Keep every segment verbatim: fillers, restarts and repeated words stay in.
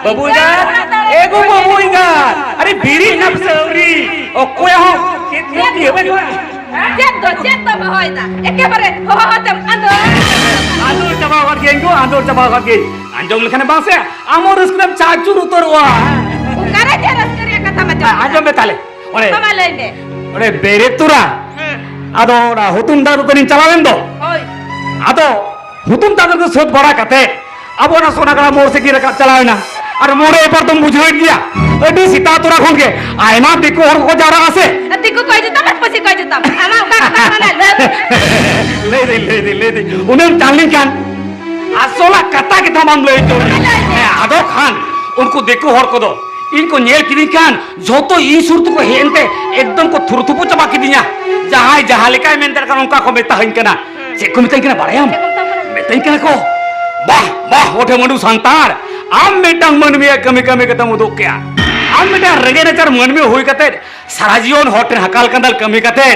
ᱵᱟᱹᱵᱩ ᱮᱸᱜᱟᱛ, ᱮ ᱜᱳ ᱵᱟᱹᱵᱩ ᱮᱸᱜᱟᱛ, ᱟᱨᱮ ᱵᱮᱨᱮᱫ ᱱᱟᱢ ᱥᱮ ᱟᱹᱣᱨᱤ? ᱚᱠᱚᱭᱟᱜ ᱦᱚᱸ ᱪᱮᱫ ᱦᱚᱸ ᱛᱤᱭᱳᱜ ᱵᱟᱹᱱᱩᱜᱼᱟ᱾ ᱪᱮᱫ ᱫᱚ, ᱪᱮᱫ ᱫᱚ ᱦᱚᱦᱚᱭᱮᱫᱟ? ᱮᱠᱮᱵᱟᱨᱮ ᱦᱚᱦᱚ ᱟᱛᱮᱢ ᱟᱸᱫᱚᱲ᱾ ᱟᱸᱫᱚᱲ ᱪᱟᱵᱟ ᱟᱠᱟᱫ ᱜᱤᱭᱟᱹᱧ ᱜᱳ, ᱟᱸᱫᱚᱲ ᱪᱟᱵᱟ ᱟᱠᱟᱫ ᱜᱤᱭᱟᱹᱧ᱾ ᱟᱸᱡᱚᱢ ᱞᱮᱠᱷᱟᱱᱮᱢ ᱵᱟᱝ ᱥᱮ, ᱟᱢ ᱦᱚᱸ ᱨᱟᱹᱥᱠᱟᱹ ᱨᱮᱢ ᱪᱟᱪᱩᱨ ᱩᱛᱟᱹᱨᱚᱜᱼᱟ᱾ ᱚᱠᱟᱨᱮ ᱪᱮᱫ ᱨᱟᱹᱥᱠᱟᱹ ᱨᱮᱭᱟᱜ ᱠᱟᱛᱷᱟᱢ ᱟᱸᱡᱚᱢ ᱮᱫᱟ? ᱟᱸᱡᱚᱢ ᱢᱮ ᱛᱟᱦᱞᱮ, ᱚᱱᱮ ᱢᱟ ᱞᱟᱹᱭ ᱢᱮ᱾ ᱚᱱᱮ ᱵᱮᱨᱮᱫ ᱛᱚᱨᱟ, ᱦᱮᱸ᱾ ᱟᱫᱚ ᱚᱱᱟ ᱦᱩᱛᱩᱢ ᱫᱟᱜ ᱫᱚ ᱛᱟᱹᱱᱤᱧ ᱪᱟᱞᱟᱣ ᱞᱮᱱ ᱫᱚ᱾ ᱦᱳᱭ᱾ ᱟᱫᱚ ᱦᱩᱛᱩᱢ ᱫᱟᱜ ᱫᱚ ᱥᱟᱹᱛ ᱵᱟᱲᱟ ᱠᱟᱛᱮ ᱟᱵᱚ ᱚᱱᱟ ᱥᱳᱱᱟᱜᱟᱲᱟ ᱢᱳᱲ ᱥᱮᱫ ᱜᱮ ᱨᱟᱠᱟᱵ ᱪᱟᱞᱟᱣ ᱮᱱᱟ᱾ ᱟᱨ ᱢᱳᱲ ᱨᱮ ᱮᱵᱟᱨ ᱫᱚᱢ ᱵᱩᱡᱷᱟᱹᱣᱮᱫ ᱜᱮᱭᱟ, ᱟᱹᱰᱤ ᱥᱮᱛᱟᱜ ᱛᱚᱨᱟ ᱠᱷᱚᱱ ᱜᱮ ᱟᱭᱢᱟ ᱫᱤᱠᱩ ᱦᱚᱲ ᱠᱚᱠᱚ ᱡᱟᱣᱨᱟᱜᱼᱟ ᱥᱮ᱾ ᱟᱨ ᱫᱤᱠᱩ ᱠᱚ ᱦᱤᱡᱩᱜ ᱛᱟᱢᱟ, ᱯᱟᱹᱥᱤ ᱠᱚ ᱦᱤᱡᱩᱜ ᱛᱟᱢᱟ᱾ ᱟᱢᱟᱜ ᱚᱠᱟ ᱠᱟᱛᱷᱟ ᱠᱟᱱᱟ? ᱞᱟᱹᱭ ᱢᱮ᱾ ᱞᱟᱹᱭ ᱫᱟᱹᱧ, ᱞᱟᱹᱭ ᱫᱟᱹᱧ, ᱞᱟᱹᱭ ᱫᱟᱹᱧ᱾ ᱩᱱᱟᱹᱜ ᱮᱢ ᱪᱟᱞ ᱞᱮᱱᱠᱷᱟᱱ ᱟᱥᱚᱞᱟᱜ ᱠᱟᱛᱷᱟ ᱜᱮ ᱛᱟᱢ ᱵᱟᱢ ᱞᱟᱹᱭ ᱦᱚᱪᱚ ᱞᱮᱫᱟ᱾ ᱦᱮᱸ, ᱟᱫᱚ ᱠᱷᱟᱱ ᱩᱱᱠᱩ ᱫᱤᱠᱩ ᱦᱚᱲ ᱠᱚᱫᱚ ᱤᱧ ᱠᱚ ᱧᱮᱞ ᱠᱤᱫᱤᱧ ᱠᱷᱟᱱ ᱡᱷᱚᱛᱚ ᱤᱧ ᱥᱩᱨ ᱛᱮᱠᱚ ᱦᱮᱡ ᱮᱱᱛᱮ ᱮᱠᱫᱚᱢ ᱠᱚ ᱛᱷᱩᱨᱩ ᱛᱷᱩᱯᱩ ᱪᱟᱵᱟ ᱠᱤᱫᱤᱧᱟ᱾ ᱡᱟᱦᱟᱸᱭ ᱡᱟᱦᱟᱸ ᱞᱮᱠᱟᱭ ᱢᱮᱱ ᱫᱟᱲᱮᱭᱟᱜ ᱠᱟᱱᱟ, ᱚᱱᱠᱟ ᱠᱚ ᱢᱮᱛᱟᱦᱟᱹᱧ ᱠᱟᱱᱟ᱾ ᱪᱮᱫ ᱠᱚ ᱢᱮᱛᱟᱹᱧ ᱠᱟᱱᱟ ᱵᱟᱲᱟᱭᱟᱢ? ᱪᱮᱫ ᱠᱚ ᱢᱮᱛᱟᱢ ᱠᱟᱱᱟ? ᱢᱮᱛᱟᱹᱧ ᱠᱟᱱᱟ ᱠᱚ, "ᱵᱟᱦ, ᱵᱟᱦ, ᱚᱴᱷᱮ ᱢᱟᱹᱰᱩ ᱥᱟᱱᱛᱟᱲ, ᱟᱢ ᱢᱤᱫᱴᱟᱝ ᱢᱟᱹᱱᱢᱤᱭᱟᱜ ᱠᱟᱹᱢᱤ ᱠᱟᱹᱢᱤ ᱠᱟᱛᱮᱢ ᱩᱫᱩᱜ ᱠᱮᱜᱼᱟ᱾ ᱟᱢ ᱢᱤᱫᱴᱟᱝ ᱨᱮᱸᱜᱮᱡ ᱱᱟᱪᱟᱨ ᱢᱟᱹᱱᱢᱤ ᱦᱩᱭ ᱠᱟᱛᱮ ᱥᱟᱨᱟ ᱡᱤᱭᱚᱱ ᱦᱚᱲ ᱴᱷᱮᱱ ᱦᱟᱠᱟᱞ ᱠᱟᱸᱫᱟᱞ ᱠᱟᱹᱢᱤ ᱠᱟᱛᱮ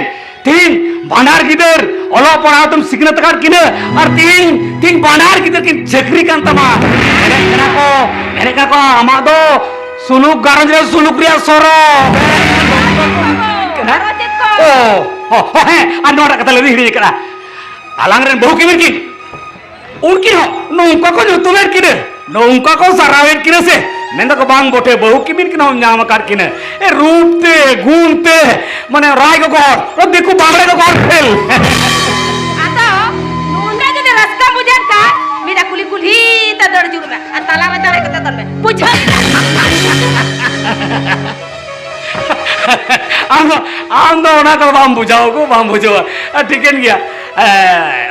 ᱛᱤᱦᱤᱧ ᱵᱟᱱᱟᱨ ᱜᱤᱫᱟᱹᱨ ᱚᱞᱚᱜ ᱯᱟᱲᱦᱟᱣ ᱛᱮᱢ ᱥᱤᱠᱷᱱᱟᱹᱛ ᱟᱠᱟᱫ ᱠᱤᱱᱟᱹ, ᱟᱨ ᱛᱤᱦᱤᱧ, ᱛᱤᱦᱤᱧ ᱵᱟᱱᱟᱨ ᱜᱤᱫᱟᱹᱨ ᱠᱤᱱ ᱪᱟᱹᱠᱨᱤ ᱠᱟᱱ ᱛᱟᱢᱟ᱾ ᱢᱮᱱᱮᱫ ᱠᱟᱱᱟ ᱠᱚ, ᱢᱮᱱᱮᱫ ᱠᱟᱱᱟ ᱠᱚ, ᱟᱢᱟᱜ ᱫᱚ ᱥᱩᱞᱩᱠ ᱜᱷᱟᱨᱚᱸᱡᱽ ᱨᱮ ᱥᱩᱞᱩᱠ ᱨᱮᱭᱟᱜ ᱥᱚᱨᱚᱜ ᱠᱟᱱᱟ᱾ ᱟᱨᱚ ᱪᱮᱫ ᱠᱚ? ᱳ, ᱦᱚ, ᱦᱚ, ᱦᱮᱸ, ᱟᱨ ᱱᱚᱣᱟᱴᱟᱜ ᱠᱟᱛᱷᱟ ᱞᱟᱹᱭ ᱫᱚᱧ ᱦᱤᱲᱤᱧ ᱟᱠᱟᱫᱟ᱾ ᱟᱞᱟᱝ ᱨᱮᱱ ᱵᱟᱹᱦᱩ ᱠᱤᱢᱤᱱ ᱠᱤᱱ ᱩᱱᱠᱤᱱ ᱦᱚᱸ ᱱᱚᱝᱠᱟ ᱠᱚ ᱧᱩᱛᱩᱢᱮᱫ ᱠᱤᱱᱟᱹ, ᱱᱚᱝᱠᱟ ᱠᱚ ᱥᱟᱨᱦᱟᱣᱮᱫ ᱠᱤᱱᱟᱹ ᱥᱮ, ᱢᱮᱱ ᱫᱟᱠᱚ, "ᱵᱟᱝ ᱵᱚᱴᱷᱮ, ᱵᱟᱹᱦᱩ ᱠᱤᱢᱤᱱ ᱠᱤᱱ ᱦᱚᱸᱢ ᱧᱟᱢ ᱟᱠᱟᱫ ᱠᱤᱱᱟᱹ᱾ ᱮ, ᱨᱩᱯ ᱛᱮ, ᱜᱩᱱ ᱛᱮ, ᱢᱟᱱᱮ ᱨᱟᱭ ᱜᱚᱜᱚ ᱦᱚᱲ, ᱫᱤᱠᱩ ᱵᱟᱢᱲᱮ ᱜᱚᱜᱚ ᱦᱚᱲ ᱯᱷᱮᱞ᱾" ᱟᱫᱚ ᱱᱚᱝᱠᱟ ᱡᱩᱫᱤ ᱨᱟᱹᱥᱠᱟᱹᱢ ᱵᱩᱡᱷᱟᱹᱣ ᱠᱷᱟᱱ, ᱢᱤᱫ ᱫᱷᱟᱣ ᱠᱩᱞᱦᱤ ᱠᱩᱞᱦᱤ ᱛᱮ ᱫᱟᱹᱲ ᱡᱩᱲ ᱢᱮ ᱟᱨ ᱛᱟᱞᱟ ᱨᱮ ᱫᱟᱲᱮ ᱠᱟᱛᱮ ᱫᱚᱱ ᱢᱮ᱾ ᱵᱩᱡᱷᱟᱹᱣ ᱠᱮᱫᱟ? ᱟᱢ ᱫᱚ, ᱟᱢ ᱫᱚ ᱚᱱᱟ ᱠᱚᱫᱚ ᱵᱟᱢ ᱵᱩᱡᱷᱟᱹᱣ ᱜᱳ, ᱵᱟᱢ ᱵᱩᱡᱷᱟᱹᱣᱟ᱾ ᱟ, ᱴᱷᱤᱠᱟᱹᱱ ᱜᱮᱭᱟ᱾ ᱮ,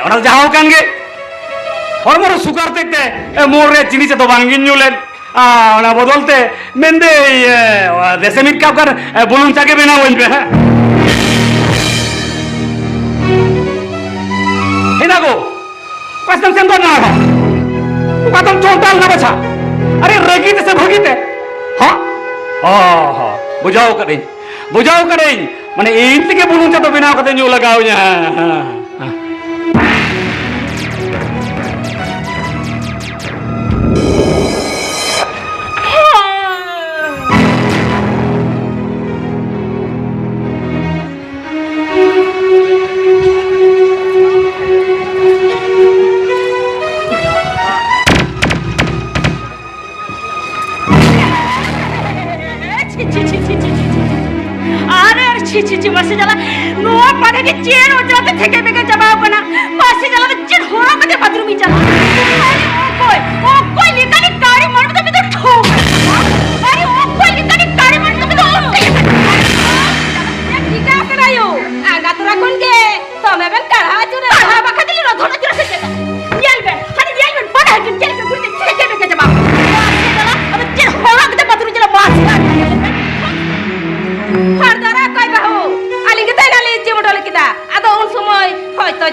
ᱚᱱᱟ ᱫᱚ ᱡᱟᱦᱟᱸ ᱠᱟᱱ ᱜᱮ, ᱦᱚᱲᱢᱚ ᱨᱮ ᱥᱩᱜᱟᱨ ᱦᱚᱛᱮᱡ ᱛᱮ, ᱮ, ᱢᱳᱲ ᱨᱮ ᱪᱤᱱᱤ ᱪᱟ ᱫᱚ ᱵᱟᱝ ᱜᱤᱧ ᱧᱩ ᱞᱮᱫ᱾ ᱟ, ᱚᱱᱟ ᱵᱚᱫᱚᱞ ᱛᱮ ᱢᱮᱱᱫᱟᱹᱧ, ᱮ, ᱫᱮᱥᱮ ᱢᱤᱫ ᱠᱟᱯ ᱜᱟᱱ, ᱮ, ᱵᱩᱞᱩᱝ ᱪᱟ ᱜᱮ ᱵᱮᱱᱟᱣ ᱟᱹᱧ ᱯᱮ, ᱦᱮᱸ᱾ ᱦᱮᱱᱟ ᱜᱳ᱾ ᱚᱠᱟ ᱥᱮᱫ ᱮᱢ ᱥᱮᱱ ᱜᱚᱫ ᱮᱱᱟ ᱟᱨᱦᱚᱸ? ᱚᱠᱟ ᱫᱚᱢ ᱪᱚᱱᱴᱟᱞ ᱮᱱᱟ ᱵᱟᱪᱷᱟ? ᱟᱨᱮ, ᱨᱟᱹᱜᱤ ᱛᱮᱥᱮ ᱵᱷᱟᱹᱜᱤ ᱛᱮ? ᱦᱚᱸ? ᱦᱚᱸ, ᱦᱚᱸ, ᱵᱩᱡᱷᱟᱹᱣ ᱠᱟᱹᱫᱟᱹᱧ, ᱵᱩᱡᱷᱟᱹᱣ ᱠᱟᱹᱫᱟᱹᱧ᱾ ᱢᱟᱱᱮ, ᱤᱧ ᱛᱮᱜᱮ ᱵᱩᱞᱩᱝ ᱪᱟ ᱫᱚ ᱵᱮᱱᱟᱣ ᱠᱟᱛᱮ ᱧᱩ ᱞᱟᱜᱟᱣ ᱤᱧᱟ᱾ ᱦᱮᱸ, ᱦᱮᱸ, ᱦᱮᱸ᱾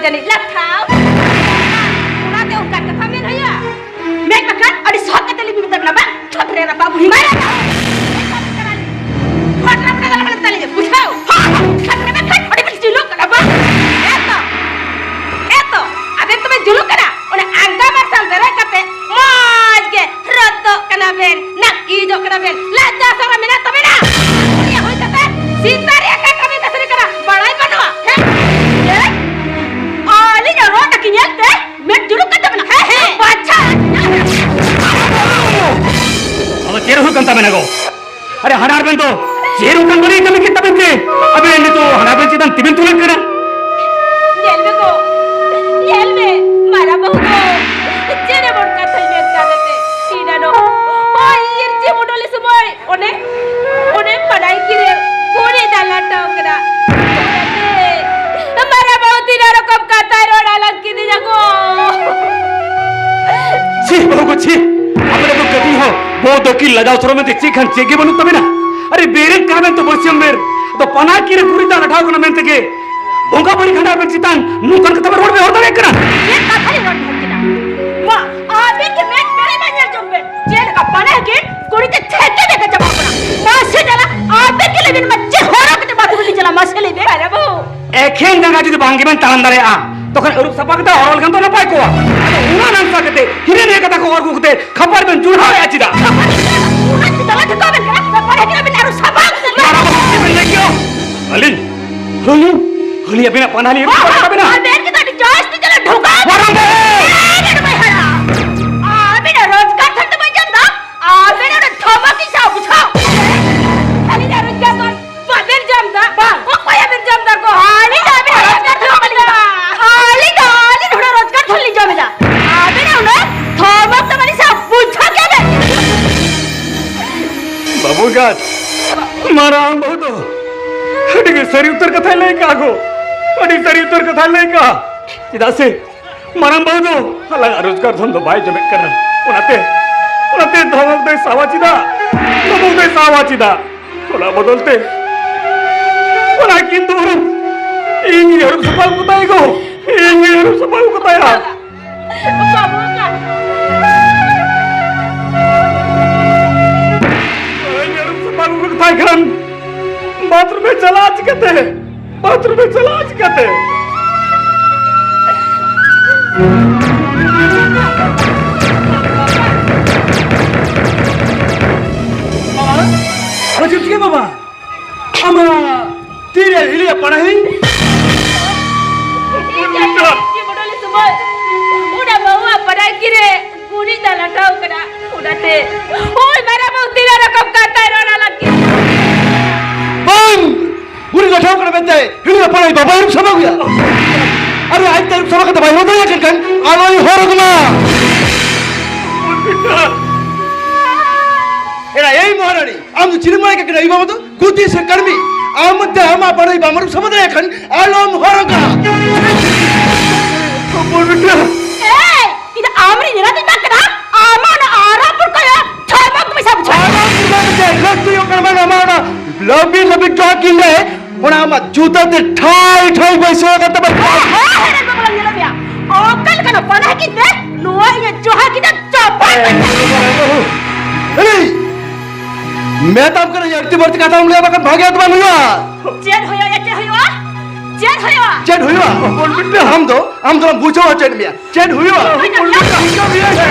ᱡᱟᱹᱱᱤᱡ ᱞᱟᱴᱷᱟᱣ᱾ ᱚᱱᱟᱛᱮ ᱚᱱᱠᱟᱱ ᱠᱟᱛᱷᱟ ᱢᱮᱱ ᱦᱩᱭᱩᱜᱼᱟ᱾ ᱢᱮᱫ ᱵᱟᱠᱷᱟᱱ ᱟᱹᱰᱤ ᱥᱚᱠ ᱠᱟᱛᱮ ᱞᱤᱧ ᱢᱮᱛᱟ ᱵᱮᱱᱟ, ᱵᱟᱝ? ᱪᱷᱚᱴ ᱨᱮ ᱨᱟᱯᱟᱜ ᱵᱩᱲᱦᱤ ᱢᱟᱨᱟ᱾ ᱪᱷᱚᱴ ᱨᱮ ᱵᱮᱱ ᱢᱮᱛᱟ ᱞᱤᱧᱟ, ᱵᱩᱡᱷᱟᱹᱣ? ᱦᱚᱸ, ᱪᱷᱚᱴ ᱨᱮ ᱵᱮᱱ ᱠᱷᱟᱱ ᱟᱹᱰᱤ ᱵᱮᱱ ᱡᱩᱞᱩᱜ ᱠᱟᱱᱟ, ᱵᱟᱝ? ᱦᱮᱸ ᱛᱚ, ᱦᱮᱸ ᱛᱚ, ᱟᱵᱮᱱ ᱛᱚᱵᱮᱱ ᱡᱩᱞᱩᱜ ᱠᱟᱱᱟ᱾ ᱚᱱᱟ ᱟᱸᱜᱟ ᱢᱟᱨᱥᱟᱞ ᱫᱮᱨᱮ ᱠᱟᱛᱮ ᱢᱚᱡᱽ ᱜᱮ ᱨᱚᱫᱚᱜ ᱠᱟᱱᱟ ᱵᱮᱱ, ᱱᱟᱹᱠᱤᱡᱚᱜ ᱠᱟᱱᱟ ᱵᱮᱱ, ᱞᱟᱡᱟ ᱥᱚᱨᱚᱢ ᱢᱮᱱᱟᱜ ᱛᱟᱵᱮᱱᱟ? ᱠᱩᱲᱤ ᱦᱩᱭ ᱠᱟᱛᱮ ᱥᱤᱛᱟ ᱨᱮᱭᱟᱜ ᱠᱟ ᱠᱟᱹᱢᱤ ᱠᱟᱹᱥᱱᱤ ᱠᱟᱱᱟ, ᱵᱟᱲᱟᱭ ᱵᱟᱹᱱᱩᱜᱼᱟ? ᱦᱮᱸ? ᱦᱮᱸ? ᱟᱹᱞᱤᱧᱟᱜ ᱨᱚᱲ ᱛᱟᱹᱠᱤᱱ ᱧᱮᱞ ᱛᱮ ᱢᱮᱫ ᱡᱩᱞᱩᱜ ᱠᱟᱱ ᱛᱟᱵᱮᱱᱟ? ᱦᱮᱸ, ᱦᱮᱸ᱾ ᱵᱟᱪᱷᱟ! ᱟᱫᱚ ᱪᱮᱫ ᱦᱩᱭᱩᱜ ᱠᱟᱱ ᱛᱟᱵᱮᱱᱟ ᱜᱚ? ᱟᱨᱮ ᱦᱟᱱᱟᱨ ᱵᱮᱱ ᱫᱚ ᱪᱮᱫ ᱚᱱᱠᱟᱱ ᱵᱟᱹᱲᱤᱡ ᱠᱟᱹᱢᱤ ᱠᱮᱫ ᱛᱟᱵᱮᱱ ᱛᱮ ᱟᱵᱮᱱ ᱱᱤᱛᱚᱜ ᱦᱟᱱᱟᱨ ᱵᱮᱱ ᱪᱮᱛᱟᱱ ᱛᱤᱵᱮᱱ ᱛᱩᱞᱟᱹᱜ ᱠᱟᱱᱟ? ᱧᱮᱞ ᱢᱮ ᱜᱚ, ᱧᱮᱞ ᱢᱮ, ᱢᱟᱨᱟᱝ ᱵᱟᱹᱦᱩ ᱫᱚ ᱪᱮᱫ ᱮᱢᱚᱱ ᱠᱟᱛᱷᱟᱭ ᱢᱮᱱ ᱠᱟᱫ ᱛᱮ ᱤᱧ ᱟᱫᱚ ᱦᱚᱭ ᱤᱨᱪᱤ ᱢᱩᱰᱩᱞᱤ ᱥᱚᱢᱚᱭ ᱚᱱᱮ, ᱚᱱᱮ ᱯᱟᱲᱟᱭ ᱜᱤᱨᱟᱹ ᱠᱩᱲᱤ ᱫᱟᱞᱟᱴᱟᱣ ᱠᱟᱱᱟ᱾ ᱚᱱᱟᱛᱮ ᱢᱟᱨᱟᱝ ᱵᱟᱹᱦᱩ ᱛᱤᱱᱟᱹᱜ ᱨᱚᱠᱚᱢ ᱠᱟᱛᱷᱟᱭ ᱨᱚᱲ ᱟᱞᱟᱝ ᱠᱤᱫᱤᱧᱟ ᱜᱚ᱾ ᱪᱷᱤ, ᱵᱟᱹᱦᱩ ᱜᱚ, ᱪᱷᱤ! ᱟᱯᱮ ᱫᱚ ᱠᱟᱹᱴᱤᱡ ᱦᱚᱸ ᱵᱚ ᱫᱚᱠᱤ ᱞᱟᱡᱟᱣ ᱥᱚᱨᱚᱢ ᱢᱮᱱᱛᱮ ᱪᱮᱫ ᱠᱷᱟᱱ ᱪᱮᱫ ᱜᱮ ᱵᱟᱹᱱᱩᱜ ᱛᱟᱵᱮᱱᱟ᱾ ᱟᱨᱮ, ᱵᱮᱨᱮᱫ ᱠᱟᱱᱟ ᱵᱮᱱ ᱛᱚ ᱵᱟᱹᱥᱭᱟᱹᱢ ᱵᱮᱨ, ᱟᱫᱚ ᱯᱟᱱᱟ ᱠᱤᱨᱮ ᱠᱩᱲᱤ ᱫᱟᱜ ᱞᱟᱴᱷᱟᱣ ᱠᱟᱱᱟ ᱢᱮᱱᱛᱮ ᱜᱮ ᱵᱚᱸᱜᱟ ᱵᱟᱹᱲᱤ ᱠᱷᱟᱸᱰᱟᱣ ᱵᱮᱱ ᱪᱮᱛᱟᱱ ᱱᱚᱝᱠᱟᱱ ᱠᱟᱛᱷᱟ ᱵᱮᱱ ᱨᱚᱲ, ᱵᱮᱱ ᱨᱚᱲ ᱫᱟᱲᱮᱭᱟᱜ ᱠᱟᱱᱟ? ᱪᱮᱫ ᱠᱟᱛᱷᱟ ᱞᱤᱧ ᱨᱚᱲ ᱫᱟᱲᱮᱭᱟᱜ ᱠᱟᱱᱟ? ᱢᱟ, ᱟᱵᱮᱱ ᱜᱮ ᱢᱮᱫ ᱯᱮᱨᱮ ᱢᱟ ᱧᱮᱞ ᱡᱚᱝ ᱵᱮᱱ, ᱪᱮᱫ ᱞᱮᱠᱟ ᱯᱟᱱᱟ ᱠᱤᱱ ᱠᱩᱲᱤ ᱛᱮ ᱪᱷᱮᱠᱮ ᱞᱮᱠᱟ ᱪᱟᱵᱟᱜ ᱠᱟᱱᱟ᱾ ᱢᱟᱥᱮ ᱧᱮᱞᱟ, ᱟᱵᱮᱱ ᱜᱮ ᱞᱟᱹᱭ ᱵᱮᱱ ᱢᱟ, ᱪᱮᱫ ᱦᱚᱨᱚᱜ ᱠᱟᱛᱮ ᱵᱟᱹᱦᱩ ᱵᱮᱱ ᱪᱟᱞᱟᱜᱼᱟ? ᱢᱟᱥᱮ ᱞᱟᱹᱭ ᱵᱮᱱ᱾ ᱟᱨᱮ ᱵᱟᱹᱦᱩ, ᱮᱠᱷᱮᱱ ᱡᱟᱸᱜᱟ ᱡᱩᱫᱤ ᱵᱟᱝ ᱜᱮᱵᱮᱱ ᱛᱟᱲᱟᱢ ᱫᱟᱲᱮᱭᱟᱜᱼᱟ, ᱛᱚᱠᱷᱚᱱ ᱟᱹᱨᱩᱵ ᱥᱟᱯᱷᱟ ᱠᱟᱛᱮ ᱦᱚᱨᱚ ᱞᱮᱠᱷᱟᱱ ᱫᱚ ᱱᱟᱯᱟᱭ ᱠᱚᱜᱼᱟ᱾ ᱟᱫᱚ ᱚᱱᱟ ᱱᱟᱝᱥᱟ ᱠᱟᱛᱮ ᱦᱤᱱᱟᱹ ᱱᱤᱭᱟᱹ ᱠᱟᱛᱷᱟ ᱠᱚ ᱚᱨ ᱟᱹᱜᱩ ᱠᱟᱛᱮ ᱠᱷᱟᱯᱟᱨ ᱵᱮᱱ ᱡᱩᱲᱦᱟᱣᱮᱫᱼᱟ ᱪᱮᱫᱟᱜ? ᱚᱱᱟ ᱪᱮᱫᱟᱜ ᱴᱷᱤᱠᱟᱹ ᱵᱮᱱ ᱠᱟᱱᱟ? ᱠᱷᱟᱯᱟᱨ ᱦᱮᱡ ᱠᱟᱱᱟ ᱵᱮᱱ ᱟᱹᱨᱩᱵ ᱥᱟᱯᱷᱟ᱾ ᱢᱟᱨᱟᱝ ᱵᱟᱹᱵᱩ, ᱪᱮᱫ ᱵᱮᱱ ᱞᱟᱹᱭ ᱠᱮᱜᱼᱟ? ᱟᱹᱞᱤᱧ, ᱟᱹᱞᱤᱧ, ᱟᱹᱞᱤᱧ ᱟᱵᱮᱱᱟᱜ ᱯᱟᱱᱟ ᱞᱤᱧ ᱟᱹᱨᱩᱵ ᱠᱟᱜ ᱛᱟᱵᱮᱱᱟ? ᱟᱵᱮᱱ ᱜᱮ ᱫᱚ ᱟᱹᱰᱤ ᱡᱟᱹᱥᱛᱤ ᱪᱟᱞᱟᱜ ᱰᱷᱚᱠᱟ᱾ ᱢᱟᱨᱟᱝ ᱵᱟᱹᱵᱩ! ᱮ, ᱟᱹᱰᱤ ᱵᱟᱭ ᱦᱟᱨᱟ᱾ ᱟᱵᱮᱱᱟᱜ ᱨᱳᱡᱽᱜᱟᱨ ᱫᱷᱚᱱ ᱫᱚ ᱵᱟᱭ ᱡᱚᱢ ᱫᱟ᱾ ᱟᱵᱮᱱᱟᱜ ᱚᱱᱟ ᱫᱷᱚᱢᱚᱠ ᱤᱧ ᱥᱟᱶ ᱵᱩᱡᱷᱟᱹᱣ᱾ ᱟᱹᱞᱤᱧᱟᱜ ᱨᱳᱡᱽᱜᱟᱨ ᱫᱷᱚᱱ ᱵᱟᱵᱮᱱ ᱡᱚᱢ ᱫᱟ? ᱵᱟᱝ᱾ ᱚᱠᱚᱭ ᱟᱵᱮᱱ ᱡᱚᱢ ᱫᱟ ᱜᱚ? ᱟᱹᱞᱤᱧ ᱫᱚ ᱟᱵᱮᱱᱟᱜ ᱨᱳᱡᱽᱜᱟᱨ ᱫᱷᱚᱱ ᱵᱟᱹᱞᱤᱧ ᱡᱚᱢ ᱫᱟ᱾ ᱟᱹᱞᱤᱧ ᱫᱚ ᱟᱹᱞᱤᱧ ᱦᱚᱲᱟᱜ ᱨᱳᱡᱽᱜᱟᱨ ᱫᱷᱚᱱ ᱞᱤᱧ ᱡᱚᱢ ᱮᱫᱟ᱾ ᱟᱵᱮᱱᱟᱜ ᱚᱱᱟ ᱫᱷᱚᱢᱚᱠ ᱫᱚ ᱵᱟᱹᱞᱤᱧ ᱥᱟᱶ ᱵᱩᱡᱷᱟᱹᱣ ᱠᱮᱫᱟ ᱵᱮᱱ᱾ ᱵᱟᱹᱵᱩ ᱮᱸᱜᱟᱛ, ᱢᱟᱨᱟᱝ ᱵᱟᱹᱦᱩ ᱫᱚ ᱟᱹᱰᱤ ᱜᱮ ᱥᱟᱹᱨᱤ ᱩᱛᱟᱹᱨ ᱠᱟᱛᱷᱟᱭ ᱞᱟᱹᱭ ᱠᱟᱜᱼᱟ ᱜᱚ᱾ ᱟᱹᱰᱤ ᱥᱟᱹᱨᱤ ᱩᱛᱟᱹᱨ ᱠᱟᱛᱷᱟᱭ ᱞᱟᱹᱭ ᱠᱟᱜᱼᱟ᱾ ᱪᱮᱫᱟᱜ ᱥᱮ ᱢᱟᱨᱟᱝ ᱵᱟᱹᱦᱩ ᱫᱚ ᱟᱞᱟᱝᱟᱜ ᱨᱳᱡᱽᱜᱟᱨ ᱫᱷᱚᱱ ᱫᱚ ᱵᱟᱭ ᱡᱚᱢᱮᱫ ᱠᱟᱱᱟ᱾ ᱚᱱᱟᱛᱮ, ᱚᱱᱟᱛᱮ ᱫᱷᱚᱢᱚᱠ ᱫᱚᱭ ᱥᱟᱵᱟ ᱪᱮᱫᱟᱜ? ᱫᱷᱚᱢᱚᱠ ᱫᱚᱭ ᱥᱟᱵᱟ ᱪᱮᱫᱟᱜ? ᱚᱱᱟ ᱵᱚᱫᱚᱞ ᱛᱮ ᱚᱱᱟ ᱠᱤᱱ ᱫᱚ ᱤᱧ ᱟᱹᱨᱩᱵ ᱥᱟᱯᱷᱟ ᱟᱹᱜᱩ ᱛᱟᱭ ᱜᱚ᱾ ᱤᱧ ᱟᱹᱨᱩᱵ ᱥᱟᱯᱷᱟ ᱟᱹᱜᱩ ᱠᱟᱛᱟᱭᱟ᱾ ᱵᱟᱹᱵᱩ ᱚᱠᱟ? ᱤᱧ ᱟᱹᱨᱩᱵ ᱥᱟᱯᱷᱟ ᱟᱹᱜᱩ ᱠᱟᱛᱟᱭ ᱠᱷᱟᱱ ᱵᱟᱛᱷᱨᱩᱢ ᱮ ᱪᱟᱞᱟᱜᱼᱟ ᱪᱤᱠᱟᱹᱛᱮ? ᱵᱟᱛᱷᱨᱩᱢ ᱮ ᱪᱟᱞᱟᱜᱼᱟ ᱪᱤᱠᱟᱹᱛᱮ? ᱵᱟᱵᱟ, ᱟᱨᱚ ᱪᱮᱫ ᱪᱤᱠᱟᱹ ᱵᱟᱵᱟ? ᱟᱢᱟᱜ ᱛᱤᱨᱮ ᱦᱤᱞᱤᱭᱟ ᱯᱟᱲᱟᱦᱤ? ᱪᱮ ᱵᱚᱰᱚᱞᱤ ᱥᱚᱢᱚᱭ ᱚᱱᱟ ᱵᱟᱹᱦᱩᱣᱟᱜ ᱯᱟᱲᱦᱟᱜ ᱠᱤᱨᱮ ᱜᱩᱨᱤᱡ ᱫᱟᱜ ᱞᱟᱴᱷᱟᱣ ᱠᱟᱱᱟ, ᱚᱱᱟᱛᱮ ᱦᱳᱭ ᱢᱟᱨᱟᱝ ᱵᱟᱹᱦᱩ ᱛᱤᱨᱮ ᱨᱟᱠᱟᱵ ᱠᱟᱛᱮ ᱨᱚᱲ ᱟᱞᱟᱝ ᱠᱤᱱ᱾ ᱵᱟᱝ! ᱜᱩᱨᱤᱡ ᱞᱟᱴᱷᱟᱣ ᱠᱟᱱᱟ ᱢᱮᱱᱛᱮ ᱦᱤᱞᱤᱭᱟ ᱯᱟᱲᱟᱦᱤ ᱵᱟᱵᱟᱭ ᱟᱹᱨᱩᱵ ᱥᱟᱵᱟ ᱜᱮᱭᱟ᱾ ᱟᱨ ᱟᱡ ᱛᱮ ᱟᱹᱨᱩᱵ ᱥᱟᱵᱟ ᱠᱟᱛᱮ ᱵᱟᱭ ᱦᱚᱨᱚᱜ ᱫᱟᱲᱮᱭᱟᱜ ᱠᱟᱱ ᱠᱷᱟᱱ ᱟᱞᱚᱭ ᱦᱚᱨᱚᱜ ᱢᱟ᱾ ᱮᱨᱟ, ᱮᱭ ᱢᱚᱦᱟᱨᱟᱱᱤ, ᱟᱢ ᱫᱚ ᱪᱤᱞᱤᱢ ᱢᱚᱱᱮ ᱠᱟᱱᱟ? ᱤᱧ ᱵᱟᱵᱟ ᱫᱚ ᱜᱩᱛᱤ ᱥᱮ ᱠᱟᱹᱲᱢᱤ? ᱟᱢ ᱛᱮ ᱟᱢᱟᱜ ᱵᱟᱲᱟᱭ ᱵᱟᱢ ᱟᱹᱨᱩᱵ ᱥᱟᱵᱟ ᱫᱟᱲᱮᱭᱟᱜ ᱠᱷᱟᱱ ᱟᱞᱚᱢ ᱦᱚᱨᱚᱜᱟ᱾ ᱦᱚᱯᱚᱱ ᱵᱤᱴᱤ᱾ ᱮᱭ, ᱤᱧ ᱫᱚ ᱟᱢ ᱨᱤᱧ ᱧᱮᱞᱟ ᱫᱤᱧ ᱵᱟᱝ ᱠᱟᱱᱟ᱾ ᱟᱢᱟᱜ ᱚᱱᱟ ᱟᱨᱟᱜ ᱯᱩᱨᱠᱟᱹ ᱭᱟ, ᱪᱷᱚᱢᱚᱠ ᱢᱮᱥᱟ ᱵᱩᱡᱷᱟᱹᱣ᱾ ᱟᱨᱟᱜ ᱯᱩᱨᱠᱟᱹ ᱫᱚ ᱪᱮᱫ? ᱞᱟᱹᱠᱛᱤ ᱦᱩᱭᱩᱜ ᱠᱟᱱᱟ ᱵᱟᱝ ᱟᱢᱟᱜ ᱚᱱᱟ ᱞᱟᱹᱵᱤᱫ ᱞᱟᱹᱵᱤᱫ ᱡᱚᱦᱟ ᱠᱤᱱ ᱨᱮ, ᱚᱱᱟ ᱟᱢᱟᱜ ᱡᱩᱛᱟᱹ ᱛᱮ ᱴᱷᱟᱭ ᱴᱷᱟᱭ ᱵᱟᱹᱭᱥᱟᱹᱣ ᱟᱠᱟᱱ ᱛᱟᱢᱟ᱾ ᱦᱮᱸ, ᱦᱮᱸ, ᱦᱮᱸ, ᱵᱟᱵᱟ ᱞᱟᱝ ᱧᱮᱞ ᱢᱮᱭᱟ᱾ ᱚᱠᱟ ᱞᱮᱠᱟᱱᱟᱜ ᱯᱟᱱᱟᱦ ᱠᱤᱱ ᱛᱮ ᱱᱚᱣᱟ ᱤᱧᱟᱹᱜ ᱡᱚᱦᱟ ᱠᱤᱱ ᱫᱚ ᱪᱟᱯᱟᱫ ᱠᱟᱱᱟ᱾ ᱮᱭ! ᱢᱮᱛᱟᱢ ᱠᱟᱹᱱᱟᱹᱧ, ᱟᱹᱲᱛᱤ ᱵᱟᱹᱲᱛᱤ ᱠᱟᱛᱷᱟᱢ ᱞᱟᱹᱭᱟ, ᱵᱟᱠᱷᱟᱱ ᱵᱷᱟᱜᱮ ᱫᱚ ᱵᱟᱝ ᱦᱩᱭᱩᱜᱼᱟ᱾ ᱪᱮᱫ ᱦᱩᱭᱩᱜᱼᱟ? ᱪᱮᱫ ᱦᱩᱭᱩᱜᱼᱟ? ᱪᱮᱫ ᱦᱩᱭᱩᱜᱼᱟ? ᱪᱮᱫ ᱦᱩᱭᱩᱜᱼᱟ? ᱦᱚᱯᱚᱱ ᱵᱤᱴᱤ, ᱟᱢ ᱫᱚ, ᱟᱢ ᱫᱚ ᱵᱩᱡᱷᱟᱹᱣ ᱦᱚᱪᱚᱭᱮᱫ ᱢᱮᱭᱟ᱾ ᱪᱮᱫ ᱦᱩᱭᱩᱜᱼᱟ? ᱦᱚᱯᱚᱱ ᱵᱤᱴᱤ, ᱪᱮᱫ ᱦᱩᱭᱩᱜᱼᱟ?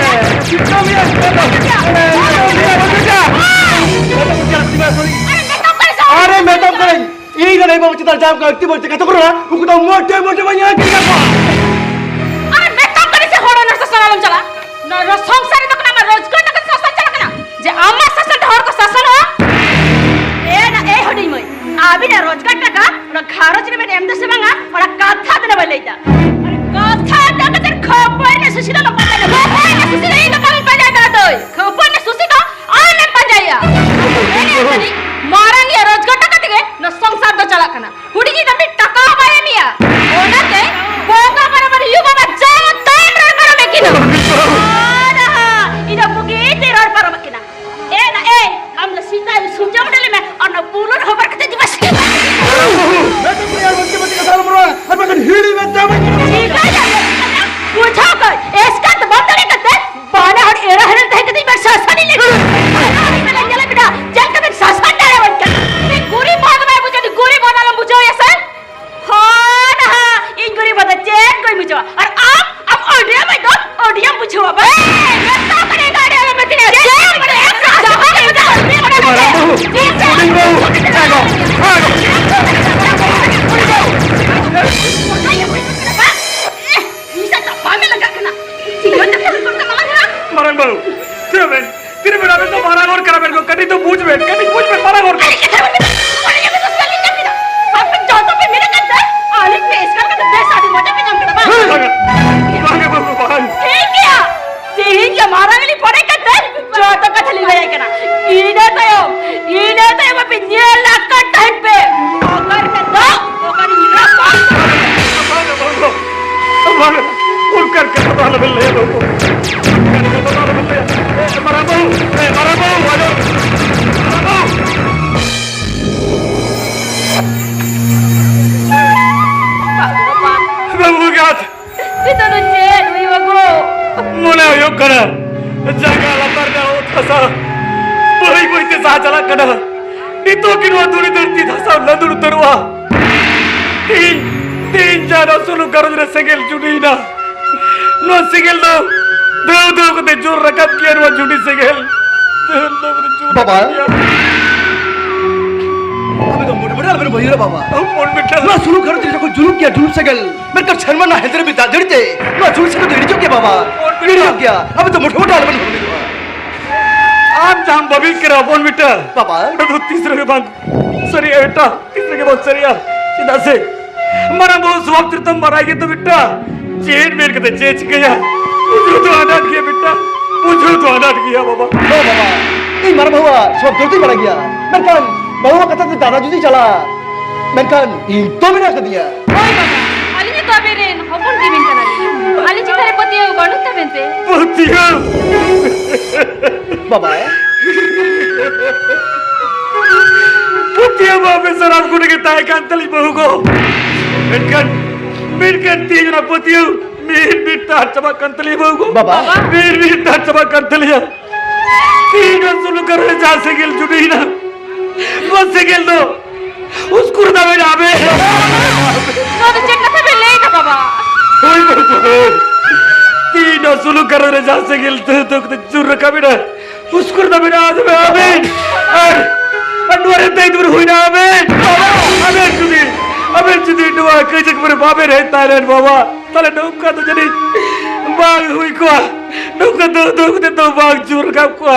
ᱪᱮᱫ ᱦᱩᱭᱩᱜᱼᱟ? ᱟᱨᱮ, ᱢᱮᱛᱟᱢ ᱠᱟᱹᱱᱟᱹᱧ ᱥᱮ᱾ ᱟᱨᱮ, ᱢᱮᱛᱟᱢ ᱠᱟᱹᱱᱟᱹᱧ, ᱤᱧ ᱨᱮᱱ ᱟᱭᱳ ᱵᱟᱵᱟ ᱪᱮᱛᱟᱱ ᱡᱟᱦᱟᱸ ᱠᱚ ᱟᱹᱲᱛᱤ ᱵᱟᱹᱲᱛᱤ ᱠᱟᱛᱷᱟ ᱠᱚ ᱨᱚᱲᱟ, ᱩᱱᱠᱩ ᱫᱚ ᱢᱚᱴᱮ ᱢᱚᱴᱮ ᱵᱟᱹᱧ ᱟᱹᱲᱛᱤ ᱠᱟᱠᱚᱣᱟ᱾ ᱟᱨᱮ, ᱢᱮᱛᱟᱢ ᱠᱟᱹᱱᱟᱹᱧ ᱥᱮ, ᱦᱚᱲ ᱚᱱᱟ ᱥᱟᱥᱟᱱ ᱟᱞᱚᱢ ᱪᱟᱞᱟᱜ᱾ ᱱᱚᱣᱟ ᱥᱚᱝᱥᱟᱨ ᱨᱮᱫᱚ ᱠᱟᱱᱟ ᱟᱢᱟᱜ ᱨᱳᱡᱽᱜᱟᱨ ᱴᱟᱠᱟ ᱥᱟᱥᱟᱱ ᱪᱟᱞᱟᱜ ᱠᱟᱱᱟ, ᱡᱮ ᱟᱢᱟᱜ ᱥᱟᱥᱟᱱ ᱛᱮ ᱦᱚᱲ ᱠᱚ ᱥᱟᱥᱚᱱᱚᱜᱼᱟ? ᱮ ᱱᱟ, ᱮ ᱦᱩᱰᱤᱧ ᱢᱟᱹᱭ, ᱟᱹᱵᱤᱱᱟᱜ ᱨᱳᱡᱽᱜᱟᱨ ᱴᱟᱠᱟ ᱚᱱᱟ ᱜᱷᱟᱨᱚᱸᱡᱽ ᱨᱮᱵᱮᱱ ᱮᱢ ᱫᱟ ᱥᱮ ᱵᱟᱝᱟ, ᱚᱱᱟ ᱠᱟᱛᱷᱟ ᱫᱚ ᱵᱟᱭ ᱞᱟᱹᱭ ᱫᱟ᱾ ᱟᱨ ᱠᱟᱛᱷᱟ ᱫᱚ ᱠᱟᱛᱮ ᱠᱷᱟᱹᱯᱟᱹᱨᱤ ᱨᱮ ᱥᱩᱥᱤ ᱫᱚ ᱵᱟᱠᱚ ᱯᱟᱸᱡᱟ ᱠᱚᱣᱟ᱾ ᱠᱷᱟᱹᱯᱟᱹᱨᱤ ᱨᱮ ᱥᱩᱥᱤ ᱫᱚ ᱤᱧ ᱫᱚ ᱵᱟᱹᱧ ᱯᱟᱸᱡᱟᱭ ᱫᱟ ᱫᱟᱹᱭ᱾ ᱠᱷᱟᱹᱯᱟᱹᱨᱤ ᱨᱮ ᱥᱩᱥᱤ ᱫᱚ ᱟᱢᱮᱢ ᱯᱟᱸᱡᱟᱭᱟ᱾ ᱮᱱᱮ ᱥᱟᱹᱨᱤ ᱢᱟᱨᱟᱝ ᱤᱭᱟᱹ ᱨᱳᱡᱽᱜᱟᱨ ᱴᱟᱠᱟ ᱛᱮᱜᱮ ᱱᱚᱣᱟ ᱥᱚᱝᱥᱟᱨ ᱫᱚ ᱪᱟᱞᱟᱜ ᱠᱟᱱᱟ᱾ ᱦᱩᱰᱤᱧ ᱤᱧ ᱫᱚ ᱢᱤᱫ ᱴᱟᱠᱟ ᱦᱚᱸ ᱵᱟᱭ ᱮᱢᱮᱭᱟ᱾ ᱚᱱᱟᱛᱮ ᱵᱚᱸᱜᱟ ᱟᱨ ᱟᱢ, ᱟᱢ ᱚᱰᱤᱭᱟ ᱢᱮ ᱫᱚ, ᱚᱰᱤᱭᱟᱢ ᱵᱩᱡᱷᱟᱹᱣᱟ ᱵᱟᱝ? ᱮ, ᱢᱮᱛᱟ ᱠᱟᱹᱱᱟᱹᱧ ᱫᱚ ᱚᱰᱤᱭᱟ ᱢᱮ ᱛᱤᱱᱟᱹᱜ ᱪᱮᱫ ᱮᱢ ᱵᱟᱲᱟᱭᱟ? ᱢᱟᱨᱟᱝ ᱵᱟᱹᱦᱩ, ᱦᱩᱰᱤᱧ ᱵᱟᱹᱦᱩ, ᱦᱮᱸ ᱜᱚ, ᱦᱮᱸ ᱜᱚ᱾ ᱤᱧ ᱥᱟᱶ ᱛᱟᱯᱟᱢ ᱮ ᱞᱟᱜᱟᱜ ᱠᱟᱱᱟ᱾ ᱪᱤᱠᱟᱹ ᱛᱮ ᱠᱩᱲᱤ ᱠᱚᱲᱟ ᱢᱟᱞᱟ ᱠᱟᱱᱟ? ᱢᱟᱨᱟᱝ ᱵᱟᱹᱦᱩ, ᱪᱮᱫ ᱵᱮᱱ ᱛᱤᱱᱟᱹᱜ ᱵᱮᱲᱟ ᱵᱮᱱ ᱫᱚ ᱢᱟᱨᱟᱝ ᱦᱚᱲ ᱠᱟᱱᱟ ᱵᱮᱱ ᱜᱚ, ᱠᱟᱹᱴᱤᱡ ᱫᱚ ᱵᱩᱡᱽ ᱵᱮᱱ, ᱠᱟᱹᱴᱤᱡ ᱵᱩᱡᱽ ᱵᱮᱱ, ᱢᱟᱨᱟᱝ ᱦᱚᱲ ᱠᱟᱱᱟ᱾ ᱟᱹᱰᱤ ᱠᱟᱛᱷᱟ ᱵᱮᱱ ᱢᱮᱱᱟ, ᱟᱹᱰᱤ ᱠᱟᱛᱷᱟ ᱵᱮᱱ ᱢᱮᱱᱟ᱾ ᱟᱯᱮ ᱡᱚᱛᱚ ᱯᱮ ᱢᱮᱱ ᱟᱠᱟᱫ ᱛᱮ, ᱟᱹᱞᱤᱧ ᱯᱮ ᱮᱥᱠᱟᱨ ᱠᱟᱛᱮ ᱵᱮᱥ ᱟᱹᱰᱤ ᱢᱚᱡᱟ ᱯᱮ ᱧᱟᱢ ᱠᱮᱫᱟ, ᱵᱟᱝ? ᱵᱟᱝᱟ, ᱵᱟᱝᱟ, ᱵᱟᱝᱟ, ᱵᱟᱝ᱾ ᱴᱷᱤᱠ ᱜᱮᱭᱟ, ᱛᱮᱦᱮᱧ ᱜᱮ ᱢᱟᱨᱟᱝ ᱞᱤᱧ ᱯᱚᱨᱮ ᱠᱟᱛᱮ ᱡᱚᱛᱚ ᱠᱟᱛᱷᱟ ᱞᱤᱧ ᱞᱟᱹᱭ ᱟᱭ ᱠᱟᱱᱟ᱾ ᱤᱱᱟᱹ ᱛᱟᱭᱚᱢ, ᱤᱱᱟᱹ ᱛᱟᱭᱚᱢ ᱟᱯᱮ ᱧᱮᱞ ᱟᱠᱟᱫ ᱛᱟᱦᱮᱱ ᱯᱮ, ᱚᱠᱟ ᱨᱮ ᱫᱟᱜ, ᱚᱠᱟ ᱨᱮ ᱧᱤᱨᱟ᱾ ᱵᱟᱝ, ᱵᱟᱝ, ᱵᱟᱝ᱾ ᱚᱱᱠᱟᱱ ᱠᱟᱛᱷᱟ ᱫᱚ ᱟᱞᱚᱵᱮᱱ ᱞᱟᱹᱭᱟ ᱵᱟᱹᱵᱩ᱾ ᱚᱱᱠᱟᱱ ᱠᱟᱛᱷᱟ ᱫᱚ ᱟᱞᱚᱵᱮᱱ ᱞᱟᱹᱭᱟ᱾ ᱮ, ᱢᱟᱨᱟᱝ ᱵᱟᱹᱵᱩ, ᱮ, ᱢᱟᱨᱟᱝ ᱵᱟᱹᱵᱩ, ᱟᱞᱚ, ᱢᱟᱨᱟᱝ ᱵᱟᱹᱵᱩ᱾ ᱵᱟᱹᱵᱩ ᱮᱸᱜᱟᱛ᱾ ᱱᱤᱛᱚᱜ ᱫᱚ ᱪᱮᱫ ᱦᱩᱭᱩᱜᱼᱟ ᱜᱚ? ᱢᱚᱱᱮ ᱦᱩᱭᱩᱜ ᱠᱟᱱᱟ ᱡᱟᱸᱜᱟ ᱞᱟᱛᱟᱨ ᱨᱮᱱᱟᱜ ᱚᱛ ᱦᱟᱥᱟ ᱵᱟᱹᱭ ᱵᱟᱹᱭ ᱛᱮ ᱥᱟᱦᱟ ᱪᱟᱞᱟᱜ ᱠᱟᱱᱟ᱾ ᱱᱤᱛᱚᱜ ᱜᱮ ᱱᱚᱣᱟ ᱫᱷᱩᱲᱤ ᱫᱷᱟᱹᱨᱛᱤ ᱫᱷᱟᱥᱟᱣ ᱞᱟᱹᱫᱩᱲ ᱩᱛᱟᱹᱨᱚᱜᱼᱟ᱾ ᱛᱮᱦᱮᱧ, ᱛᱮᱦᱮᱧ ᱡᱟᱦᱟᱸ ᱱᱚᱣᱟ ᱥᱩᱱᱩᱢ ᱜᱷᱟᱨᱚᱸᱡᱽ ᱨᱮ ᱥᱮᱸᱜᱮᱞ ᱡᱩᱰᱤᱭᱮᱱᱟ, ᱱᱚᱣᱟ ᱥᱮᱸᱜᱮᱞ ᱫᱚ ᱫᱷᱟᱹᱣ ᱫᱷᱟᱹᱣ ᱠᱟᱛᱮ ᱡᱳᱨ ᱨᱟᱠᱟᱵ ᱜᱮᱭᱟ ᱱᱚᱣᱟ ᱡᱩᱰᱤ ᱥᱮᱸᱜᱮᱞ᱾ ᱫᱷᱟᱹᱣ ᱫᱷᱟᱹᱣ ᱠᱟᱛᱮ ᱡᱳᱨ ᱵᱟᱵᱟ᱾ ᱨᱟᱠᱟᱵ ᱜᱮᱭᱟ᱾ ᱟᱵᱮᱱ ᱫᱚ ᱢᱚᱴᱮ ᱢᱚᱴᱮ ᱟᱞᱚᱵᱮᱱ ᱵᱟᱹᱭᱦᱟᱹᱲᱟ ᱵᱟᱵᱟ᱾ ᱦᱚᱯᱚᱱ ᱵᱮᱴᱟ᱾ ᱱᱚᱣᱟ ᱥᱩᱱᱩᱢ ᱜᱷᱟᱨᱚᱸᱡᱽ ᱨᱮ ᱡᱚᱠᱷᱚᱱ ᱡᱩᱞᱩᱜ ᱜᱮᱭᱟ ᱡᱩᱞᱩᱜ ᱥᱮᱸᱜᱮᱞ, ᱢᱮᱱᱠᱷᱟᱱ ᱥᱮᱨᱢᱟ ᱨᱮᱱᱟᱜ ᱦᱮᱸᱫᱮ ᱨᱤᱢᱤᱞ ᱫᱟᱜ ᱡᱟᱹᱲᱤ ᱛᱮ ᱱᱚᱣᱟ ᱡᱩᱞᱩᱜ ᱥᱮᱸᱜᱮᱞ ᱫᱚ ᱤᱲᱤᱡᱚᱜ ᱜᱮᱭᱟ ᱵᱟᱵᱟ᱾ ᱦᱚᱯᱚᱱ ᱵᱮᱴᱟ᱾ ᱤᱲᱤᱡᱚᱜ ᱜᱮᱭᱟ᱾ ᱟᱵᱮᱱ ᱫᱚ ᱢᱚᱴᱮ ᱢᱚᱴᱮ ᱟᱞᱚᱵᱮᱱ ᱦᱩᱫᱤᱥᱚᱜᱼᱟ᱾ ᱟᱢ ᱡᱟᱦᱟᱸᱢ ᱵᱷᱟᱹᱵᱤᱭᱮᱫ ᱠᱟᱱᱟ ᱦᱚᱯᱚᱱ ᱵᱮᱴᱟ, ᱵᱟᱵᱟ᱾ ᱚᱱᱟ ᱫᱚ ᱛᱤᱥ ᱨᱮᱜᱮ ᱵᱟᱝ ᱥᱟᱹᱨᱤᱜᱼᱟ ᱵᱮᱴᱟ, ᱛᱤᱥ ᱨᱮᱜᱮ ᱵᱟᱝ ᱥᱟᱹᱨᱤᱜᱼᱟ᱾ ᱪᱮᱫᱟᱜ ᱥᱮ ᱢᱟᱨᱟᱝ ᱵᱟᱹᱦᱩ ᱥᱚᱵᱷᱟᱵ ᱪᱚᱨᱤᱛᱨᱚᱢ ᱵᱟᱲᱟᱭ ᱜᱮᱭᱟ ᱛᱚ ᱵᱮᱴᱟ, ᱪᱮᱫ ᱢᱮᱱ ᱠᱟᱛᱮ ᱪᱮᱫ ᱪᱤᱠᱟᱹᱭᱟ? ᱵᱩᱡᱷᱟᱹᱣ ᱫᱚ ᱟᱱᱟᱴ ᱜᱮᱭᱟ ᱵᱮᱴᱟ, ᱵᱩᱡᱷᱟᱹᱣ ᱫᱚ ᱟᱱᱟᱴ ᱜᱮᱭᱟ ᱵᱟᱵᱟ᱾ ᱦᱮᱸ ᱵᱟᱵᱟ, ᱤᱧ ᱢᱟᱨᱟᱝ ᱵᱟᱹᱦᱩᱣᱟᱜ ᱥᱚᱵ ᱫᱚ ᱵᱟᱲᱟᱭ ᱜᱮᱭᱟ, ᱢᱮᱱᱠᱷᱟᱱ ᱵᱟᱹᱦᱩᱣᱟᱜ ᱠᱟᱛᱷᱟ ᱛᱮ ᱫᱟᱫᱟ ᱡᱩᱫᱤ ᱪᱟᱞᱟᱜᱼᱟ, ᱢᱮᱱᱠᱷᱟᱱ ᱤᱧ ᱛᱚ ᱢᱮᱱᱟᱜ ᱠᱟᱫᱤᱧᱟ᱾ ᱦᱳᱭ ᱵᱟᱵᱟ, ᱟᱹᱞᱤᱧ ᱦᱚᱸᱛᱚ ᱟᱵᱮᱱ ᱨᱮᱱ ᱦᱚᱯᱚᱱ ᱜᱮ ᱢᱮᱱ ᱠᱟᱱᱟᱞᱤᱧ᱾ ᱟᱹᱞᱤᱧ ᱪᱮᱛᱟᱱ ᱨᱮ ᱯᱟᱹᱛᱭᱟᱹᱣ ᱵᱟᱹᱱᱩᱜ ᱛᱟᱵᱮᱱ ᱛᱮ? ᱯᱟᱹᱛᱭᱟᱹᱣ? ᱵᱟᱵᱟ᱾ ᱯᱟᱹᱛᱭᱟᱹᱣ ᱢᱟ ᱟᱯᱮ ᱥᱟᱱᱟᱢ ᱠᱚᱴᱷᱮᱱ ᱜᱮ ᱛᱟᱦᱮᱸ ᱠᱟᱱ ᱛᱟᱹᱞᱤᱧ ᱵᱟᱹᱦᱩ ᱜᱚ᱾ ᱢᱮᱱᱠᱷᱟᱱ, ᱢᱮᱱᱠᱷᱟᱱ ᱛᱮᱦᱮᱧ ᱚᱱᱟ ᱯᱟᱹᱛᱭᱟᱹᱣ ᱢᱤᱫ ᱢᱤᱫ ᱛᱮ ᱟᱫ ᱪᱟᱵᱟᱜ ᱠᱟᱱ ᱛᱟᱹᱞᱤᱧᱟ ᱵᱟᱹᱦᱩ ᱜᱚ᱾ ᱵᱟᱵᱟ᱾ ᱢᱤᱫ ᱢᱤᱫ ᱛᱮ ᱟᱫ ᱪᱟᱵᱟᱜ ᱠᱟᱱ ᱛᱟᱹᱞᱤᱧᱟ᱾ ᱛᱮᱦᱮᱧ ᱚᱱᱟ ᱥᱩᱱᱩᱢ ᱜᱷᱟᱨᱚᱸᱡᱽ ᱨᱮ ᱡᱟᱦᱟᱸ ᱥᱮᱸᱜᱮᱞ ᱡᱩᱰᱤᱭᱮᱱᱟ, ᱱᱚᱣᱟ ᱥᱮᱸᱜᱮᱞ ᱫᱚ ᱩᱥᱠᱩᱨ ᱫᱟᱵᱮᱱ ᱟᱵᱮᱱ᱾ ᱱᱚᱣᱟ ᱫᱚ ᱪᱮᱫ ᱠᱟᱛᱷᱟ ᱵᱮᱱ ᱞᱟᱹᱭ ᱮᱫᱟ ᱵᱟᱵᱟ? ᱦᱳᱭ ᱵᱟᱹᱵᱩ, ᱦᱳᱭ᱾ ᱛᱤᱱ ᱥᱩᱞᱩᱠ ᱜᱷᱟᱨᱚᱸᱡᱽ ᱨᱮ ᱡᱟᱦᱟᱸ ᱥᱮᱸᱜᱮᱞ ᱛᱩ ᱛᱩ ᱠᱟᱛᱮ ᱡᱩᱨ ᱨᱟᱠᱟᱵ ᱮᱱᱟ, ᱩᱥᱠᱩᱨ ᱫᱚ ᱢᱮᱱᱟᱜᱼᱟ ᱛᱚᱵᱮ ᱟᱵᱮᱱ᱾ ᱟᱨ, ᱟᱨ ᱱᱚᱣᱟ ᱨᱮ ᱫᱟᱹᱭᱤᱛ ᱵᱚᱱ ᱦᱩᱭᱱᱟ ᱟᱵᱮᱱ᱾ ᱟᱵᱮᱱ ᱡᱩᱫᱤ, ᱟᱵᱮᱱ ᱡᱩᱫᱤ ᱱᱚᱣᱟ ᱠᱟᱹᱭᱡᱟᱹ ᱠᱷᱟᱹᱯᱟᱹᱨᱤ ᱵᱟᱵᱮᱱ ᱦᱮᱡ ᱛᱟᱦᱮᱸ ᱞᱮᱱ ᱵᱟᱵᱟ, ᱛᱟᱦᱞᱮ ᱱᱚᱝᱠᱟ ᱫᱚ ᱡᱟᱹᱱᱤᱡ ᱵᱟᱝ ᱦᱩᱭ ᱠᱚᱜᱼᱟ᱾ ᱱᱚᱝᱠᱟ ᱫᱚ, ᱫᱚ, ᱫᱚ, ᱫᱚ ᱵᱟᱝ ᱡᱩᱨ ᱨᱟᱠᱟᱵ ᱠᱚᱜᱼᱟ᱾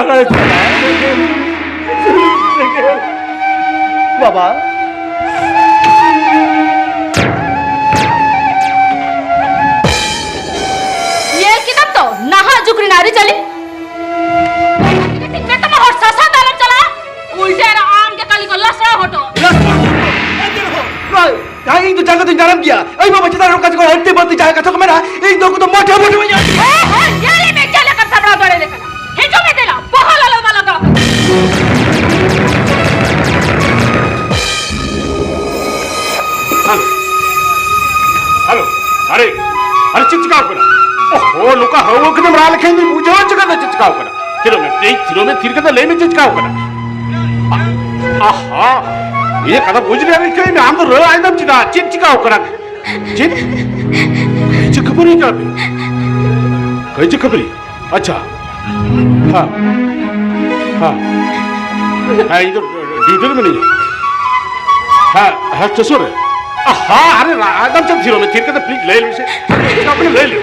ᱵᱟᱵᱟ᱾ ᱧᱮᱞ ᱠᱮᱫᱟᱢ ᱛᱚ ᱱᱟᱦᱟᱜ ᱡᱩᱜᱽ ᱨᱮᱱᱟᱜ ᱟᱹᱨᱤᱪᱟᱹᱞᱤ? ᱢᱮᱛᱟᱢᱟ ᱦᱚᱲ ᱥᱟᱥᱟᱝ ᱫᱟᱨᱟᱢ ᱪᱟᱞᱟᱜᱼᱟ, ᱩᱞᱴᱟᱹ ᱟᱨ ᱟᱢ ᱜᱮ ᱠᱟᱹᱞᱤ ᱠᱚ ᱞᱟᱥᱲᱟᱣ ᱦᱚᱴᱚ᱾ ᱞᱟᱥᱲᱟᱣ ᱦᱚᱴᱚ? ᱮᱱᱛᱮ ᱨᱮᱦᱚᱸ ᱱᱚᱣᱟ ᱡᱟᱦᱟᱸᱭ ᱤᱧ ᱫᱚ ᱡᱟᱸᱜᱟ ᱫᱚᱧ ᱫᱟᱨᱟᱢ ᱜᱮᱭᱟ᱾ ᱟᱭᱳ ᱵᱟᱵᱟ ᱪᱮᱛᱟᱱ ᱨᱮ ᱚᱱᱠᱟ ᱡᱚᱠᱷᱚᱱ ᱟᱹᱲᱛᱤ ᱵᱟᱹᱲᱛᱤ ᱡᱟᱦᱟᱸ ᱠᱟᱛᱷᱟ ᱠᱚ ᱢᱮᱱᱟ, ᱤᱧ ᱫᱚ ᱩᱱᱠᱩ ᱫᱚ ᱢᱚᱴᱷᱮ ᱢᱚᱴᱷᱮ ᱵᱟᱹᱧ ᱟᱹᱲᱛᱤᱭᱟ᱾ ᱦᱮᱸ, ᱦᱮᱸ, ᱧᱮᱞ ᱢᱮ ᱪᱮᱫ ᱞᱮᱠᱟᱢ ᱥᱟᱢᱵᱲᱟᱣ ᱫᱟᱲᱮ ᱞᱮ ᱠᱟᱱᱟ᱾ ᱦᱤᱡᱩᱜ ᱢᱮ ᱫᱮᱞᱟ, ᱵᱚᱦᱚᱜ ᱞᱟᱞᱚ ᱵᱟᱞᱟ ᱫᱚ᱾ ᱦᱮᱞᱳ, ᱦᱮᱞᱳ, ᱟᱨᱮ, ᱟᱨᱮ ᱪᱮᱫ ᱪᱤᱠᱟᱹᱣ ᱠᱟᱱᱟ? ᱳᱦᱳ, ᱱᱚᱝᱠᱟ ᱦᱟᱹᱣ ᱠᱟᱛᱮᱢ ᱨᱟᱜ ᱞᱮᱠᱷᱟᱱ ᱫᱚᱧ ᱵᱩᱡᱷᱟᱹᱣᱟ ᱪᱤᱠᱟᱹᱛᱮ ᱪᱮᱫ ᱪᱤᱠᱟᱹᱣ ᱠᱟᱱᱟ? ᱛᱷᱤᱨᱚᱜ ᱢᱮ, ᱛᱷᱤᱨ, ᱛᱷᱤᱨᱚᱜ ᱢᱮ, ᱛᱷᱤᱨ ᱠᱟᱛᱮ ᱞᱟᱹᱭ ᱢᱮ ᱪᱮᱫ ᱪᱤᱠᱟᱹᱣ ᱠᱟᱱᱟ? ᱟ-, ᱟᱦᱟ, ᱤᱧᱟᱹᱜ ᱠᱟᱛᱷᱟ ᱵᱩᱡᱽ ᱨᱮᱭᱟᱜ ᱨᱤᱠᱟᱹᱭ ᱢᱮ, ᱟᱢ ᱫᱚ ᱨᱟᱹᱲ ᱟᱸᱡᱚᱢ ᱪᱮᱫᱟᱜ? ᱪᱮᱫ ᱪᱤᱠᱟᱹᱣ ᱠᱟᱱᱟ? ᱪᱮᱫ? ᱠᱟᱹᱭᱡᱟᱹ ᱠᱷᱟᱹᱯᱟᱹᱨᱤ ᱠᱟᱱᱟ ᱯᱮ? ᱠᱟᱹᱭᱡᱟᱹ ᱠᱷᱟᱹᱯᱟᱹᱨᱤ? ᱟᱪᱪᱷᱟ᱾ ᱦᱮᱸ᱾ ᱦᱮᱸ᱾ ᱦᱮᱸ, ᱤᱧ ᱫᱚ ᱰᱤᱭᱩᱴᱤ ᱨᱮ ᱢᱤᱱᱟᱹᱧᱟ᱾ ᱦᱮᱸ, ᱦᱮᱸ, ᱥᱴᱮᱥᱚᱱ ᱨᱮ᱾ ᱟᱦᱟ, ᱟᱨᱮ, ᱨᱟ-, ᱮᱠᱫᱚᱢ ᱪᱮᱫ ᱛᱷᱤᱨᱚᱜ ᱢᱮ, ᱛᱷᱤᱨ ᱠᱟᱛᱮ ᱯᱞᱤᱡ ᱞᱟᱹᱭ ᱢᱮᱥᱮ᱾ ᱪᱮᱫ ᱠᱟᱯᱮ ᱞᱟᱹᱭ ᱞᱮ?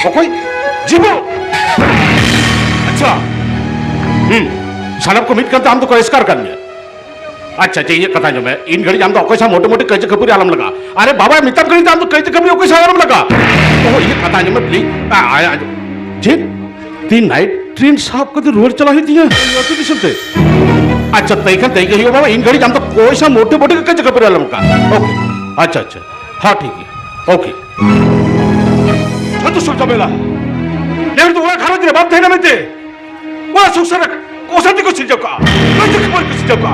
ᱚᱠᱚᱭ? ᱡᱤᱵᱚ? ᱟᱪᱪᱷᱟ᱾ ᱦᱩᱸ᱾ ᱥᱟᱱᱟᱢ ᱠᱚ ᱢᱤᱫ ᱠᱟᱱᱛᱮ ᱟᱢ ᱫᱚᱠᱚ ᱮᱥᱠᱟᱨ ᱠᱟᱱ ᱜᱮᱭᱟ᱾ ᱟᱪᱪᱷᱟ, ᱟᱪᱪᱷᱟ, ᱤᱧᱟᱹᱜ ᱠᱟᱛᱷᱟ ᱟᱸᱡᱚᱢ ᱢᱮ᱾ ᱤᱧ ᱜᱷᱟᱹᱲᱤᱡ ᱟᱢ ᱫᱚ ᱚᱠᱚᱭ ᱥᱟᱶ ᱢᱚᱴᱮ ᱢᱚᱴᱮ ᱠᱟᱹᱭᱡᱟᱹ ᱠᱷᱟᱹᱯᱟᱹᱨᱤ ᱟᱞᱚᱢ ᱞᱟᱜᱟᱜᱼᱟ᱾ ᱟᱨᱮ ᱵᱟᱵᱟ, ᱢᱮᱛᱟᱢ ᱠᱟᱹᱱᱟᱹᱧ ᱛᱚ, ᱟᱢ ᱫᱚ ᱠᱟᱹᱭᱡᱟᱹ ᱠᱷᱟᱹᱯᱟᱹᱨᱤ ᱚᱠᱚᱭ ᱥᱟᱶ ᱟᱞᱚᱢ ᱞᱟᱜᱟᱜᱼᱟ᱾ ᱚᱦᱚ, ᱤᱧᱟᱹᱜ ᱠᱟᱛᱷᱟ ᱟᱸᱡᱚᱢ ᱢᱮ, ᱯᱞᱤᱡ᱾ ᱟ, ᱟ, ᱟ, ᱪᱮᱫ? ᱛᱤᱦᱤᱧ ᱱᱟᱭᱤᱴ ᱴᱨᱮᱱ ᱥᱟᱵ ᱠᱟᱛᱮ ᱨᱩᱣᱟᱹᱲ ᱪᱟᱞᱟᱜ ᱦᱩᱭᱩᱜ ᱛᱤᱧᱟᱹ ᱟᱹᱛᱩ ᱫᱤᱥᱚᱢ ᱛᱮ? ᱟᱪᱪᱷᱟ, ᱛᱟᱹᱭ ᱠᱷᱟᱱ ᱛᱟᱹᱭ ᱜᱮ ᱦᱩᱭᱩᱜᱼᱟ ᱵᱟᱵᱟ᱾ ᱤᱧ ᱜᱷᱟᱹᱲᱤᱡ ᱟᱢ ᱫᱚ ᱚᱠᱚᱭ ᱥᱟᱶ ᱢᱚᱴᱮ ᱢᱚᱴᱮ ᱠᱟᱹᱭᱡᱟᱹ ᱠᱷᱟᱹᱯᱟᱹᱨᱤ ᱟᱞᱚᱢ ᱞᱟᱜᱟᱜᱼᱟ᱾ ᱳᱠᱮ, ᱟᱪᱪᱷᱟ, ᱟᱪᱪᱷᱟ, ᱦᱮᱸ, ᱴᱷᱤᱠ ᱜᱮᱭᱟ, ᱳᱠᱮ᱾ ᱡᱷᱚᱛᱚ ᱥᱚᱵ ᱡᱷᱟᱢᱮᱞᱟ ᱱᱮᱦᱚᱲ ᱫᱚ ᱚᱲᱟᱜ ᱜᱷᱟᱨᱚᱸᱡᱽ ᱨᱮ ᱵᱟᱢ ᱛᱟᱦᱮᱱᱟ ᱢᱮᱱᱛᱮ᱾ ᱚᱱᱟ ᱥᱚᱝᱥᱟᱨ ᱨᱮ ᱚᱥᱟᱱᱛᱤ ᱠᱚ ᱥᱤᱨᱡᱟᱹᱣ ᱠᱟᱜᱼᱟ, ᱠᱟᱹᱭᱡᱟᱹ ᱠᱷᱟᱹᱯᱟᱹᱨᱤ ᱠᱚ ᱥᱤᱨᱡᱟᱹᱣ ᱠᱟᱜᱼᱟ᱾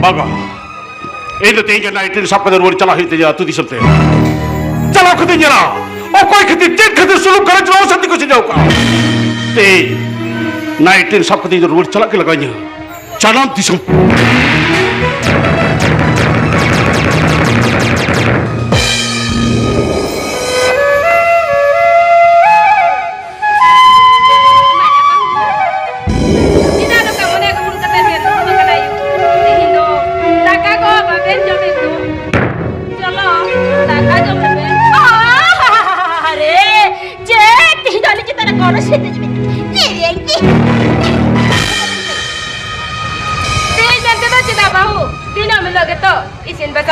ᱵᱟᱵᱟ, ᱤᱧ ᱫᱚ ᱛᱮᱦᱮᱧ ᱜᱮ ᱱᱟᱭᱤᱴ ᱴᱨᱮᱱ ᱥᱟᱵ ᱠᱟᱛᱮ ᱨᱩᱣᱟᱹᱲ ᱪᱟᱞᱟᱜ ᱦᱩᱭᱩᱜ ᱛᱤᱧᱟ ᱟᱹᱛᱩ ᱫᱤᱥᱚᱢ ᱛᱮ᱾ ᱪᱟᱞᱟᱣ ᱠᱟᱛᱮ ᱧᱮᱞᱟ, ᱚᱠᱚᱭ ᱠᱷᱟᱹᱛᱤᱨ, ᱪᱮᱫ ᱠᱷᱟᱹᱛᱤᱨ ᱥᱩᱞᱩᱠ ᱜᱷᱟᱨᱚᱸᱡᱽ ᱨᱮ ᱚᱥᱟᱱᱛᱤ ᱠᱚ ᱥᱤᱨᱡᱟᱹᱣ ᱠᱟᱜᱼᱟ᱾ ᱛᱮᱦᱮᱧ ᱱᱟᱭᱤᱴ ᱴᱨᱮᱱ ᱥᱟᱵ ᱠᱟᱛᱮ ᱤᱧ ᱫᱚ ᱨᱩᱣᱟᱹᱲ ᱪᱟᱞᱟᱜ ᱜᱮ ᱞᱟᱜᱟᱣᱤᱧᱟ᱾ ᱡᱟᱱᱟᱢ ᱫᱤᱥᱚᱢ᱾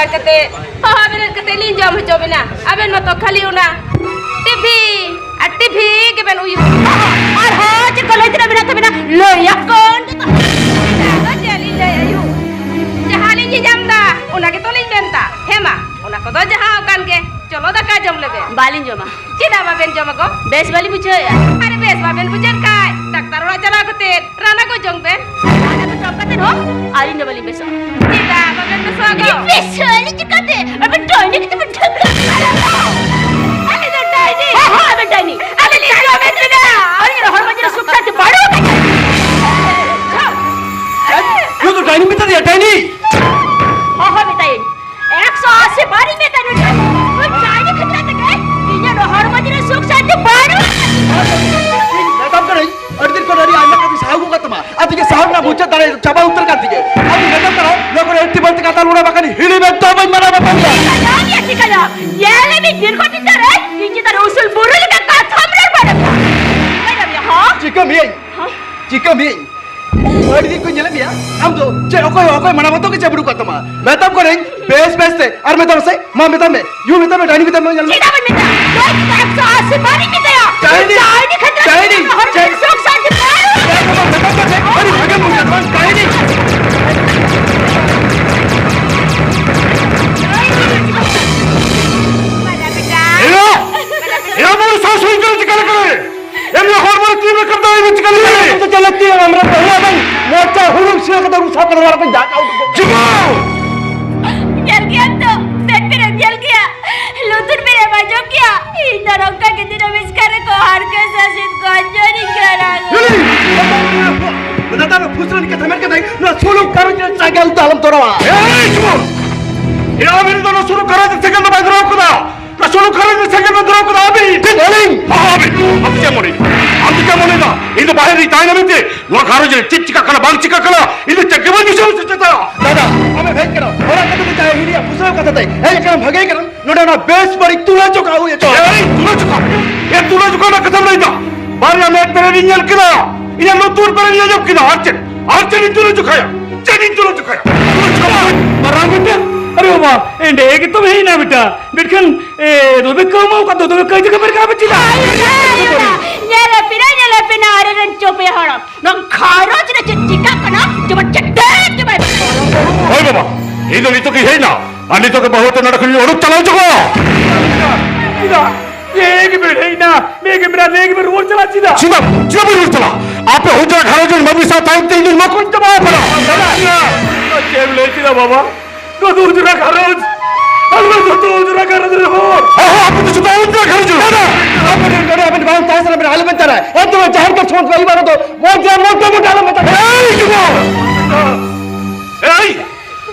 ᱠᱟᱛᱮ, ᱦᱚᱦᱚ ᱵᱮᱨᱮᱫ ᱠᱟᱛᱮ ᱞᱤᱧ ᱡᱚᱢ ᱦᱚᱪᱚ ᱵᱮᱱᱟ᱾ ᱟᱵᱮᱱ ᱢᱟᱛᱚ ᱠᱷᱟᱹᱞᱤ ᱚᱱᱟ ᱴᱤᱵᱷᱤ ᱟᱨ ᱴᱤᱵᱷᱤ ᱜᱮᱵᱮᱱ ᱩᱭᱩᱝ᱾ ᱟᱨᱦᱚᱸ ᱪᱮᱫ ᱠᱚ ᱞᱟᱹᱭ ᱛᱮᱱᱟᱜ ᱢᱮᱱᱟᱜ ᱛᱟᱵᱮᱱᱟ? ᱞᱟᱹᱭ ᱟᱠᱚ᱾ ᱟᱫᱚ ᱪᱮᱫ ᱞᱤᱧ ᱞᱟᱹᱭ ᱟᱭᱩ? ᱡᱟᱦᱟᱸ ᱞᱤᱧ ᱧᱮᱧᱟᱢ ᱫᱟ, ᱚᱱᱟ ᱜᱮᱛᱚ ᱞᱤᱧ ᱢᱮᱱ ᱫᱟ᱾ ᱦᱮᱸ ᱢᱟ, ᱚᱱᱟ ᱠᱚᱫᱚ ᱡᱟᱦᱟᱸ ᱟᱠᱟᱱ ᱜᱮ, ᱪᱚᱞᱚ ᱫᱟᱠᱟ ᱡᱚᱢ ᱞᱮᱵᱮᱱ᱾ ᱵᱟᱞᱤᱧ ᱡᱚᱢᱟ᱾ ᱪᱮᱫᱟᱜ ᱵᱟᱵᱮᱱ ᱡᱚᱢᱟ ᱜᱚ? ᱵᱮᱥ ᱵᱟᱞᱤᱧ ᱵᱩᱡᱷᱟᱹᱣᱮᱫᱼᱟ᱾ ᱟᱨ ᱵᱮᱥ ᱵᱟᱵᱮᱱ ᱵᱩᱡᱷᱟᱹᱣ ᱠᱷᱟᱡ ᱰᱟᱠᱛᱟᱨ ᱚᱲᱟᱜ ᱪᱟᱞᱟᱣ ᱠᱟᱛᱮ ᱨᱟᱱ ᱟᱹᱜᱩ ᱡᱚᱝ ᱵᱮᱱ᱾ ᱨᱟᱱ ᱟᱹᱜᱩ ᱡᱚᱢ ᱠᱟᱛᱮ ᱦᱚᱸ ᱟᱹᱞᱤᱧ ᱫᱚ ᱵᱟᱹᱞᱤᱧ ᱵᱮᱥᱚᱜᱼᱟ᱾ ᱪᱮᱫᱟᱜ ᱵᱟᱵᱮᱱ ᱵᱮᱥᱚᱜᱼᱟ ᱜᱚ? ᱵᱮᱥᱚᱜ ᱟᱹᱞᱤᱧ ᱪᱤᱠᱟᱹᱛᱮ? ᱟᱵᱮᱱ ᱰᱟᱹᱱᱤ ᱜᱮᱛᱚ ᱵᱮᱱ ᱴᱷᱟᱹᱠᱟᱹ ᱠᱟᱱᱟ᱾ ᱟᱹᱞᱤᱧ ᱫᱚ ᱰᱟᱹᱱᱤ᱾ ᱦᱚᱸ, ᱦᱚᱸ, ᱟᱵᱮᱱ ᱰᱟᱹᱱᱤ᱾ ᱟᱹᱞᱤᱧ ᱞᱤᱧ ᱡᱚᱢᱮᱫ ᱵᱮᱱᱟ᱾ ᱟᱹᱞᱤᱧ ᱨᱮᱱ ᱦᱚᱲᱢᱚ ᱡᱤᱣᱤ ᱨᱮ ᱥᱩᱠ ᱥᱟᱱᱛᱤ ᱵᱟᱹᱱᱩᱜ ᱟᱠᱟᱫ᱾ ᱱᱩᱭ ᱫᱚ ᱰᱟᱹᱱᱤ ᱢᱮᱛᱟ ᱫᱮᱭᱟ, ᱰᱟᱹᱱᱤ᱾ ᱦᱚᱸ, ᱦᱚᱸ, ᱢᱮᱛᱟᱭᱟᱹᱧ᱾ ᱮᱠᱥᱚ ᱟᱥᱤ ᱵᱟᱨᱤᱧ ᱢᱮᱛᱟᱭ ᱱᱩᱭ ᱰᱟᱹᱱᱤ᱾ ᱱᱩᱭ ᱰᱟᱹᱱᱤ ᱠᱷᱟᱹᱛᱤᱨ ᱛᱮᱜᱮ ᱤᱧᱟᱹᱜ ᱱᱚᱣᱟ ᱦᱚᱲᱢᱚ ᱡᱤᱣᱤ ᱨᱮ ᱥᱩᱠ ᱥᱟᱱᱛᱤ ᱵᱟᱹᱱᱩᱜ ᱟᱠᱟᱫ᱾ ᱢᱮᱛᱟᱢ ᱠᱟᱹᱱᱟᱹᱧ, ᱟᱹᱰᱤ ᱫᱤᱱ ᱠᱷᱚᱱ ᱟᱹᱰᱤ ᱟᱭᱢᱟ ᱠᱟᱛᱷᱟ ᱥᱟᱦᱟᱣ ᱟᱹᱜᱩ ᱠᱟᱜ ᱛᱟᱢᱟ᱾ ᱟᱨ ᱛᱮᱜᱮ ᱥᱟᱦᱟᱣ ᱨᱮᱱᱟᱜ ᱢᱩᱪᱟᱹᱫ ᱫᱟᱲᱮ ᱪᱟᱵᱟ ᱩᱛᱟᱹᱨ ᱠᱟᱱ ᱛᱤᱧᱟᱹ᱾ ᱟᱫᱚ ᱢᱮᱛᱟᱢ ᱠᱟᱱᱟ, ᱱᱚᱣᱟ ᱠᱚᱨᱮ ᱟᱹᱰᱤ ᱵᱟᱹᱲᱛᱤ ᱠᱟᱛᱷᱟ ᱨᱚᱲᱟ, ᱵᱟᱠᱷᱟᱱ ᱦᱤᱲᱤᱧ ᱢᱮ, ᱛᱚ ᱵᱟᱹᱧ ᱢᱟᱱᱟᱣ ᱵᱟᱛᱟᱣ ᱜᱮᱭᱟ᱾ ᱪᱤᱠᱟᱹᱭᱟ, ᱪᱤᱠᱟᱹᱭᱟ? ᱧᱮᱞ ᱢᱮ, ᱫᱤᱨᱜᱷᱚ ᱫᱤᱱ ᱫᱷᱚᱨᱮ ᱤᱧ ᱪᱮᱛᱟᱱ ᱨᱮ ᱩᱥᱩᱞ ᱵᱩᱨᱩ ᱞᱮᱠᱟ ᱠᱟᱛᱷᱟᱢ ᱨᱚᱲ ᱵᱟᱲᱟᱭᱟ᱾ ᱪᱤᱠᱟᱹ ᱢᱤᱭᱟᱹᱧ? ᱦᱮᱸ? ᱪᱤᱠᱟᱹ ᱢᱤᱭᱟᱹᱧ? ᱟᱹᱰᱤ ᱫᱤᱱ ᱠᱷᱚᱱ ᱧᱮᱞᱮᱫ ᱢᱮᱭᱟ, ᱟᱢ ᱫᱚ ᱪᱮᱫ ᱚᱠᱚᱭ, ᱚᱠᱚᱭ ᱢᱟᱱᱟᱣ ᱵᱟᱛᱟᱣ ᱜᱮ ᱪᱮᱫ ᱵᱟᱹᱱᱩᱜ ᱠᱟᱜ ᱛᱟᱢᱟ᱾ ᱢᱮᱛᱟᱢ ᱠᱟᱹᱱᱟᱹᱧ, ᱵᱮᱥ ᱵᱮᱥ ᱛᱮ, ᱟᱨ ᱢᱮᱛᱟᱢ ᱥᱮ, ᱢᱟ ᱢᱮᱛᱟᱢ ᱢᱮ, ᱭᱩ ᱢᱮᱛᱟᱢ ᱢᱮ, ᱰᱟᱹᱱᱤ ᱢᱮᱛᱟᱢ ᱢᱮ, ᱧᱮᱞ ᱢᱮ᱾ ᱪᱮᱫᱟᱜ ᱵᱟᱹᱧ ᱢᱮᱛᱟᱢᱟ? ᱱᱚᱣᱟ ᱮᱠᱥᱚ ᱟᱥᱤ ᱵᱟᱨᱤᱧ ᱢᱮᱛᱟᱭᱟ᱾ ᱰᱟᱹᱱᱤ! ᱰᱟᱹᱱᱤ ᱠᱷᱟᱹᱛᱤᱨ ᱰᱟᱹᱱᱤ! ᱦᱚᱲ ᱪᱮᱫ? ᱥᱩᱠ ᱥᱟᱱᱛᱤ ᱵᱟᱹᱱᱩᱜ᱾ ᱢᱮᱛᱟᱢ ᱠᱟᱹᱱᱟᱹᱧ, ᱟᱹᱰᱤ ᱵᱷᱟᱜᱮ ᱢᱚᱡᱟ, ᱵᱟᱝ ᱰᱟᱹᱱᱤ! ᱵᱟᱞᱟ ᱵᱮᱴᱟ᱾ ᱮᱨᱟ! ᱵᱟᱞᱟ ᱵᱮᱴᱟ᱾ ᱮᱨᱟ, ᱵᱟᱞᱟ ᱥᱟᱥᱩ ᱠᱚ ᱪᱤᱠᱟ ᱞᱮᱠᱟ ᱨᱮ? ᱮᱢᱱᱤ ᱦᱚᱲᱢᱚ ᱨᱮ ᱛᱤ ᱨᱟᱠᱟᱵ ᱫᱟᱲᱮᱭᱟᱜᱼᱟ, ᱪᱤᱠᱟ ᱞᱮᱠᱟ? ᱟᱢ ᱫᱚ ᱪᱟᱞᱟᱜ ᱛᱮ ᱟᱢᱨᱟ ᱵᱟᱹᱦᱩ ᱟᱵᱟᱝ ᱢᱚᱪᱟ ᱦᱩᱲᱩᱝ ᱥᱤᱭᱟᱹ ᱠᱟᱛᱮ ᱨᱩᱥᱟᱵ ᱠᱟᱛᱮ ᱚᱲᱟᱜ ᱠᱷᱚᱱ ᱡᱟᱜ ᱟᱹᱜᱩ ᱠᱚ᱾ ᱪᱩᱯ! ᱧᱮᱞ ᱜᱮᱭᱟᱢ ᱛᱚ, ᱢᱮᱫ ᱯᱮᱨᱮᱢ ᱧᱮᱞ ᱜᱮᱭᱟ, ᱞᱩᱛᱩᱨ ᱯᱮᱨᱮᱢ ᱟᱸᱡᱚᱢ ᱜᱮᱭᱟ᱾ ᱤᱧ ᱫᱚ ᱱᱚᱝᱠᱟ ᱜᱮ ᱫᱤᱱᱟᱹᱢ ᱮᱥᱠᱟᱨ ᱨᱮᱠᱚ ᱦᱟᱨᱠᱮᱛ ᱥᱟᱥᱮᱛ ᱜᱚᱡᱚᱱᱤᱧ ᱠᱟᱱᱟ᱾ ᱱᱟᱛᱟᱨ ᱯᱷᱩᱥᱨᱟᱹᱱ ᱠᱟᱛᱷᱟ ᱢᱮᱱ ᱠᱟᱛᱮ ᱱᱚᱣᱟ ᱥᱩᱞᱩᱠ ᱜᱷᱟᱨᱚᱸᱡᱽ ᱨᱮ ᱡᱟᱭᱜᱟ ᱩᱛᱟᱹ ᱟᱞᱚᱢ ᱛᱚᱨᱟᱣᱟ᱾ ᱮᱭ ᱪᱩᱯ! ᱮ ᱟᱢ ᱫᱚ ᱱᱚᱣᱟ ᱥᱩᱞᱩᱠ ᱜᱷᱟᱨᱚᱸᱡᱽ ᱨᱮ ᱥᱮᱸᱜᱮᱞ ᱫᱚ ᱵᱟᱭ ᱫᱷᱚᱨᱟᱣ ᱠᱟᱫᱟ᱾ ᱱᱚᱣᱟ ᱥᱩᱞᱩᱠ ᱜᱷᱟᱨᱚᱸᱡᱽ ᱨᱮ ᱥᱮᱸᱜᱮᱞ ᱵᱮᱱ ᱫᱷᱚᱨᱟᱣ ᱠᱟᱫᱟ ᱟᱹᱵᱤᱱ? ᱪᱮᱫ ᱟᱹᱞᱤᱧ? ᱦᱚᱸ, ᱟᱹᱵᱤᱱ᱾ ᱟᱢ ᱫᱚ ᱪᱮᱫ ᱮᱢ ᱢᱚᱱᱮᱭᱮᱫᱟ? ᱤᱧ ᱫᱚ ᱵᱟᱦᱨᱮ ᱨᱤᱧ ᱛᱟᱦᱮᱱᱟ ᱢᱮᱱᱛᱮ ᱱᱚᱣᱟ ᱜᱷᱟᱨᱚᱸᱡᱽ ᱨᱮ ᱪᱮᱫ ᱪᱤᱠᱟᱹᱜ ᱠᱟᱱᱟ ᱵᱟᱝ ᱪᱤᱠᱟᱹᱜ ᱠᱟᱱᱟ ᱤᱧ ᱫᱚ ᱪᱮᱫ ᱜᱮ ᱵᱟᱹᱧ ᱵᱩᱡᱷᱟᱹᱣ ᱪᱮᱫᱟ᱾ ᱫᱟᱫᱟ, ᱟᱢᱮᱢ ᱦᱮᱡ ᱠᱟᱱᱟ, ᱦᱚᱲᱟᱜ ᱠᱟᱛᱷᱟ ᱛᱮ ᱡᱟᱦᱟᱸᱭ ᱦᱤᱲᱤᱧᱟ ᱯᱩᱥᱨᱟᱹᱣ ᱠᱟᱛᱷᱟ ᱛᱮ ᱦᱮᱡ ᱠᱟᱱᱟᱢ ᱵᱷᱟᱜᱮ ᱠᱟᱱᱟᱢ᱾ ᱱᱚᱰᱮ ᱚᱱᱟ ᱵᱮᱥ ᱵᱟᱹᱲᱤᱡ ᱛᱩᱞᱟᱹ ᱡᱚᱠᱷᱟ ᱦᱩᱭ ᱦᱚᱪᱚ᱾ ᱮᱭ, ᱛᱩᱞᱟᱹ ᱡᱚᱠᱷᱟ? ᱮ, ᱛᱩᱞᱟᱹ ᱡᱚᱠᱷᱟ ᱨᱮᱱᱟᱜ ᱠᱟᱛᱷᱟᱢ ᱞᱟᱹᱭᱫᱟ? ᱵᱟᱨᱭᱟ ᱢᱮᱫ ᱯᱮᱨᱮ ᱨᱤᱧ ᱧᱮᱞ ᱠᱮᱫᱟ, ᱤᱧᱟᱹᱜ ᱞᱩᱛᱩᱨ ᱯᱮᱨᱮ ᱨᱤᱧ ᱟᱸᱡᱚᱢ ᱠᱮᱫᱟ, ᱟᱨ ᱪᱮᱫ? ᱟᱨ ᱪᱮᱫ ᱤᱧ ᱛᱩᱞᱟᱹ ᱡᱚᱠᱷᱟᱭᱟ? ᱪᱮᱫ ᱤᱧ ᱛᱩᱞᱟᱹ ᱡᱚᱠᱷᱟᱭᱟ? ᱛᱩᱞᱟᱹ ᱡᱚᱠᱷᱟ ᱵᱟᱹᱧ ᱢᱟᱨᱟᱝ ᱵᱮᱴᱟ᱾ ᱟᱨᱮ ᱵᱟᱵᱟ, ᱮᱸᱰᱮ ᱜᱮᱛᱚᱢ ᱦᱮᱡ ᱮᱱᱟ ᱵᱮᱴᱟ᱾ ᱢᱮᱱᱠᱷᱟᱱ, ᱮ, ᱫᱚᱢᱮ ᱠᱟᱹᱣᱢᱟᱹᱣ ᱠᱟᱫ ᱫᱚ, ᱫᱚᱢᱮ ᱠᱟᱹᱭ ᱛᱮᱜᱮ ᱢᱮᱱ ᱠᱟᱜ ᱪᱮᱫᱟᱜ? ᱧᱮᱞ ᱯᱮ, ᱧᱮᱞ ᱯᱮ, ᱟᱨᱮ ᱨᱮᱱ ᱪᱚᱯᱮ ᱦᱚᱲ᱾ ᱱᱚᱣᱟ ᱜᱷᱟᱨᱚᱸᱡᱽ ᱨᱮ ᱪᱮᱫ ᱪᱤᱠᱟᱜ ᱠᱟᱱᱟ, ᱡᱮᱢᱚᱱ ᱪᱮᱫ ᱛᱮᱫ ᱜᱮ ᱵᱟᱭ ᱵᱩᱡᱷᱟᱹᱣᱟ᱾ ᱦᱳᱭ ᱵᱟᱵᱟ, ᱤᱧ ᱫᱚ ᱱᱤᱛᱚᱜ ᱜᱮ ᱦᱮᱡ ᱮᱱᱟ, ᱟᱨ ᱱᱤᱛᱚᱜ ᱜᱮ ᱵᱟᱹᱦᱩ ᱟᱛᱮ ᱱᱚᱰᱮ ᱠᱷᱚᱱ ᱤᱧ ᱩᱰᱩᱠ ᱪᱟᱞᱟᱣ ᱦᱚᱪᱚ ᱠᱚᱣᱟ᱾ ᱪᱮᱫᱟᱜ? ᱱᱮᱜᱼᱮ ᱜᱮ ᱵᱮᱱ ᱦᱮᱡ ᱮᱱᱟ, ᱱᱮᱜᱼᱮ ᱜᱮ ᱢᱮᱱᱟ, ᱱᱮᱜᱼᱮ ᱜᱮ ᱵᱮᱱ ᱨᱩᱣᱟᱹᱲ ᱪᱟᱞᱟᱜ ᱪᱮᱫᱟᱜ? ᱪᱮᱫᱟᱜ, ᱪᱮᱫᱟᱜ ᱵᱮᱱ ᱨᱩᱣᱟᱹᱲ ᱪᱟᱞᱟᱜ? ᱟᱯᱮ ᱦᱩᱡᱨᱟ ᱜᱷᱟᱨᱚᱸᱡᱽ ᱨᱮᱱ ᱢᱟᱹᱱᱢᱤ ᱥᱟᱶ ᱛᱟᱭᱚᱢ ᱛᱮ ᱤᱧ ᱫᱚᱧ ᱢᱚᱠᱚᱧ ᱪᱟᱵᱟ ᱟᱠᱟᱱᱟ᱾ ᱪᱮᱫ ᱮᱢ ᱞᱟᱹᱭ ᱠᱮᱫᱟ ᱵᱟᱵᱟ? ᱱᱚᱣᱟ ᱫᱚ ᱩᱡᱽᱨᱟ ᱜᱷᱟᱨᱚᱸᱡᱽ᱾ ᱟᱞᱮ ᱫᱚ ᱡᱚᱛᱚ ᱩᱡᱽᱨᱟ ᱜᱷᱟᱨᱚᱸᱡᱽ ᱨᱮᱱ ᱦᱚᱲ᱾ ᱦᱚᱸ, ᱦᱚᱸ, ᱟᱯᱮ ᱫᱚ ᱡᱚᱛᱚ ᱩᱡᱽᱨᱟ ᱜᱷᱟᱨᱚᱸᱡᱽ ᱨᱮᱱ ᱦᱚᱲ᱾ ᱟᱵᱮᱱ ᱨᱮᱱ ᱱᱚᱰᱮ ᱟᱵᱮᱱ ᱵᱟᱝ ᱛᱟᱦᱮᱸ ᱥᱟᱱᱟ ᱵᱮᱱᱟ, ᱟᱞᱚᱵᱮᱱ ᱪᱟᱞᱟᱜᱼᱟ᱾ ᱮᱠᱫᱚᱢ ᱡᱟᱦᱮᱨ ᱠᱚ ᱥᱚᱢᱚᱭ ᱯᱮ ᱤᱢᱟᱨᱚ ᱫᱚ, ᱢᱚᱡᱽ ᱨᱮ ᱢᱚᱡᱽ ᱨᱮ ᱢᱚᱡᱽ ᱨᱮ ᱟᱞᱚᱵᱮᱱ ᱪᱟᱞᱟᱜᱼᱟ᱾ ᱮᱭ, ᱪᱩᱯ! ᱮᱭ,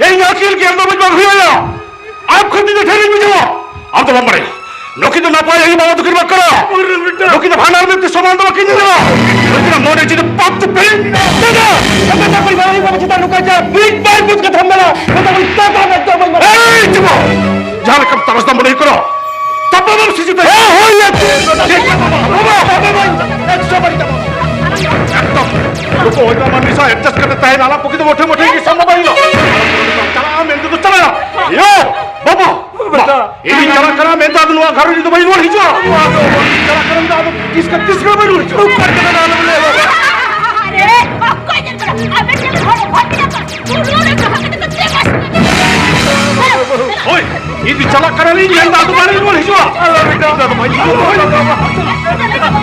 ᱤᱧ ᱟᱹᱠᱤᱞ ᱜᱮ ᱮᱠᱫᱚᱢ ᱵᱟᱝ ᱦᱩᱭᱩᱜᱼᱟ᱾ ᱟᱢ ᱠᱷᱚᱱ ᱫᱚ ᱰᱷᱮᱨᱤᱧ ᱵᱩᱡᱷᱟᱹᱣᱟ᱾ ᱟᱢ ᱫᱚ ᱵᱟᱢ ᱵᱟᱲᱟᱭᱟ᱾ ᱱᱩᱠᱤᱱ ᱫᱚ ᱱᱟᱯᱟᱭ ᱟᱭᱳ ᱵᱟᱵᱟ ᱫᱚᱠᱤᱱ ᱵᱟᱝ ᱠᱟᱱᱟ᱾ ᱱᱩᱠᱤᱱ ᱫᱚ ᱵᱷᱟᱸᱰᱟᱱ ᱢᱮᱱᱛᱮ ᱥᱚᱢᱟᱱ ᱫᱚ ᱵᱟᱹᱠᱤᱱ ᱧᱮᱞᱚᱜᱼᱟ᱾ ᱱᱩᱠᱤᱱᱟᱜ ᱢᱚᱱᱮ ᱡᱩᱫᱤ ᱯᱟᱯ ᱛᱮ ᱯᱮᱨᱮᱡ ᱢᱮᱱᱟᱜᱼᱟ᱾ ᱫᱟᱫᱟ, ᱫᱟᱫᱟ, ᱛᱟᱠᱚ ᱵᱟᱵᱟ ᱪᱮᱛᱟᱱ ᱱᱚᱝᱠᱟ ᱡᱟ ᱵᱤᱡ ᱵᱟᱭ ᱵᱩᱡᱽ ᱠᱟᱛᱷᱟᱢ ᱢᱮᱱᱟ, ᱫᱟᱫᱟ, ᱵᱟᱹᱧ ᱛᱟᱯᱟ ᱢᱮᱱᱛᱮ ᱵᱟᱹᱧ ᱢᱮᱱᱟ᱾ ᱮᱭ, ᱪᱩᱯ! ᱡᱟᱦᱟᱸ ᱞᱮᱠᱟᱢ ᱛᱟᱨᱟᱥ ᱫᱟ ᱢᱚᱱᱮ ᱦᱩᱭᱩᱜ ᱠᱟᱱᱟ, ᱛᱟᱯᱟ ᱵᱟᱢ ᱥᱤᱡᱩ ᱛᱟᱭᱟ᱾ ᱦᱮᱸ, ᱦᱳᱭ, ᱴᱷᱤᱠ ᱜᱮᱭᱟ, ᱵᱟᱵᱟ, ᱵᱟᱵᱟ, ᱵᱟᱵᱟ, ᱵᱟᱵᱟ, ᱮᱠᱫᱚᱢ ᱵᱟᱹᱲᱤᱡ ᱛᱟᱯᱟ᱾ ᱮᱠᱫᱚᱢ, ᱱᱩᱠᱩ ᱚᱡᱽᱨᱟ ᱢᱟᱹᱱᱢᱤ ᱥᱟᱶ adjust ᱠᱟᱛᱮ ᱛᱟᱦᱮᱸ ᱟᱞᱟᱝ ᱯᱚᱠᱠᱷᱮ ᱫᱚ ᱢᱚᱴᱷᱮ ᱢᱚᱴᱷᱮ ᱜᱮ ᱥᱚᱢᱵᱷᱚᱵ ᱵᱟᱝ ᱦᱩᱭᱩᱜᱼᱟ᱾ ᱪᱟᱞᱟᱜᱼᱟ ᱢᱮᱱᱛᱮ ᱫᱚ ᱪᱟᱞᱟᱜᱼᱟ᱾ ᱭᱳ, ᱵᱟᱵᱟ, ᱵᱮᱴᱟ᱾ ᱤᱧᱤᱧ ᱪᱟᱞᱟᱜ ᱠᱟᱱᱟ ᱢᱮᱱᱛᱮ ᱟᱫᱚ ᱱᱚᱣᱟ ᱜᱷᱟᱨᱚᱸᱡᱽ ᱨᱮᱫᱚ ᱵᱟᱹᱧ ᱨᱩᱣᱟᱹᱲ ᱦᱤᱡᱩᱜᱼᱟ᱾ ᱱᱚᱣᱟ ᱫᱚ ᱪᱟᱞᱟᱜ ᱠᱟᱱᱟ ᱢᱮᱱᱛᱮ ᱟᱫᱚ ᱛᱤᱥ ᱠᱟᱱ ᱛᱤᱥ ᱨᱮ ᱵᱟᱹᱧ ᱨᱩᱣᱟᱹᱲ ᱦᱤᱡᱩᱜᱼᱟ᱾ ᱚᱠᱚᱭ ᱠᱟᱱᱟ ᱟᱞᱚᱢ ᱞᱟᱹᱭᱟ ᱵᱟᱵᱟ᱾ ᱟᱨᱮ, ᱚᱠᱚᱭ ᱧᱮᱞ ᱠᱟᱱᱟ? ᱟᱵᱮᱱ ᱧᱮᱞ ᱦᱚᱲ ᱚᱠᱚᱭ ᱧᱮᱞ ᱠᱟᱱᱟ? ᱩᱱᱤ ᱚᱸᱰᱮ ᱡᱟᱦᱟᱸ ᱠᱟᱛᱮ ᱠᱚ ᱪᱮᱫ ᱵᱟᱥ ᱠᱟᱱᱟ? ᱦᱳᱭ, ᱤᱧ ᱫᱚ ᱪᱟᱞᱟᱜ ᱠᱟᱱᱟᱞᱤᱧ, ᱢᱮᱱᱫᱟ ᱟᱫᱚ ᱵᱟᱹᱧ ᱨᱩᱣᱟᱹᱲ ᱦᱤᱡᱩᱜᱼᱟ᱾ ᱟᱞᱚ ᱵᱮᱴᱟ, ᱟᱫᱚ ᱵᱟᱹᱧ ᱨᱩᱣᱟᱹᱲ ᱦᱤᱡᱩᱜᱼᱟ᱾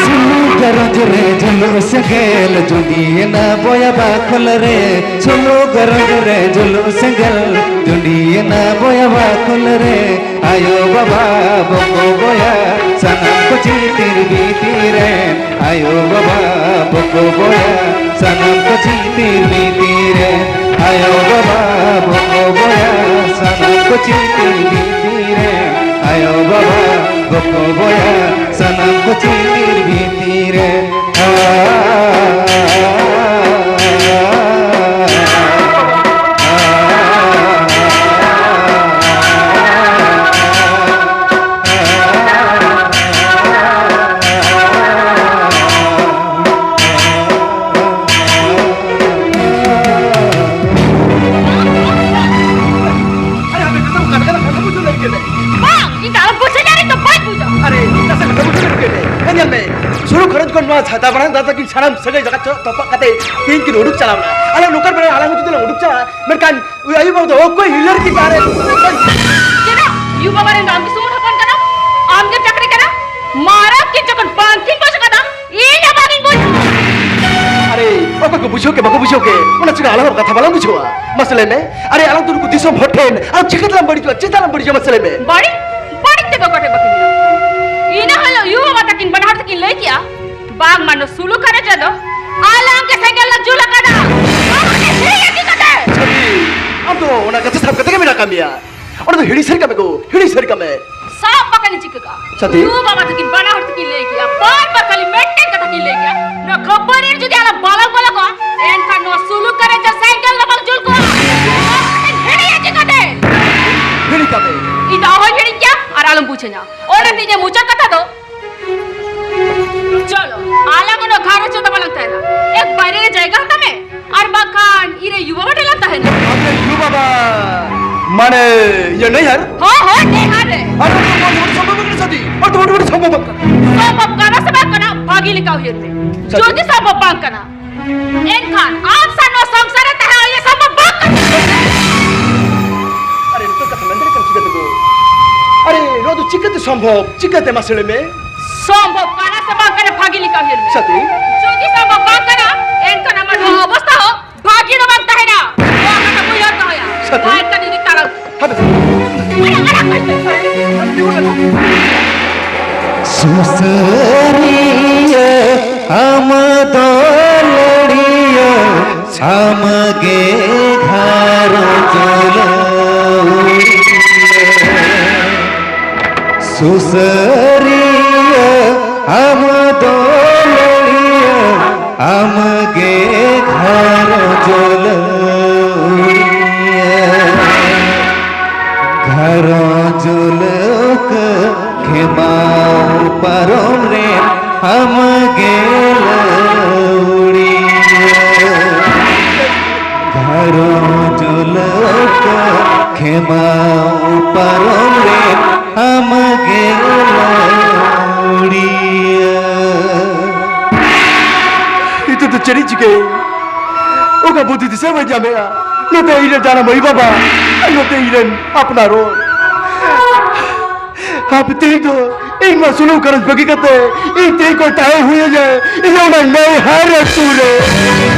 ᱥᱩᱢᱩ ᱜᱷᱟᱨᱚᱸᱡᱽ ᱨᱮ ᱡᱩᱞᱩᱜ ᱥᱮᱸᱜᱮᱞ ᱡᱩᱸᱰᱤᱭᱮᱱᱟ ᱵᱚᱭᱟ ᱵᱟᱠᱷᱳᱞ ᱨᱮ᱾ ᱥᱩᱢᱩ ᱜᱷᱟᱨᱚᱸᱡᱽ ᱨᱮ ᱡᱩᱞᱩᱜ ᱥᱮᱸᱜᱮᱞ ᱡᱩᱸᱰᱤᱭᱮᱱᱟ ᱵᱚᱭᱟ ᱵᱟᱠᱷᱳᱞ ᱨᱮ᱾ ᱟᱭᱳ ᱵᱟᱵᱟ ᱵᱚᱠᱚ ᱵᱚᱭᱟ ᱥᱟᱱᱟᱢ ᱠᱚ ᱪᱤᱛᱤᱨ ᱵᱷᱤᱛᱤᱨ ᱨᱮ᱾ ᱟᱭᱳ ᱵᱟᱵᱟ ᱵᱚᱠᱚ ᱵᱚᱭᱟ ᱥᱟᱱᱟᱢ ᱠᱚ ᱪᱤᱛᱤᱨ ᱵᱷᱤᱛᱤᱨ ᱨᱮ᱾ ᱟᱭᱳ ᱵᱟᱵᱟ ᱵᱚᱠᱚ ᱵᱚᱭᱟ ᱥᱟᱱᱟᱢ ᱠᱚ ᱪᱤᱛᱤᱨ ᱵᱷᱤᱛᱤᱨ ᱨᱮ᱾ ᱟᱭᱳ ᱵᱟᱵᱟ ᱵᱚᱠᱚ ᱵᱚᱭᱟ ᱥᱟᱱᱟᱢ ᱠᱚ ᱪᱤᱛᱤᱨ ᱵᱷᱤᱛᱤᱨ ᱨᱮ᱾ ᱠᱟᱞ ᱵᱩᱡᱷᱟᱹᱣ ᱧᱟᱢ ᱫᱚ ᱵᱟᱹᱧ ᱵᱩᱡᱷᱟᱹᱣ᱾ ᱟᱨᱮ, ᱱᱟᱥᱮ ᱠᱟᱛᱷᱟ ᱵᱩᱡᱷᱟᱹᱣ ᱧᱟᱢ ᱯᱮ᱾ ᱦᱮᱸ, ᱧᱮᱞ ᱢᱮ, ᱥᱩᱨᱩ ᱠᱷᱚᱨᱚᱪ ᱠᱷᱚᱱ ᱱᱚᱣᱟ ᱪᱷᱟᱛᱟ ᱵᱟᱱᱟᱨ ᱫᱟᱫᱟ ᱠᱤᱱ ᱥᱟᱱᱟᱢ ᱥᱟᱹᱜᱟᱹᱭ ᱡᱟᱠᱟᱛ ᱪᱚ ᱛᱚᱯᱟᱜ ᱠᱟᱛᱮ ᱛᱤᱦᱤᱧ ᱠᱤᱱ ᱩᱰᱩᱠ ᱪᱟᱞᱟᱣ ᱱᱟ᱾ ᱟᱞᱮ ᱱᱚᱝᱠᱟᱱ ᱵᱮᱲᱟ ᱟᱞᱟᱝ ᱦᱚᱸ ᱡᱩᱫᱤ ᱞᱟᱝ ᱩᱰᱩᱠ ᱪᱟᱞᱟᱜᱼᱟ, ᱢᱮᱱᱠᱷᱟᱱ ᱩᱭ ᱟᱭᱳ ᱵᱟᱵᱟ ᱫᱚ ᱚᱠᱚᱭ ᱦᱤᱞᱟᱹᱨ ᱠᱤᱱ ᱛᱟᱦᱮᱸ ᱨᱮ? ᱪᱮᱫᱟᱜ? ᱭᱩ ᱵᱟᱵᱟ ᱨᱮᱱ ᱫᱚ ᱟᱢ ᱜᱮ ᱥᱩᱢᱩᱝ ᱦᱚᱯᱚᱱ ᱠᱟᱱᱟᱢ? ᱟᱢ ᱜᱮ ᱪᱟᱹᱠᱨᱤ ᱠᱟᱱᱟ? ᱢᱟᱨᱟᱝ ᱠᱤᱱ ᱡᱚᱠᱷᱚᱱ ᱵᱟᱝ ᱠᱤᱱ ᱵᱩᱡᱽ ᱠᱟᱫᱟ, ᱤᱧ ᱦᱚᱸ ᱵᱟᱝ ᱤᱧ ᱵᱩᱡᱽ᱾ ᱟᱨᱮ, ᱚᱠᱚᱭ ᱠᱚ ᱵᱩᱡᱷᱟᱹᱣ ᱠᱮ ᱵᱟᱠᱚ ᱵᱩᱡᱷᱟᱹᱣ ᱠᱮ, ᱚᱱᱟ ᱪᱷᱟᱲᱟ ᱟᱞᱟᱝ ᱦᱚᱸ ᱠᱟᱛᱷᱟ ᱵᱟᱞᱟᱝ ᱵᱩᱡᱷᱟᱹᱣᱟ᱾ ᱢᱟᱥᱮ ᱞᱟᱹᱭ ᱢᱮ, ᱟᱨᱮ, ᱟᱞᱟᱝ ᱫᱚ ᱱᱩᱠᱩ ᱫᱤᱥᱚᱢ ᱦᱚᱲ ᱴᱷᱮᱱ ᱟᱨ ᱪᱤᱠᱟᱹ ᱛᱮᱞᱟᱝ ᱵᱟᱹᱲᱤᱡᱚᱜᱼᱟ? ᱪᱮᱫᱟᱜ ᱞᱟᱝ ᱵᱟᱹᱲᱤᱡᱚᱜᱼᱟ? ᱢᱟᱥᱮ ᱞᱟᱹᱭ ᱢᱮ᱾ ᱵᱟᱹᱲᱤᱡ? ᱵᱟᱹᱲᱤᱡ ᱛᱮᱫᱚ ᱚᱠᱟ ᱴᱷᱮᱡ ᱵᱟᱹᱠᱤᱱ ᱢᱮᱱᱟ᱾ ᱤᱱᱟᱹ ᱦᱤᱞᱳᱜ ᱭᱩ ᱵᱟᱵᱟ ᱛᱟᱹᱠᱤᱱ ᱵᱟᱱᱟ ᱦᱚᱲ ᱛᱟᱹᱠᱤᱱ ᱞᱟᱹᱭ ᱠᱮᱜᱼᱟ, ᱵᱟᱝᱢᱟ ᱱᱚᱣᱟ ᱥᱩᱞᱩ ᱠᱟᱨᱮᱡ ᱨᱮᱫᱚ ᱟᱞᱟᱝ ᱜᱮ ᱥᱮᱸᱜᱮᱞ ᱞᱮ ᱡᱩᱞ ᱟᱠᱟᱫᱟ᱾ ᱚᱱᱟ ᱜᱮ ᱦᱤᱲᱤᱧ ᱤᱫᱤ ᱠᱟᱛᱮ᱾ ᱥᱟᱹᱛᱷᱤ, ᱟᱢ ᱫᱚ ᱚᱱᱟ ᱠᱟᱛᱷᱟ ᱥᱟᱵ ᱠᱟᱛᱮ ᱜᱮ ᱢᱮᱱᱟᱜ ᱠᱟᱜ ᱢᱮᱭᱟ᱾ ᱚᱱᱟ ᱫᱚ ᱦᱤᱲᱤᱧ ᱥᱟᱹᱨᱤ ᱠᱟᱜ ᱢᱮ ᱜᱳ, ᱦᱤᱲᱤᱧ ᱥᱟᱹᱨᱤ ᱠᱟᱜ ᱢᱮ᱾ ᱥᱟᱵ ᱵᱟᱠᱷᱟᱱ ᱪᱤᱠᱟᱹ ᱠᱟᱜᱼᱟ? ᱥᱟᱹᱛᱷᱤ᱾ ᱭᱩ ᱵᱟᱵᱟ ᱛᱟᱹᱠᱤᱱ ᱵᱟᱱᱟ ᱦᱚᱲ ᱛᱟᱹᱠᱤᱱ ᱞᱟᱹᱭ ᱠᱮᱜᱼᱟ, ᱵᱟᱨ ᱵᱟᱨ ᱠᱷᱟᱹᱞᱤ ᱢᱤᱫᱴᱮᱱ ᱠᱟᱛᱷᱟ ᱠᱤᱱ ᱞᱟᱹᱭ ᱠᱮᱜᱼᱟ, ᱱᱚᱣᱟ ᱠᱷᱟᱹᱯᱟᱹᱨᱤ ᱨᱮ ᱡᱩᱫᱤ ᱟᱞᱟᱝ ᱵᱟᱞᱟᱝ ᱵᱚᱞᱚ ᱠᱚᱜᱼᱟ, ᱮᱱᱠᱷᱟᱱ ᱱᱚᱣᱟ ᱥᱩᱞᱩ ᱠᱟᱨᱮᱡ ᱨᱮ ᱥᱮᱸᱜᱮᱞ ᱫᱚ ᱵᱟᱝ ᱡᱩᱞ ᱠᱚᱜᱼᱟ᱾ ᱱᱚᱣᱟ ᱠᱟᱛᱷᱟᱧ ᱦᱤᱲᱤᱧᱟ ᱪᱤᱠᱟᱹᱛᱮ? ᱦᱤᱲᱤᱧ ᱠᱟᱜ ᱢᱮ᱾ ᱤᱧ ᱫᱚ ᱚᱦᱚᱧ ᱦᱤᱲᱤᱧ ᱠᱮᱭᱟ ᱟᱨ ᱟᱞᱚᱢ ᱵᱩᱡᱷᱟᱹᱧᱟ᱾ ᱚᱸᱰᱮ ᱫᱚ ᱤᱧᱟᱹᱜ ᱢᱩᱪᱟᱹᱫ ᱠᱟᱛᱷᱟ ᱫᱚ, ᱪᱚᱞᱚ, ᱟᱞᱟᱝ ᱚᱱᱟ ᱜᱷᱟᱨᱚᱸᱡᱽ ᱨᱮᱫᱚ ᱵᱟᱞᱟᱝ ᱛᱟᱦᱮᱱᱟ᱾ ᱮᱠ ᱵᱟᱭᱨᱮ ᱨᱮ ᱡᱟᱭᱜᱟ ᱦᱟᱛᱟᱣ ᱢᱮ, ᱟᱨ ᱵᱟᱝᱠᱷᱟᱱ ᱤᱧ ᱨᱮ ᱭᱩ ᱵᱟᱵᱟ ᱴᱷᱮᱱ ᱞᱟᱝ ᱛᱟᱦᱮᱱᱟ᱾ ᱟᱯᱮ ᱭᱩ ᱵᱟᱵᱟ, ᱢᱟᱱᱮ, ᱤᱭᱟᱹ, ᱱᱟᱹᱭᱦᱟᱨ? ᱦᱳᱭ, ᱦᱳᱭ, ᱱᱟᱹᱭᱦᱟᱨ ᱨᱮ᱾ ᱟᱨ ᱚᱱᱟ ᱫᱚ ᱵᱟᱝ ᱥᱚᱢᱵᱷᱚᱵ ᱠᱟᱱᱟ ᱥᱟᱹᱛᱷᱤ, ᱟᱨ ᱫᱚ ᱵᱟᱝ ᱥᱚᱢᱵᱷᱚᱵ ᱠᱟᱱᱟ᱾ ᱥᱚᱢᱵᱷᱚᱵ ᱠᱟᱱᱟ ᱥᱮ ᱵᱟᱝ ᱠᱟᱱᱟ, ᱵᱷᱟᱹᱜᱤ ᱞᱮᱠᱟ ᱩᱭᱦᱟᱹᱨ ᱢᱮ᱾ ᱥᱟᱹᱛᱷᱤ᱾ ᱡᱩᱫᱤ ᱥᱚᱢᱵᱷᱚᱵ ᱵᱟᱝ ᱠᱟᱱᱟ, ᱮᱱᱠᱷᱟᱱ ᱟᱢ ᱥᱟᱶ ᱱᱚᱣᱟ ᱥᱚᱝᱥᱟᱨ ᱨᱮ ᱛᱟᱦᱮᱸ ᱤᱭᱟᱹ ᱥᱚᱢᱵᱷᱚᱵ ᱵᱟᱝ ᱠᱟᱱᱟ᱾ ᱟᱨᱮ, ᱱᱤᱛᱚᱜ ᱠᱟᱛᱷᱟ ᱢᱮᱱ ᱫᱟᱲᱮᱭᱟᱜ ᱠᱟᱱᱟ ᱪᱤᱠᱟᱹ ᱛᱮ ᱜᱳ? ᱟᱨᱮ, ᱱᱚᱣᱟ ᱫᱚ ᱪᱤᱠᱟᱹᱛᱮ ᱥᱚᱢᱵᱷᱚᱵ? ᱪᱤᱠᱟᱹᱛᱮ ᱢᱟᱥᱮ ᱞᱟᱹᱭ ᱢᱮ? ᱥᱚᱢᱵᱷᱚᱵ ᱠᱟᱱᱟ ᱥᱮ ᱵᱟᱝ ᱠᱟᱱᱟ, ᱵᱷᱟᱹᱜᱤ ᱞᱮᱠᱟ ᱩᱭᱦᱟᱹᱨ ᱢᱮ᱾ ᱥᱟᱹᱛᱷᱤ᱾ ᱡᱩᱫᱤ ᱥᱚᱢᱵᱷᱚᱵ ᱵᱟᱝ ᱠᱟᱱᱟ, ᱮᱱᱠᱷᱟᱱ ᱟᱢᱟᱜ ᱱᱚᱣᱟ ᱚᱵᱚᱥᱛᱷᱟ ᱦᱚᱸ ᱵᱷᱟᱹᱜᱤ ᱫᱚ ᱵᱟᱝ ᱛᱟᱦᱮᱱᱟ᱾ ᱱᱚᱣᱟ ᱠᱟᱛᱷᱟ ᱩᱭᱦᱟᱹᱨ ᱫᱚᱦᱚᱭᱟ᱾ ᱥᱟᱹᱛᱷᱤ᱾ ᱵᱟᱭ ᱠᱟᱹᱢᱤ ᱨᱮ ᱛᱟᱲᱟᱢ᱾ ᱦᱟᱯᱮ᱾ ᱟᱲᱟᱜ, ᱟᱲᱟᱜ ᱠᱟᱹᱧ ᱯᱮ᱾ ᱥᱩᱥᱟᱹᱨᱤᱭᱟᱹ ᱟᱢ ᱫᱚ ᱞᱟᱹᱲᱤᱭᱟᱹ, ᱟᱢ ᱜᱮ ᱜᱷᱟᱨᱚᱸᱡᱽ ᱞᱟᱹᱣᱲᱤᱭᱟᱹ᱾ ᱥᱩᱥᱟᱹᱨᱤᱭᱟᱹ ᱟᱢ ᱫᱚ ᱞᱟᱹᱲᱤᱭᱟᱹ, ᱟᱢ ᱜᱮ ᱜᱷᱟᱨᱚᱸᱡᱽ ᱞᱟᱹᱣᱲᱤᱭᱟᱹ᱾ ᱜᱷᱟᱨᱚᱸᱡᱽ ᱞᱟᱹᱣᱠᱟᱹ ᱠᱷᱮᱢᱟᱣ ᱯᱟᱨᱚᱢ ᱨᱮ ᱟᱢ ᱜᱮ ᱞᱟᱹᱣᱲᱤᱭᱟᱹ᱾ ᱜᱷᱟᱨᱚᱸᱡᱽ ᱞᱟᱹᱣᱠᱟᱹ ᱠᱷᱮᱢᱟᱣ ᱯᱟᱨᱚᱢ ᱨᱮ ᱟᱢ ᱫᱤᱥᱟᱹ ᱵᱟᱹᱧ ᱧᱟᱢᱮᱜᱼᱟ᱾ ᱱᱚᱛᱮ ᱤᱧ ᱨᱮᱱ ᱡᱟᱱᱟᱢ ᱟᱭᱳ ᱵᱟᱵᱟ, ᱟᱨ ᱱᱚᱛᱮ ᱤᱧ ᱨᱮᱱ ᱟᱯᱱᱟᱨ ᱦᱚᱲ᱾ ᱦᱟᱯᱮ ᱛᱮᱦᱮᱧ ᱫᱚ ᱤᱧ ᱢᱟ ᱥᱩᱱᱩᱢ ᱠᱟᱨᱚᱡᱽ ᱵᱟᱹᱜᱤ ᱠᱟᱛᱮ ᱤᱧ ᱛᱮᱦᱮᱧ ᱠᱚ ᱛᱟᱦᱮᱸ ᱦᱩᱭ ᱟᱹᱧᱟ᱾ ᱤᱧ ᱚᱱᱟ ᱱᱟᱹᱭᱦᱟᱨ ᱟᱹᱛᱩ ᱨᱮ᱾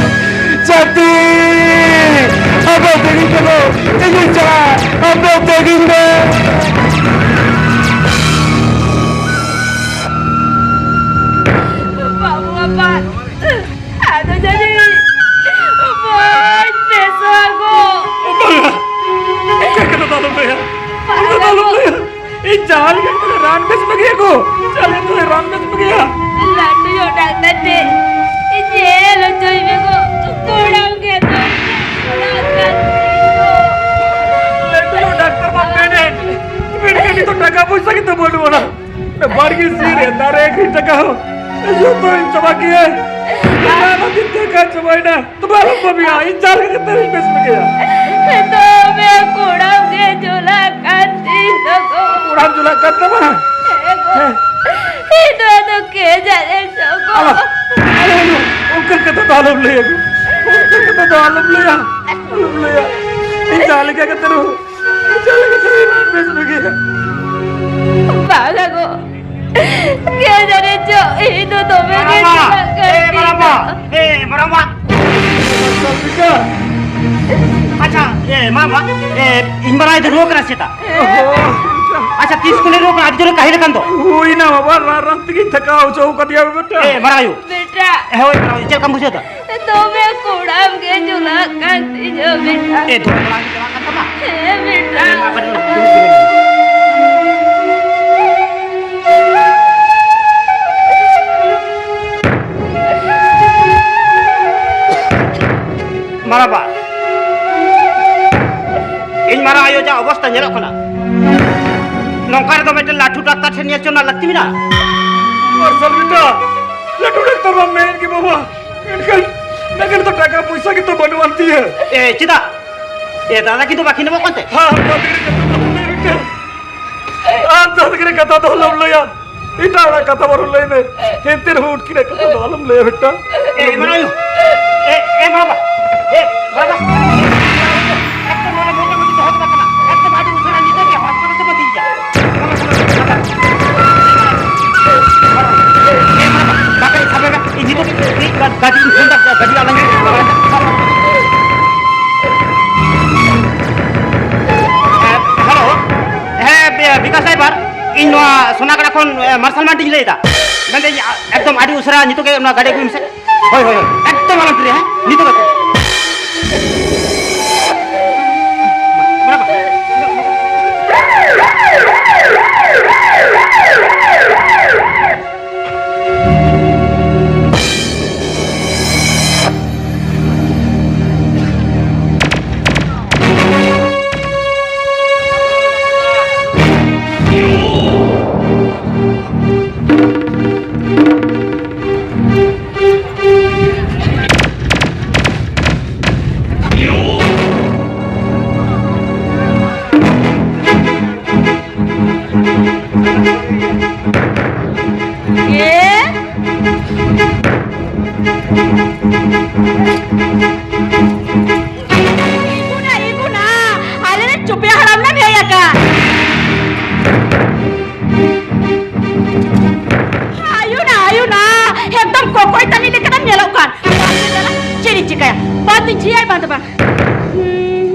ᱡᱟᱹᱛᱤ! ᱟᱯᱮ ᱛᱮᱜᱤᱧ ᱠᱟᱱᱟ, ᱤᱧᱤᱧ ᱪᱟᱞᱟᱜ, ᱟᱯᱮ ᱛᱮᱜᱤᱧ ᱢᱮ᱾ ᱵᱟᱹᱵᱩ ᱟᱯᱟ, ᱟᱫᱚ ᱡᱟᱹᱱᱤᱡ ᱵᱟᱹᱧ ᱵᱮᱥᱚᱜᱼᱟ ᱜᱚ᱾ ᱵᱟᱝᱟ, ᱚᱱᱠᱟ ᱠᱟᱛᱷᱟ ᱫᱚ ᱟᱞᱚᱢ ᱞᱟᱹᱭᱟ᱾ ᱚᱱᱠᱟ ᱫᱚ ᱟᱞᱚᱢ ᱞᱟᱹᱭᱟ᱾ ᱤᱧ ᱡᱟᱦᱟᱸ ᱞᱮᱠᱟ ᱠᱟᱛᱮ ᱨᱟᱱ ᱵᱮᱥ ᱢᱮᱜᱮᱭᱟ ᱜᱚ᱾ ᱡᱟᱦᱟᱸ ᱞᱮᱠᱟ ᱠᱟᱛᱮ ᱨᱟᱱ ᱵᱮᱥ ᱢᱮᱜᱮᱭᱟ᱾ ᱞᱟᱹᱴᱩ ᱧᱚᱜ ᱰᱟᱠᱛᱟᱨ ᱴᱷᱮᱱ ᱧᱮᱞ ᱦᱚᱪᱚᱭ ᱢᱮ ᱜᱚ᱾ ᱠᱚᱲᱟᱢ ᱜᱮ ᱫᱚ ᱚᱲᱟᱜ ᱠᱟᱱ ᱛᱤᱧ ᱜᱚ᱾ ᱞᱟᱹᱴᱩ ᱧᱚᱜ ᱰᱟᱠᱛᱟᱨ ᱢᱟ ᱢᱮᱱᱮᱫ, ᱢᱮᱱᱠᱷᱟᱱ ᱱᱤᱛᱚᱜ ᱴᱟᱠᱟ ᱯᱚᱭᱥᱟ ᱜᱮᱛᱚ ᱵᱟᱹᱱᱩᱜ ᱟᱱᱟ᱾ ᱵᱟᱲᱜᱮ ᱥᱤ ᱨᱮ ᱫᱟᱨᱮ ᱟᱹᱠᱷᱨᱤᱧ ᱴᱟᱠᱟ ᱦᱚᱸ ᱡᱚᱛᱚᱧ ᱪᱟᱵᱟ ᱠᱮᱫ᱾ ᱚᱱᱟ ᱠᱷᱟᱹᱛᱤᱨ ᱛᱮ ᱠᱟᱡᱽ ᱪᱟᱵᱟᱭᱮᱱᱟ᱾ ᱛᱚᱵᱮ ᱟᱞᱚᱢ ᱵᱷᱟᱹᱵᱤᱭᱟ, ᱤᱧ ᱡᱟᱦᱟᱸ ᱞᱮᱠᱟ ᱠᱟᱛᱮ ᱤᱧ ᱵᱮᱥ ᱢᱮᱜᱮᱭᱟ᱾ ᱫᱚᱢᱮ ᱠᱚᱲᱟᱢ ᱜᱮ ᱡᱚᱞᱟᱜ ᱠᱟᱱ ᱛᱤᱧ ᱫᱚ ᱜᱚ᱾ ᱠᱚᱲᱟᱢ ᱡᱚᱞᱟᱜ ᱠᱟᱱ ᱛᱟᱢᱟ? ᱦᱮᱸ ᱜᱚ᱾ ᱦᱮᱸ᱾ ᱤᱧ ᱫᱚ ᱟᱫᱚ ᱠᱮ ᱡᱟᱱᱮ ᱪᱚ ᱜᱚ᱾ ᱟᱞᱚ, ᱟᱞᱚ, ᱟᱞᱚ, ᱚᱱᱠᱟᱱ ᱠᱟᱛᱷᱟ ᱫᱚ ᱟᱞᱚᱢ ᱞᱟᱹᱭᱟ ᱜᱚ᱾ ᱚᱱᱠᱟᱱ ᱠᱟᱛᱷᱟ ᱫᱚ ᱟᱞᱚᱢ ᱞᱟᱹᱭᱟ᱾ ᱟᱞᱚᱢ ᱞᱟᱹᱭᱟ᱾ ᱤᱧ ᱡᱟᱦᱟᱸ ᱞᱮᱠᱟ ᱠᱟᱛᱮ ᱨᱮᱦᱚᱸ ᱵᱟᱝᱟ ᱜᱚ, ᱤᱧ ᱫᱚ ᱫᱚᱢᱮ ᱜᱮ ᱢᱟᱨᱟᱝᱵᱟ! ᱪᱟᱞᱟᱜ ᱠᱟᱱ ᱮ, ᱛᱤᱧ ᱢᱟᱨᱟᱝᱵᱟ! ᱫᱚ᱾ ᱮ, ᱢᱟᱨᱟᱝᱵᱟ! ᱟᱪᱪᱷᱟ, ᱮ, ᱢᱟᱨᱟᱝᱵᱟ, ᱮ, ᱤᱧ ᱢᱟᱨᱟᱝ ᱫᱚ ᱨᱩᱣᱟᱹ ᱠᱟᱱᱟ ᱪᱮᱛᱟ? ᱟᱪᱪᱷᱟ, ᱛᱤᱥ ᱠᱷᱚᱱᱮ ᱨᱩᱣᱟᱹ ᱠᱟᱱᱟ? ᱟᱹᱰᱤ ᱡᱳᱨᱮ ᱠᱟᱹᱦᱤᱞ ᱟᱠᱟᱱ ᱫᱚ᱾ ᱦᱩᱭᱱᱟ ᱵᱟᱵᱟ, ᱨᱟᱱ ᱨᱟᱱ ᱛᱮᱜᱮᱧ ᱛᱷᱟᱠᱟᱣ ᱦᱚᱪᱚ ᱟᱠᱟᱫᱮᱭᱟ ᱵᱮᱴᱟ᱾ ᱮ, ᱢᱟᱨᱟᱝ ᱟᱭᱳ᱾ ᱵᱮᱴᱟ᱾ ᱮ, ᱦᱳᱭ, ᱢᱟᱨᱟᱝ ᱟᱭᱳ, ᱪᱮᱫ ᱞᱮᱠᱟᱢ ᱵᱩᱡᱷᱟᱹᱣ ᱫᱟ? ᱫᱚᱢᱮ ᱠᱚᱲᱟᱢ ᱜᱮ ᱡᱚᱞᱟᱜ ᱠᱟᱱ ᱛᱤᱧᱟᱹ ᱵᱮᱴᱟ᱾ ᱮ, ᱫᱚᱢᱮ ᱠᱚᱲᱟᱢ ᱜᱮ ᱡᱚᱞᱟᱜ ᱠᱟᱱ ᱛᱟᱢᱟ? ᱦᱮᱸ ᱵᱮᱴᱟ᱾ ᱮ, ᱢᱟ, ᱠᱟᱹᱴᱤᱡ ᱫᱩᱲᱩᱵ ᱡᱤᱨᱟᱹᱜ ᱢᱮ᱾ ᱢᱟᱨᱟᱝᱵᱟ, ᱤᱧ ᱢᱟᱨᱟᱝ ᱟᱭᱳ ᱡᱟ ᱚᱵᱚᱥᱛᱟ ᱧᱮᱞᱚᱜ ᱠᱟᱱᱟ, ᱱᱚᱝᱠᱟ ᱨᱮᱫᱚ ᱢᱤᱫᱴᱮᱱ ᱞᱟᱹᱴᱩ ᱰᱟᱠᱛᱟᱨ ᱴᱷᱮᱱ ᱧᱮᱞ ᱦᱚᱪᱚ ᱨᱮᱱᱟᱜ ᱞᱟᱹᱠᱛᱤ ᱢᱮᱱᱟᱜᱼᱟ᱾ ᱢᱟᱨᱥᱟᱞ ᱵᱮᱴᱟ, ᱞᱟᱹᱴᱩ ᱰᱟᱠᱛᱟᱨ ᱢᱟ ᱢᱮᱱ ᱜᱮ ᱵᱟᱵᱟ, ᱢᱮᱱᱠᱷᱟᱱ ᱱᱟᱜᱟᱨ ᱫᱚ ᱴᱟᱠᱟ ᱯᱚᱭᱥᱟ ᱜᱮᱛᱚ ᱵᱟᱹᱱᱩᱜ ᱟᱱ ᱛᱤᱧᱟᱹ᱾ ᱮ, ᱪᱮᱫᱟᱜ? ᱮ, ᱫᱟᱫᱟ ᱠᱤᱱ ᱫᱚ ᱵᱟᱹᱠᱤᱱ ᱮᱢᱚᱜ ᱠᱟᱱ ᱛᱮ? ᱦᱮᱸ, ᱦᱮᱸ, ᱫᱟᱫᱟ ᱠᱤᱱ ᱫᱚ ᱵᱟᱹᱠᱤᱱ ᱮᱢᱚᱜ ᱠᱟᱱ ᱛᱮ᱾ ᱟᱢ ᱫᱟᱫᱟ ᱠᱤᱱ ᱠᱟᱛᱷᱟ ᱫᱚ ᱟᱞᱚᱢ ᱞᱟᱹᱭᱟ᱾ ᱮᱴᱟᱜ ᱦᱚᱲᱟᱜ ᱠᱟᱛᱷᱟ ᱵᱟᱨᱚ ᱞᱟᱹᱭ ᱢᱮ, ᱮᱱᱛᱮ ᱨᱮᱦᱚᱸ ᱩᱱᱠᱤᱱᱟᱜ ᱠᱟᱛᱷᱟ ᱫᱚ ᱟᱞᱚᱢ ᱞᱟᱹᱭᱟ ᱵᱮᱴᱟ᱾ ᱮ, ᱢᱟᱨᱟᱝ ᱟᱭᱳ, ᱮ, ᱮ, ᱢᱟᱨᱟᱝᱵᱟ, ᱮ, ᱵᱟᱵᱟ, ᱮᱠᱫᱚᱢ ᱱᱚᱰᱮ ᱢᱚᱴᱟᱢᱩᱴᱤ ᱫᱚᱦᱚ ᱠᱟᱜ ᱠᱟᱱᱟ᱾ ᱮᱠᱫᱚᱢ ᱟᱹᱰᱤ ᱩᱥᱟᱹᱨᱟ ᱱᱤᱛᱚᱜ ᱜᱮ ᱦᱚᱥᱯᱤᱴᱟᱞ ᱛᱮᱵᱚ ᱤᱫᱤᱭᱮᱭᱟ᱾ ᱵᱟᱠᱷᱟᱡ ᱥᱟᱵᱮ ᱢᱮ, ᱤᱧ ᱱᱤᱛᱚᱜ ᱜᱮ ᱜᱟ-, ᱜᱟᱹᱰᱤᱧ ᱯᱷᱳᱱ ᱫᱟ, ᱜᱟᱹᱰᱤ ᱟᱞᱟᱝ ᱜᱮ᱾ ᱦᱮᱸ, ᱦᱮᱞᱳ᱾ ᱦᱮᱸ, ᱵᱤ-, ᱵᱤᱠᱟᱥ ᱰᱟᱭᱵᱷᱟᱨ, ᱤᱧ ᱱᱚᱣᱟ ᱥᱳᱱᱟᱜᱟᱲᱟ ᱠᱷᱚᱱ, ᱮ, ᱢᱟᱨᱥᱟᱞ ᱢᱟᱱᱰᱤᱧ ᱞᱟᱹᱭᱫᱟ᱾ ᱢᱮᱱᱫᱟᱹᱧ, ᱟ, ᱮᱠᱫᱚᱢ ᱟᱹᱰᱤ ᱩᱥᱟᱹᱨᱟ ᱱᱤᱛᱚᱜ ᱜᱮ ᱚᱱᱟ ᱜᱟᱹᱰᱤ ᱟᱹᱜᱩᱭ ᱢᱮᱥᱮ᱾ ᱦᱳᱭ, ᱦᱳᱭ, ᱦᱳᱭ, ᱮᱠᱫᱚᱢ ᱟᱞᱚᱢ ᱫᱮᱨᱤᱭᱟ, ᱦᱮᱸ? ᱱᱤᱛᱚᱜ ᱜᱮ᱾ ᱮ? ᱤᱜᱩᱱᱟ, ᱤᱜᱩᱱᱟ, ᱟᱞᱮ ᱨᱮᱱ ᱪᱩᱯᱤᱭᱟ ᱦᱟᱲᱟᱢ ᱞᱮ ᱦᱮᱡ ᱟᱠᱟᱱ᱾ ᱟᱭᱩᱱᱟ, ᱟᱭᱩᱱᱟ, ᱮᱠᱫᱚᱢ ᱠᱚᱠᱚᱭ ᱛᱟᱹᱱᱤ ᱞᱮᱠᱟᱱᱮᱢ ᱧᱮᱞᱚᱜ ᱠᱟᱱ᱾ ᱪᱮᱫ ᱤᱧ ᱪᱤᱠᱟᱹᱭᱟ? ᱵᱟᱝ ᱫᱚᱧ ᱡᱤᱭᱟ ᱟᱨ ᱵᱟᱝ ᱫᱚ ᱵᱟᱝ᱾ ᱦᱩᱸ᱾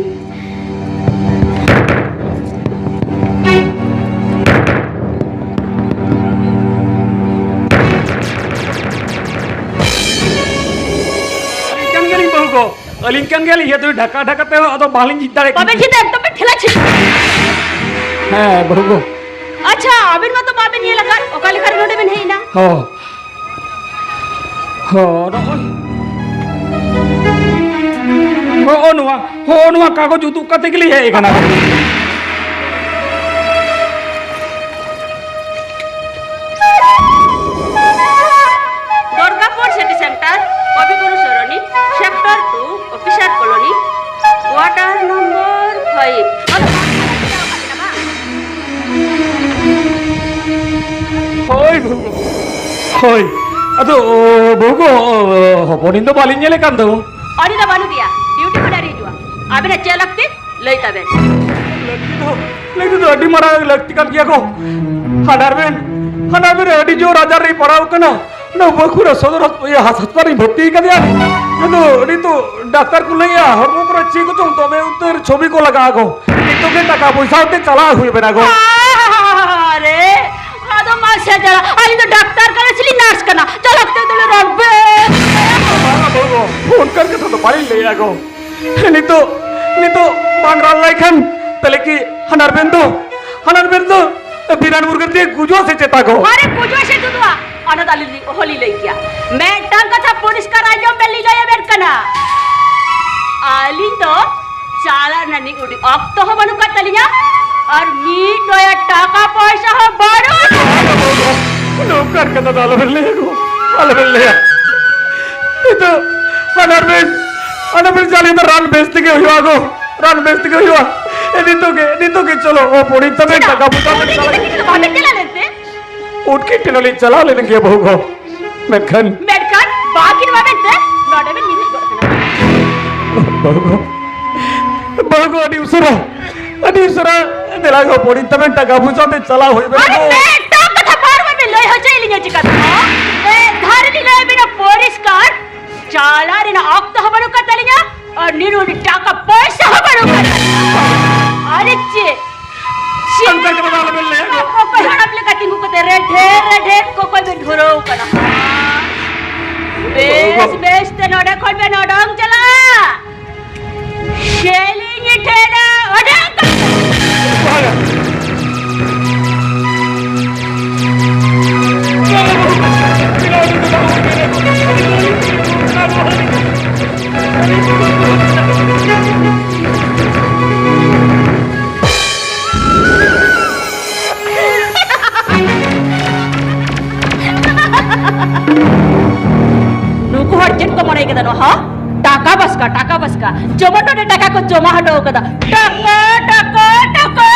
ᱟᱹᱞᱤᱧ ᱠᱟᱱ ᱜᱮᱭᱟᱞᱤᱧ ᱵᱟᱹᱦᱩ ᱜᱚ, ᱟᱹᱞᱤᱧ ᱠᱟᱱ ᱜᱮᱭᱟᱞᱤᱧ᱾ ᱤᱭᱟᱹ ᱫᱚ ᱰᱷᱟᱠᱟ ᱰᱷᱟᱠᱟ ᱛᱮ ᱟᱫᱚ ᱵᱟᱹᱞᱤᱧ ᱡᱤᱛ ᱫᱟᱲᱮᱭᱟᱜ ᱵᱟᱵᱮᱱ ᱠᱟᱱᱟ᱾ ᱡᱤᱛᱟ, ᱮᱠᱫᱚᱢ ᱵᱮᱱ ᱴᱷᱮᱞᱟ ᱪᱷᱤ- ᱦᱮᱸ, ᱵᱟᱹᱦᱩ ᱜᱚ᱾ ᱟᱪᱪᱷᱟ, ᱟᱵᱮᱱ ᱢᱟᱛᱚ ᱵᱟᱵᱮᱱ ᱧᱮᱞ ᱟᱠᱟᱫ, ᱚᱠᱟ ᱞᱮᱠᱟᱨᱮ ᱱᱚᱰᱮ ᱵᱮᱱ ᱦᱮᱡ ᱮᱱᱟ? ᱦᱚᱸ᱾ ᱦᱚᱸ, ᱱᱚᱜᱼᱚᱭ᱾ ᱦᱚᱸᱜᱼᱚ ᱱᱚᱣᱟ, ᱦᱚᱸᱜᱼᱚ ᱱᱚᱣᱟ ᱠᱟᱜᱚᱡᱽ ᱩᱫᱩᱜ ᱠᱟᱛᱮ ᱜᱮᱞᱤᱧ ᱦᱮᱡ ᱟᱠᱟᱱᱟ᱾ Durgapur city centre, Kobiguru Sarani, sector two, officer colony, quarter number five. ᱦᱳᱭ, ᱵᱟᱹᱦᱩ ᱜᱚ᱾ ᱦᱳᱭ᱾ ᱟᱫᱚ, ᱵᱟᱹᱦᱩ ᱜᱚ, ᱦᱚᱯᱚᱱᱤᱧ ᱫᱚ ᱵᱟᱹᱞᱤᱧ ᱧᱮᱞᱮ ᱠᱟᱱ ᱫᱚ᱾ ᱩᱱᱤ ᱫᱚ ᱵᱟᱹᱱᱩᱜ ᱮᱭᱟ, ᱰᱤᱭᱩᱴᱤ ᱟᱵᱮᱱᱟᱜ ᱪᱮᱫ ᱞᱟᱹᱠᱛᱤ? ᱞᱟᱹᱭ ᱛᱟᱵᱮᱱ᱾ ᱞᱟᱹᱠᱛᱤ ᱫᱚ, ᱞᱟᱹᱠᱛᱤ ᱫᱚ ᱟᱹᱰᱤ ᱢᱟᱨᱟᱝ ᱞᱟᱹᱠᱛᱤ ᱠᱟᱱ ᱜᱮᱭᱟ ᱜᱚ᱾ ᱦᱟᱱᱟᱨ ᱵᱮᱱ, ᱦᱟᱱᱟᱨ ᱵᱮᱱ ᱟᱹᱰᱤ ᱡᱳᱨ ᱟᱡᱟᱨ ᱨᱮᱭ ᱯᱟᱲᱟᱣ ᱠᱟᱱᱟ᱾ ᱱᱚᱣᱟ ᱵᱟᱸᱠᱩᱲᱟ ᱥᱚᱫᱚᱨ ᱦᱚᱥ-, ᱤᱭᱟᱹ, ᱦᱟᱥᱯᱟᱛᱟᱞ ᱨᱤᱧ ᱵᱷᱚᱨᱛᱤ ᱠᱟᱫᱮᱭᱟ᱾ ᱟᱫᱚ ᱱᱤᱛᱚᱜ ᱰᱟᱠᱛᱟᱨ ᱠᱚ ᱞᱟᱹᱭᱟ ᱦᱚᱲᱢᱚ ᱠᱚᱨᱮ ᱪᱮᱫ ᱠᱚᱪᱚᱝ ᱫᱚᱢᱮ ᱩᱛᱟᱹᱨ ᱪᱷᱚᱵᱤ ᱠᱚ ᱞᱟᱜᱟᱜ ᱟᱠᱚ᱾ ᱱᱤᱛᱚᱜ ᱜᱮ ᱴᱟᱠᱟ ᱯᱚᱭᱥᱟ ᱛᱮ ᱪᱟᱞᱟᱣ ᱦᱩᱭ ᱟᱵᱮᱱᱟ ᱜᱚ᱾ ᱟᱨᱮ, ᱟᱫᱚ ᱢᱟ ᱥᱮ ᱡᱟᱞᱟ, ᱟᱹᱞᱤᱧ ᱫᱚ ᱰᱟᱠᱛᱟᱨ ᱠᱟᱱᱟ ᱥᱮᱞᱤᱧ ᱱᱟᱨᱥ ᱠᱟᱱᱟ? ᱪᱟᱞᱟᱜ ᱛᱮ ᱫᱚᱞᱮ ᱨᱚᱲ ᱵᱮ᱾ ᱵᱟᱝᱟ ᱵᱟᱹᱵᱩ, ᱚᱱᱠᱟᱱ ᱠᱟᱛᱷᱟ ᱫᱚ ᱵᱟᱹᱞᱤᱧ ᱞᱟᱹᱭᱟ ᱜᱚ᱾ ᱱᱤᱛᱚᱜ, ᱱᱤᱛᱚᱜ ᱵᱟᱝ ᱨᱟᱱ ᱞᱮᱠᱷᱟᱱ ᱛᱟᱦᱞᱮ ᱠᱤ ᱦᱟᱱᱟᱨ ᱵᱮᱱ ᱫᱚ, ᱦᱟᱱᱟᱨ ᱵᱮᱱ ᱫᱚ ᱵᱤᱨᱟᱱ ᱢᱩᱨᱜᱟᱹᱱ ᱛᱮ ᱜᱩᱡᱩᱜᱼᱟ ᱥᱮ ᱪᱮᱛᱟ ᱜᱚ? ᱟᱨᱮ ᱜᱩᱡᱩᱜᱼᱟ ᱥᱮ ᱜᱩᱡᱩᱜᱼᱟ, ᱚᱱᱟ ᱫᱚ ᱟᱹᱞᱤᱧ ᱞᱤᱧ ᱚᱦᱚᱞᱤᱧ ᱞᱟᱹᱭ ᱠᱮᱭᱟ᱾ ᱢᱤᱫᱴᱟᱝ ᱠᱟᱛᱷᱟ ᱯᱚᱨᱤᱥᱠᱟᱨ ᱟᱸᱡᱚᱢ ᱵᱮᱱ, ᱞᱤᱧ ᱞᱟᱹᱭ ᱟᱵᱮᱱ ᱠᱟᱱᱟ᱾ ᱟᱹᱞᱤᱧ ᱫᱚ ᱪᱟᱞᱟᱜ ᱨᱮᱱᱟᱜ ᱩᱰᱤ ᱚᱠᱛᱚ ᱦᱚᱸ ᱵᱟᱹᱱᱩᱜ ᱠᱟᱫ ᱛᱟᱹᱞᱤᱧᱟ, ᱟᱨ ᱢᱤᱫ ᱱᱚᱭᱟ ᱴᱟᱠᱟ ᱯᱚᱭᱥᱟ ᱦᱚᱸ ᱵᱟᱹᱱᱩᱜ᱾ ᱱᱚᱝᱠᱟᱱ ᱠᱟᱛᱷᱟ ᱫᱚ ᱟᱞᱚᱵᱮᱱ ᱞᱟᱹᱭᱟ ᱜᱚ, ᱟᱞᱚᱵᱮᱱ ᱞᱟᱹᱭᱟ᱾ ᱱᱤᱛᱚᱜ ᱦᱟᱱᱟᱨ ᱵᱮᱱ, ᱦᱟᱱᱟᱨ ᱵᱮᱱ ᱪᱟᱞᱟᱜ ᱫᱚ ᱨᱟᱱ ᱵᱮᱥ ᱛᱮᱜᱮ ᱦᱩᱭᱩᱜᱼᱟ ᱜᱚ, ᱨᱟᱱ ᱵᱮᱥ ᱛᱮᱜᱮ ᱦᱩᱭᱩᱜᱼᱟ᱾ ᱮ, ᱱᱤᱛᱚᱜ ᱜᱮ, ᱱᱤᱛᱚᱜ ᱜᱮ ᱪᱚᱞᱚ, ᱚ, ᱯᱚᱲᱤ ᱛᱟᱵᱮᱱ ᱪᱮᱫᱟᱜ? ᱴᱟᱠᱟ ᱯᱚᱭᱥᱟ ᱵᱮᱱ ᱩᱱᱤ ᱪᱟᱞᱟᱜ᱾ ᱜᱤᱫᱽᱨᱟᱹ ᱵᱟᱵᱮᱱ ᱪᱟᱞᱟᱣ ᱞᱮᱱᱛᱮ? ᱩᱱᱠᱤᱱ ᱴᱷᱮᱱ ᱦᱚᱸᱞᱤᱧ ᱪᱟᱞᱟᱣ ᱞᱮᱱ ᱜᱮᱭᱟ ᱵᱟᱹᱦᱩ ᱜᱚ, ᱢᱮᱱᱠᱷᱟᱱ ᱢᱮᱱᱠᱷᱟᱱ ᱵᱟᱹᱠᱤᱱ ᱵᱟᱵᱮᱱ ᱛᱮ ᱱᱚᱰᱮ ᱵᱮᱱ ᱧᱩᱨᱩ ᱜᱚᱫ ᱠᱟᱱᱟ᱾ ᱵᱟᱹᱦᱩ ᱜᱚ, ᱵᱟᱹᱦᱩ ᱜᱚ, ᱟᱹᱰᱤ ᱩᱥᱟᱹᱨᱟ, ᱟᱹᱰᱤ ᱩᱥᱟᱹᱨᱟ ᱫᱮᱞᱟ ᱜᱚ, ᱯᱚᱲᱤ ᱛᱟᱵᱮᱱ ᱴᱟᱠᱟ ᱯᱚᱭᱥᱟ ᱛᱮ ᱪᱟᱞᱟᱣ ᱦᱩᱭ ᱟᱵᱮᱱᱟ ᱟᱨ ᱜᱚ᱾ ᱢᱤᱫᱴᱟᱝ ᱠᱟᱛᱷᱟ ᱵᱟᱨ ᱵᱟᱨ ᱵᱮᱱ ᱞᱟᱹᱭ ᱦᱚᱪᱚᱭᱮᱫ ᱞᱤᱧᱟ ᱪᱤᱠᱟᱹᱛᱮ? ᱢᱤᱫ ᱫᱷᱟᱣ ᱨᱮᱞᱤᱧ ᱞᱟᱹᱭ ᱟᱵᱮᱱᱟ ᱯᱚᱨᱤᱥᱠᱟᱨ, ᱪᱟᱞᱟᱜ ᱨᱮᱱᱟᱜ ᱚᱠᱛᱚ ᱦᱚᱸ ᱵᱟᱹᱱᱩᱜ ᱠᱟᱫ ᱛᱟᱹᱞᱤᱧᱟ, ᱟᱨ ᱱᱤᱱ ᱩᱰᱤ ᱴᱟᱠᱟ ᱯᱚᱭᱥᱟ ᱦᱚᱸ ᱵᱟᱹᱱᱩᱜ ᱠᱟᱫ ᱛᱟᱹᱞᱤᱧᱟ᱾ ᱟᱨᱮ ᱪᱮᱫ? ᱪᱮᱫ? ᱚᱱᱠᱟ ᱠᱟᱛᱷᱟ ᱫᱚ ᱟᱞᱚᱵᱮᱱ ᱞᱟᱹᱭᱟ᱾ ᱠᱚᱠᱚᱭ ᱦᱟᱲᱟᱢ ᱞᱮᱠᱟ ᱛᱤᱸᱜᱩ ᱠᱟᱛᱮ ᱨᱮᱰᱷᱮ ᱨᱮᱰᱷᱮ ᱠᱚᱠᱚᱭ ᱵᱮᱱ ᱫᱷᱩᱨᱟᱹᱣ ᱠᱟᱱᱟ᱾ ᱵᱮᱥ ᱵᱮᱥ ᱛᱮ ᱱᱚᱰᱮ ᱠᱷᱚᱱ ᱵᱮᱱ ᱚᱰᱚᱝ ᱪᱟᱞᱟᱜᱼᱟ᱾ ᱥᱮᱞᱤᱧ ᱴᱷᱮᱱ ᱚᱰᱚᱝ ᱠᱟᱛᱮ᱾ ᱱᱩᱠᱩ ᱦᱚᱲ ᱪᱮᱫ ᱠᱚ ᱢᱚᱱᱮ ᱠᱟᱫᱟ ᱱᱚᱣᱟ, ᱦᱚᱸ? ᱴᱟᱠᱟ ᱵᱟᱥᱠᱟ, ᱴᱟᱠᱟ ᱵᱟᱥᱠᱟ᱾ ᱡᱮᱢᱚᱱ ᱱᱚᱰᱮ ᱴᱟᱠᱟ ᱠᱚ ᱡᱚᱢᱟ ᱦᱚᱴᱚ ᱠᱟᱫᱟ᱾ ᱴᱟᱠᱟ, ᱴᱟᱠᱟ, ᱴᱟᱠᱟ᱾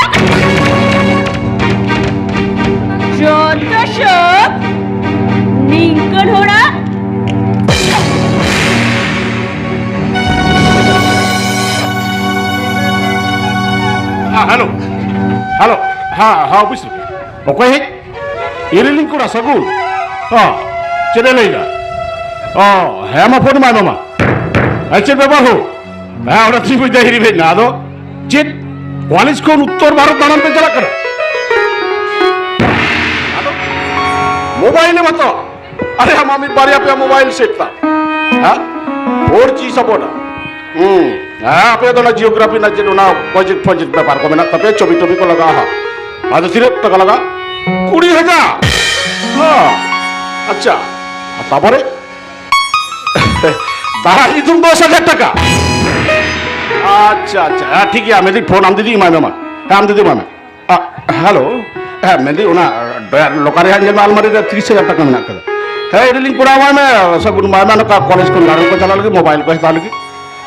ᱡᱚᱛᱚ ᱥᱚᱵ ᱱᱤᱝᱠᱟᱹᱱ ᱦᱚᱲᱟᱜ᱾ ᱦᱮᱸ, ᱦᱮᱸ, ᱚᱯᱷᱤᱥ ᱨᱮ᱾ ᱚᱠᱚᱭ ᱦᱮᱡ? ᱤᱨᱤᱞᱤᱧ ᱠᱚᱲᱟ ᱥᱟᱹᱜᱩᱱ᱾ ᱦᱚᱸ, ᱪᱮᱫ ᱮ ᱞᱟᱹᱭᱫᱟ? ᱚ, ᱦᱮᱸ, ᱢᱟ ᱯᱷᱳᱱ ᱢᱟᱭ ᱢᱟᱢᱟ᱾ ᱦᱮᱸ, ᱪᱮᱫ ᱵᱮᱯᱟᱨ ᱦᱳ? ᱦᱮᱸ, ᱚᱱᱟ ᱛᱤᱧ ᱵᱩᱡᱽ ᱫᱟ ᱦᱤᱨᱤ ᱦᱮᱡ ᱱᱟ᱾ ᱟᱫᱚ ᱪᱮᱫ? ᱠᱚᱞᱮᱡᱽ ᱠᱷᱚᱱ ᱩᱛᱛᱚᱨ ᱵᱷᱟᱨᱚᱛ ᱫᱟᱬᱟᱱ ᱯᱮ ᱪᱟᱞᱟᱜ ᱠᱟᱱᱟ? ᱟᱫᱚ ᱢᱳᱵᱟᱭᱤᱞ ᱮᱢ ᱦᱟᱛᱟᱣᱟ? ᱟᱨᱮ, ᱟᱢᱟᱜ ᱢᱤᱫ ᱵᱟᱨᱭᱟ ᱯᱮᱭᱟ ᱢᱳᱵᱟᱭᱤᱞ ᱥᱮᱴ ᱛᱟᱢ᱾ ᱦᱮᱸ? Four G support. ᱦᱩᱸ᱾ ᱦᱮᱸ, ᱟᱯᱮ ᱫᱚ ᱚᱱᱟ ᱡᱤᱭᱳᱜᱨᱟᱯᱷᱤ ᱨᱮᱱᱟᱜ ᱪᱮᱫ ᱚᱱᱟ ᱯᱨᱚᱡᱮᱠᱴ ᱯᱨᱚᱡᱮᱠᱴ ᱵᱮᱯᱟᱨ ᱠᱚ ᱢᱮᱱᱟᱜ ᱛᱟᱯᱮᱭᱟ, ᱪᱷᱚᱵᱤ ᱴᱚᱵᱤ ᱠᱚ ᱞᱟᱜᱟᱜᱼᱟ ᱦᱟᱸᱜ᱾ ᱟᱫᱚ ᱛᱤᱱᱟᱹᱜ ᱴᱟᱠᱟ ᱞᱟᱜᱟᱜᱼᱟ? ᱠᱩᱲᱤ ᱦᱟᱡᱟᱨ? ᱦᱮᱸ᱾ ᱟᱪᱪᱷᱟ᱾ ᱟᱨ ᱛᱟᱯᱚᱨᱮ? ᱫᱟᱨᱟ ᱧᱩᱛᱩᱢ ᱫᱚᱥ ᱦᱟᱡᱟᱨ ᱴᱟᱠᱟ᱾ ᱟᱪᱪᱷᱟ, ᱟᱪᱪᱷᱟ᱾ ᱦᱮᱸ, ᱴᱷᱤᱠ ᱜᱮᱭᱟ, ᱢᱮᱱᱫᱟᱹᱧ ᱯᱷᱳᱱ ᱟᱢ ᱫᱤᱫᱤ ᱮᱢᱟᱭ ᱢᱮ ᱢᱟ᱾ ᱦᱮᱸ, ᱟᱢ ᱫᱤᱫᱤ ᱮᱢᱟᱭ ᱢᱮ᱾ ᱟ, ᱦᱮᱞᱳ᱾ ᱦᱮᱸ, ᱢᱮᱱᱫᱟᱹᱧ ᱚᱱᱟ ᱰᱨᱚᱭᱟᱨ ᱞᱚᱠᱟᱨ ᱨᱮ ᱦᱟᱸᱜ ᱧᱮᱞ ᱢᱮ, ᱟᱞᱢᱟᱨᱤ ᱨᱮ ᱛᱤᱨᱤᱥ ᱦᱟᱡᱟᱨ ᱴᱟᱠᱟ ᱢᱮᱱᱟᱜ ᱠᱟᱫᱟ᱾ ᱦᱮᱸ, ᱤᱨᱤᱞᱤᱧ ᱠᱚᱲᱟ ᱮᱢᱟᱭ ᱢᱮ, ᱥᱟᱹᱜᱩᱱ ᱮᱢᱟᱭ ᱢᱮ, ᱱᱚᱝᱠᱟ ᱠᱚᱞᱮᱡᱽ ᱠᱷᱚᱱ ᱫᱟᱬᱟᱱ ᱠᱚ ᱪᱟᱞᱟᱜ ᱞᱟᱹᱜᱤᱫ ᱢᱳᱵᱟᱭᱤᱞ ᱠᱚ ᱦᱟᱛᱟᱣ ᱞᱟᱹᱜᱤᱫ᱾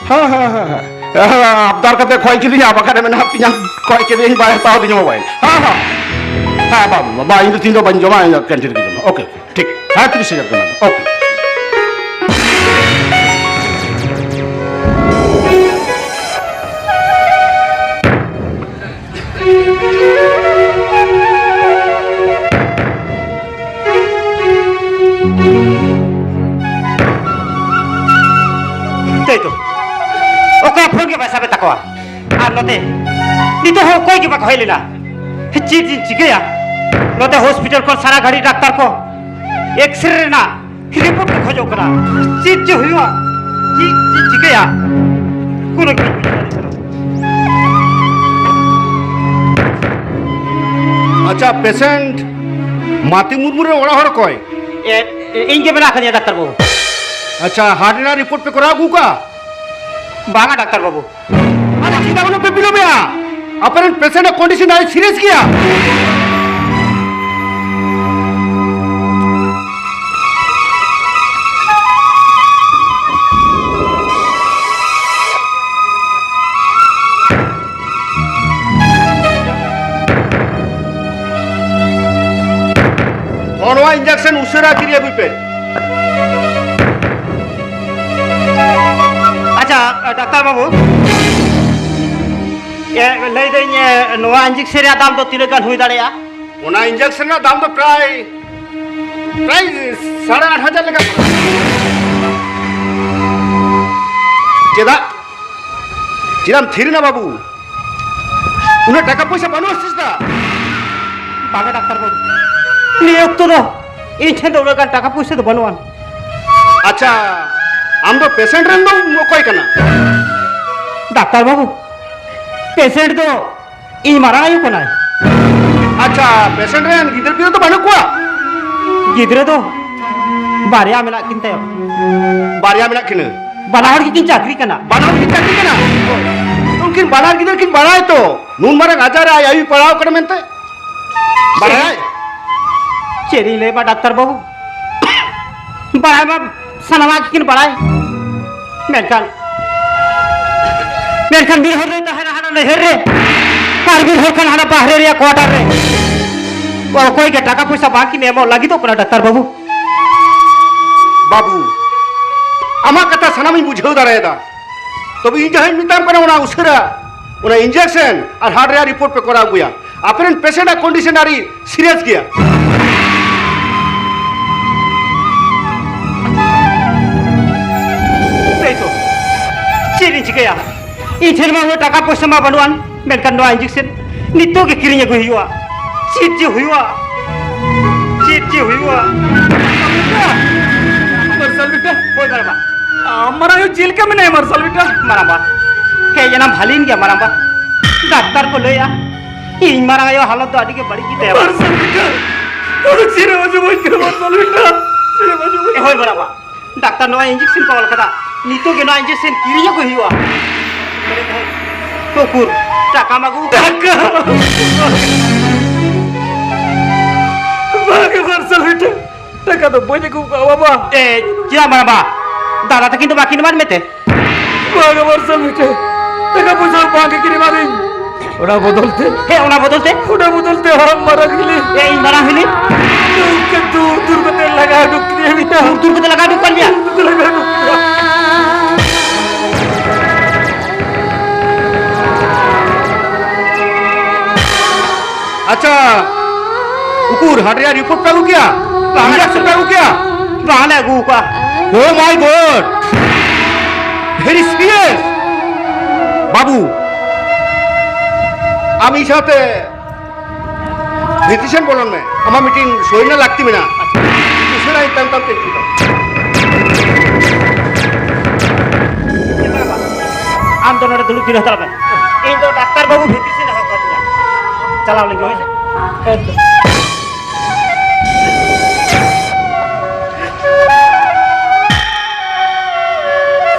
ᱦᱮᱸ, ᱦᱮᱸ, ᱦᱮᱸ, ᱦᱮᱸ᱾ ᱦᱮᱸ, ᱦᱮᱸ, ᱟᱵᱫᱟᱨ ᱠᱟᱛᱮ ᱠᱷᱚᱭ ᱠᱤᱫᱤᱧᱟ, ᱵᱟᱠᱷᱟᱱ ᱢᱮᱱᱟ ᱦᱟᱯ ᱛᱤᱧᱟ ᱠᱷᱚᱭ ᱠᱮᱫᱮᱭᱟᱹᱧ, ᱵᱟᱭ ᱦᱟᱛᱟᱣ ᱫᱤᱧᱟ ᱢᱳᱵᱟᱭᱤᱞ᱾ ᱦᱮᱸ, ᱦᱮᱸ᱾ ᱦᱮᱸ, ᱵᱟ, ᱵᱟ, ᱵᱟ, ᱤᱧ ᱫᱚ ᱛᱤᱦᱤᱧ ᱫᱚ ᱵᱟᱹᱧ ᱡᱚᱢᱟ, ᱤᱧ ᱫᱚ ᱠᱮᱱᱴᱤᱱ ᱨᱮᱜᱮ ᱡᱚᱢᱟ᱾ ᱳᱠᱮ, ᱴᱷᱤᱠ᱾ ᱦᱮᱸ, ᱛᱤᱨᱤᱥ ᱦᱟᱡᱟᱨ ᱠᱟᱱᱟ᱾ ᱳᱠᱮ᱾ ᱛᱟᱭ ᱛᱚ, ᱚᱠᱚᱭᱟᱜ ᱯᱷᱳᱱ ᱜᱮ ᱵᱟᱭ ᱥᱟᱵᱮᱫ ᱛᱟᱠᱚᱣᱟ᱾ ᱟᱨ ᱱᱚᱛᱮ ᱱᱤᱛᱚᱜ ᱦᱚᱸ ᱚᱠᱚᱭ ᱜᱮ ᱵᱟᱠᱚ ᱦᱮᱡ ᱞᱮᱱᱟ᱾ ᱪᱮᱫ ᱤᱧ ᱪᱤᱠᱟᱹᱭᱟ? ᱱᱚᱛᱮ ᱦᱚᱥᱯᱤᱴᱟᱞ ᱠᱷᱚᱱ ᱥᱟᱨᱟ ᱜᱷᱟᱹᱲᱤ ᱰᱟᱠᱛᱟᱨ ᱠᱚ ᱮᱠᱥᱨᱮ ᱨᱮᱱᱟᱜ ᱨᱤᱯᱳᱨᱴ ᱠᱚ ᱠᱷᱚᱡᱚᱜ ᱠᱟᱱᱟ᱾ ᱪᱮᱫ ᱪᱮ ᱦᱩᱭᱩᱜᱼᱟ? ᱪᱮᱫ ᱪᱮ ᱪᱤᱠᱟᱹᱭᱟ? ᱠᱳᱱᱳ ᱜᱮ ᱵᱟᱹᱧ ᱵᱩᱡᱷᱟᱹᱣ ᱫᱟᱲᱮᱭᱟᱜ ᱠᱟᱱᱟ᱾ ᱟᱪᱪᱷᱟ, ᱯᱮᱥᱮᱱᱴ ᱢᱟᱛᱤ ᱢᱩᱨᱢᱩ ᱨᱮᱱ ᱚᱲᱟᱜ ᱦᱚᱲ ᱚᱠᱚᱭ? ᱮ, ᱮ, ᱤᱧ ᱜᱮ ᱢᱮᱱᱟᱜ ᱟᱠᱟᱫᱤᱧᱟ, ᱰᱟᱠᱛᱟᱨ ᱵᱟᱹᱵᱩ᱾ ᱟᱪᱪᱷᱟ, ᱦᱟᱨᱴ ᱨᱮᱱᱟᱜ ᱨᱤᱯᱳᱨᱴ ᱯᱮ ᱠᱚᱨᱟᱣ ᱟᱹᱜᱩ ᱠᱟᱜᱼᱟ? ᱵᱟᱝᱟ, ᱰᱟᱠᱛᱟᱨ ᱵᱟᱹᱵᱩ᱾ ᱟᱫᱚ ᱪᱮᱫᱟᱜ ᱩᱱᱟᱹᱜ ᱯᱮ ᱵᱤᱞᱚᱢᱮᱜᱼᱟ? ᱟᱯᱮᱨᱮᱱ ᱯᱮᱥᱮᱱᱴ ᱟᱜ ᱠᱚᱱᱰᱤᱥᱚᱱ ᱟᱹᱰᱤ ᱥᱤᱨᱤᱭᱟᱥ ᱜᱮᱭᱟ᱾ ᱦᱚᱸ, ᱱᱚᱣᱟ ᱤᱧᱡᱮᱠᱥᱚᱱ ᱩᱥᱟᱹᱨᱟ ᱠᱤᱨᱤᱧ ᱟᱹᱜᱩᱭ ᱯᱮ᱾ ᱟᱪᱪᱷᱟ, ᱰᱟᱠᱛᱟᱨ ᱵᱟᱹᱵᱩ᱾ ᱮ, ᱞᱟᱹᱭᱫᱟᱹᱧ, ᱮ, ᱱᱚᱣᱟ ᱤᱧᱡᱮᱠᱥᱚᱱ ᱨᱮᱭᱟᱜ ᱫᱟᱢ ᱫᱚ ᱛᱤᱱᱟᱹᱜ ᱜᱟᱱ ᱦᱩᱭ ᱫᱟᱲᱮᱭᱟᱜᱼᱟ? ᱚᱱᱟ ᱤᱧᱡᱮᱠᱥᱚᱱ ᱨᱮᱱᱟᱜ ᱫᱟᱢ ᱫᱚ ᱯᱨᱟᱭ, ᱯᱨᱟᱭ ᱥᱟᱲᱮ ᱟᱴ ᱦᱟᱡᱟᱨ ᱞᱮᱠᱟ᱾ ᱪᱮᱫᱟᱜ? ᱪᱮᱫᱟᱜ ᱮᱢ ᱛᱷᱤᱨ ᱮᱱᱟ ᱵᱟᱹᱵᱩ? ᱩᱱᱟᱹᱜ ᱴᱟᱠᱟ ᱯᱚᱭᱥᱟ ᱵᱟᱹᱱᱩᱜᱼᱟ ᱥᱮ ᱪᱮᱫᱟᱜ? ᱵᱟᱝᱟ ᱰᱟᱠᱛᱟᱨ ᱵᱟᱹᱵᱩ, ᱱᱤᱭᱟᱹ ᱚᱠᱛᱚ ᱫᱚ ᱤᱧ ᱴᱷᱮᱱ ᱫᱚ ᱩᱱᱟᱹᱜ ᱜᱟᱱ ᱴᱟᱠᱟ ᱯᱚᱭᱥᱟ ᱫᱚ ᱵᱟᱹᱱᱩᱜᱼᱟ᱾ ᱟᱪᱪᱷᱟ, ᱟᱢ ᱫᱚ ᱯᱮᱥᱮᱱᱴ ᱨᱮᱱ ᱫᱚᱢ ᱚᱠᱚᱭ ᱠᱟᱱᱟ? ᱰᱟᱠᱛᱟᱨ ᱵᱟᱹᱵᱩ, ᱯᱮᱥᱮᱱᱴ ᱫᱚ ᱤᱧ ᱢᱟᱨᱟᱝ ᱟᱭᱳ ᱠᱟᱱᱟᱭ᱾ ᱟᱪᱪᱷᱟ, ᱯᱮᱥᱮᱱᱴ ᱨᱮᱱ ᱜᱤᱫᱽᱨᱟᱹ ᱯᱤᱫᱽᱨᱟᱹ ᱫᱚ ᱵᱟᱹᱱᱩᱜ ᱠᱚᱣᱟ? ᱜᱤᱫᱽᱨᱟᱹ ᱫᱚ ᱵᱟᱨᱭᱟ ᱢᱮᱱᱟᱜ ᱠᱤᱱ ᱛᱟᱭᱟ᱾ ᱵᱟᱨᱭᱟ ᱢᱮᱱᱟᱜ ᱠᱤᱱᱟᱹ? ᱵᱟᱱᱟ ᱦᱚᱲ ᱜᱮᱠᱤᱱ ᱪᱟᱹᱠᱨᱤ ᱠᱟᱱᱟ᱾ ᱵᱟᱱᱟ ᱦᱚᱲ ᱜᱮᱠᱤᱱ ᱪᱟᱹᱠᱨᱤ ᱠᱟᱱᱟ? ᱩᱱᱠᱤᱱ ᱵᱟᱱᱟᱨ ᱜᱤᱫᱽᱨᱟᱹ ᱠᱤᱱ ᱵᱟᱲᱟᱭ ᱛᱚ ᱱᱩᱱ ᱢᱟᱨᱟᱝ ᱟᱡᱟᱨ ᱨᱮ ᱟᱡ ᱟᱭᱳᱭ ᱯᱟᱲᱟᱣ ᱠᱟᱱᱟ ᱢᱮᱱᱛᱮ? ᱵᱟᱲᱟᱭ? ᱪᱮᱫ ᱤᱧ ᱞᱟᱹᱭ ᱢᱟ ᱰᱟᱠᱛᱟᱨ ᱵᱟᱹᱵᱩ, ᱵᱟᱲᱟᱭ ᱢᱟ ᱥᱟᱱᱟᱢᱟᱜ ᱜᱮᱠᱤᱱ ᱵᱟᱲᱟᱭ, ᱢᱮᱱᱠᱷᱟᱱ, ᱢᱮᱱᱠᱷᱟᱱ ᱢᱤᱫ ᱦᱚᱲ ᱫᱚᱭ ᱛᱟᱦᱮᱱᱟ ᱦᱟᱱᱟ ᱱᱟᱹᱭᱦᱟᱹᱨ ᱨᱮ, ᱟᱨ ᱢᱤᱫ ᱦᱚᱲ ᱠᱷᱟᱱ ᱦᱟᱱᱟ ᱵᱟᱦᱨᱮ ᱨᱮᱭᱟᱜ ᱠᱚᱣᱟᱴᱟᱨ ᱨᱮ᱾ ᱚᱠᱚᱭ ᱜᱮ ᱴᱟᱠᱟ ᱯᱚᱭᱥᱟ ᱵᱟᱝ ᱠᱤᱱ ᱮᱢᱚᱜ ᱞᱟᱹᱜᱤᱫᱚᱜ ᱠᱟᱱᱟ ᱰᱟᱠᱛᱟᱨ ᱵᱟᱹᱵᱩ᱾ ᱵᱟᱹᱵᱩ, ᱟᱢᱟᱜ ᱠᱟᱛᱷᱟ ᱥᱟᱱᱟᱢᱤᱧ ᱵᱩᱡᱷᱟᱹᱣ ᱫᱟᱲᱮᱭᱟᱫᱟ, ᱛᱚᱵᱮ ᱤᱧ ᱡᱟᱦᱟᱸᱧ ᱢᱮᱛᱟᱢ ᱠᱟᱱᱟ, ᱚᱱᱟ ᱩᱥᱟᱹᱨᱟ ᱚᱱᱟ ᱤᱧᱡᱮᱠᱥᱚᱱ ᱟᱨ ᱦᱟᱨᱴ ᱨᱮᱭᱟᱜ ᱨᱤᱯᱳᱨᱴ ᱯᱮ ᱠᱚᱨᱟᱣ ᱟᱹᱜᱩᱭᱟ᱾ ᱟᱯᱮᱨᱮᱱ ᱯᱮᱥᱮᱱᱴ ᱟᱜ ᱠᱚᱱᱰᱤᱥᱚᱱ ᱟᱹᱰᱤ ᱥᱤᱨᱤᱭᱟᱥ ᱜᱮᱭᱟ᱾ ᱛᱟᱭ ᱛᱚ, ᱪᱮᱫ ᱤᱧ ᱪᱤᱠᱟᱹᱭᱟ? ᱤᱧ ᱴᱷᱮᱱ ᱢᱟ ᱩᱱᱟᱹᱜ ᱴᱟᱠᱟ ᱯᱚᱭᱥᱟ ᱢᱟ ᱵᱟᱹᱱᱩᱜ ᱟᱱ, ᱢᱮᱱᱠᱷᱟᱱ ᱱᱚᱣᱟ ᱤᱧᱡᱮᱠᱥᱚᱱ ᱱᱤᱛᱚᱜ ᱜᱮ ᱠᱤᱨᱤᱧ ᱟᱹᱜᱩᱭ ᱦᱩᱭᱩᱜᱼᱟ᱾ ᱪᱮᱫ ᱡᱮ ᱦᱩᱭᱩᱜᱼᱟ, ᱪᱮᱫ ᱡᱮ ᱦᱩᱭᱩᱜᱼᱟ? ᱢᱟᱨᱥᱟᱞ ᱵᱮᱴᱟ᱾ ᱦᱳᱭ ᱢᱟᱨᱟᱝᱵᱟ᱾ ᱟᱢ ᱢᱟᱨᱟᱝ ᱟᱭᱳ ᱪᱮᱫ ᱞᱮᱠᱟ ᱢᱮᱱᱟᱭᱟ ᱢᱟᱨᱥᱟᱞ ᱵᱮᱴᱟ? ᱢᱟᱨᱟᱝᱵᱟ, ᱦᱮᱡ ᱮᱱᱟᱢ ᱵᱷᱟᱞᱤᱭᱮᱱ ᱜᱮᱭᱟ ᱢᱟᱨᱟᱝᱵᱟ᱾ ᱰᱟᱠᱛᱟᱨ ᱠᱚ ᱞᱟᱹᱭᱟ ᱤᱧ ᱢᱟᱨᱟᱝ ᱟᱭᱳ ᱦᱟᱞᱚᱛ ᱫᱚ ᱟᱹᱰᱤ ᱜᱮ ᱵᱟᱹᱲᱤᱡ ᱜᱮᱛᱟᱭᱟ᱾ ᱢᱟᱨᱥᱟᱞ ᱵᱮᱴᱟ, ᱱᱚᱰᱮ ᱪᱮᱫ ᱮᱢ ᱟᱸᱡᱚᱢᱟᱹᱧ ᱠᱟᱱᱟ ᱢᱟᱨᱥᱟᱞ ᱵᱮᱴᱟ? ᱪᱮᱫ ᱮᱢ ᱟᱸᱡᱚᱢᱟᱹᱧ ᱮ, ᱦᱳᱭ ᱢᱟᱨᱟᱝᱵᱟ, ᱰᱟᱠᱛᱟᱨ ᱱᱚᱣᱟ ᱤᱧᱡᱮᱠᱥᱚᱱ ᱠᱚ ᱚᱞ ᱠᱟᱫᱟ, ᱱᱤᱛᱚᱜ ᱜᱮ ᱱᱚᱣᱟ ᱤᱧᱡᱮᱠᱥᱚᱱ ᱠᱤᱨᱤᱧ ᱟᱹᱜᱩᱭ ᱦᱩᱭᱩᱜᱼᱟ᱾ ᱩᱠᱩᱨ, ᱴᱟᱠᱟᱢ ᱟᱹᱜᱩ ᱠᱟᱫᱟ? ᱴᱟᱠᱟ? ᱵᱟᱝ ᱢᱟᱨᱥᱟᱞ ᱵᱮᱴᱟ, ᱴᱟᱠᱟ ᱫᱚ ᱵᱟᱹᱧ ᱟᱹᱜᱩ ᱠᱟᱜᱼᱟ ᱵᱟᱵᱟ᱾ ᱮ, ᱪᱮᱫᱟᱜ ᱢᱟᱨᱟᱝᱵᱟ? ᱫᱟᱫᱟ ᱛᱟᱹᱠᱤᱱ ᱫᱚ ᱵᱟᱹᱠᱤᱱ ᱮᱢᱟᱫ ᱢᱮᱛᱮ? ᱵᱟᱝ ᱢᱟᱨᱥᱟᱞ ᱵᱮᱴᱟ, ᱴᱟᱠᱟ ᱯᱚᱭᱥᱟ ᱵᱟᱝ ᱠᱤᱱ ᱮᱢᱟᱫᱤᱧ᱾ ᱚᱱᱟ ᱵᱚᱫᱚᱞ ᱛᱮ, ᱦᱮᱸ, ᱚᱱᱟ ᱵᱚᱫᱚᱞ ᱛᱮ? ᱚᱱᱟ ᱵᱚᱫᱚᱞ ᱛᱮ ᱟᱢ ᱢᱟᱨᱟᱝ ᱦᱤᱞᱤ᱾ ᱮ, ᱤᱧ ᱢᱟᱨᱟᱝ ᱦᱤᱞᱤ? ᱫᱩᱨ ᱠᱟᱛᱮ ᱞᱟᱜᱟ ᱩᱰᱩᱠ ᱠᱮᱫᱮᱭᱟ ᱵᱮᱴᱟ᱾ ᱫᱩᱨ ᱠᱟᱛᱮ ᱞᱟᱜᱟ ᱩᱰᱩᱠ ᱠᱟᱫ ᱢᱮᱭᱟ? ᱫᱩᱨ ᱠᱟᱛᱮ ᱞᱟᱜᱟ ᱩᱰᱩᱠ ᱠᱮᱫᱮᱭᱟ᱾ ᱩᱠᱩᱨ, ᱦᱟᱴ ᱨᱮᱭᱟᱜ ᱨᱤᱯᱳᱨᱴ ᱯᱮ ᱟᱹᱜᱩ ᱠᱮᱭᱟ? ᱵᱟᱝ ᱞᱮ ᱟᱹᱜᱩ ᱠᱟᱜᱼᱟ᱾ ᱵᱟᱝ ᱞᱮ ᱟᱹᱜᱩ ᱠᱟᱜᱼᱟ᱾ Oh my God! Very serious! ᱵᱟᱹᱵᱩ, ᱟᱢ ᱤᱧ ᱥᱟᱶᱛᱮ ᱵᱷᱤᱛᱨᱤ ᱥᱮᱱ ᱵᱚᱞᱚᱱ ᱢᱮ᱾ ᱟᱢᱟᱜ ᱢᱤᱫᱴᱤᱱ ᱥᱳᱭ ᱨᱮᱱᱟᱜ ᱞᱟᱹᱠᱛᱤ ᱢᱮᱱᱟᱜᱼᱟ᱾ ᱩᱥᱟᱹᱨᱟ ᱤᱧ ᱛᱟᱭᱚᱢ ᱛᱟᱭᱚᱢ ᱛᱮ ᱦᱤᱡᱩᱜ ᱢᱮ᱾ ᱟᱢ ᱫᱚ ᱱᱚᱰᱮ ᱫᱩᱲᱩᱵ ᱛᱷᱤᱨ ᱦᱟᱛᱟᱲ ᱢᱮ᱾ ᱤᱧ ᱫᱚ ᱰᱟᱠᱛᱟᱨ ᱵᱟᱹᱵᱩ ᱵᱷᱤᱛᱨᱤ ᱥᱮᱱ ᱦᱚᱦᱚ ᱠᱟᱫᱤᱧᱟ᱾ ᱪᱟᱞᱟᱣ ᱞᱮᱱ ᱜᱮ, ᱦᱳᱭ ᱥᱮ?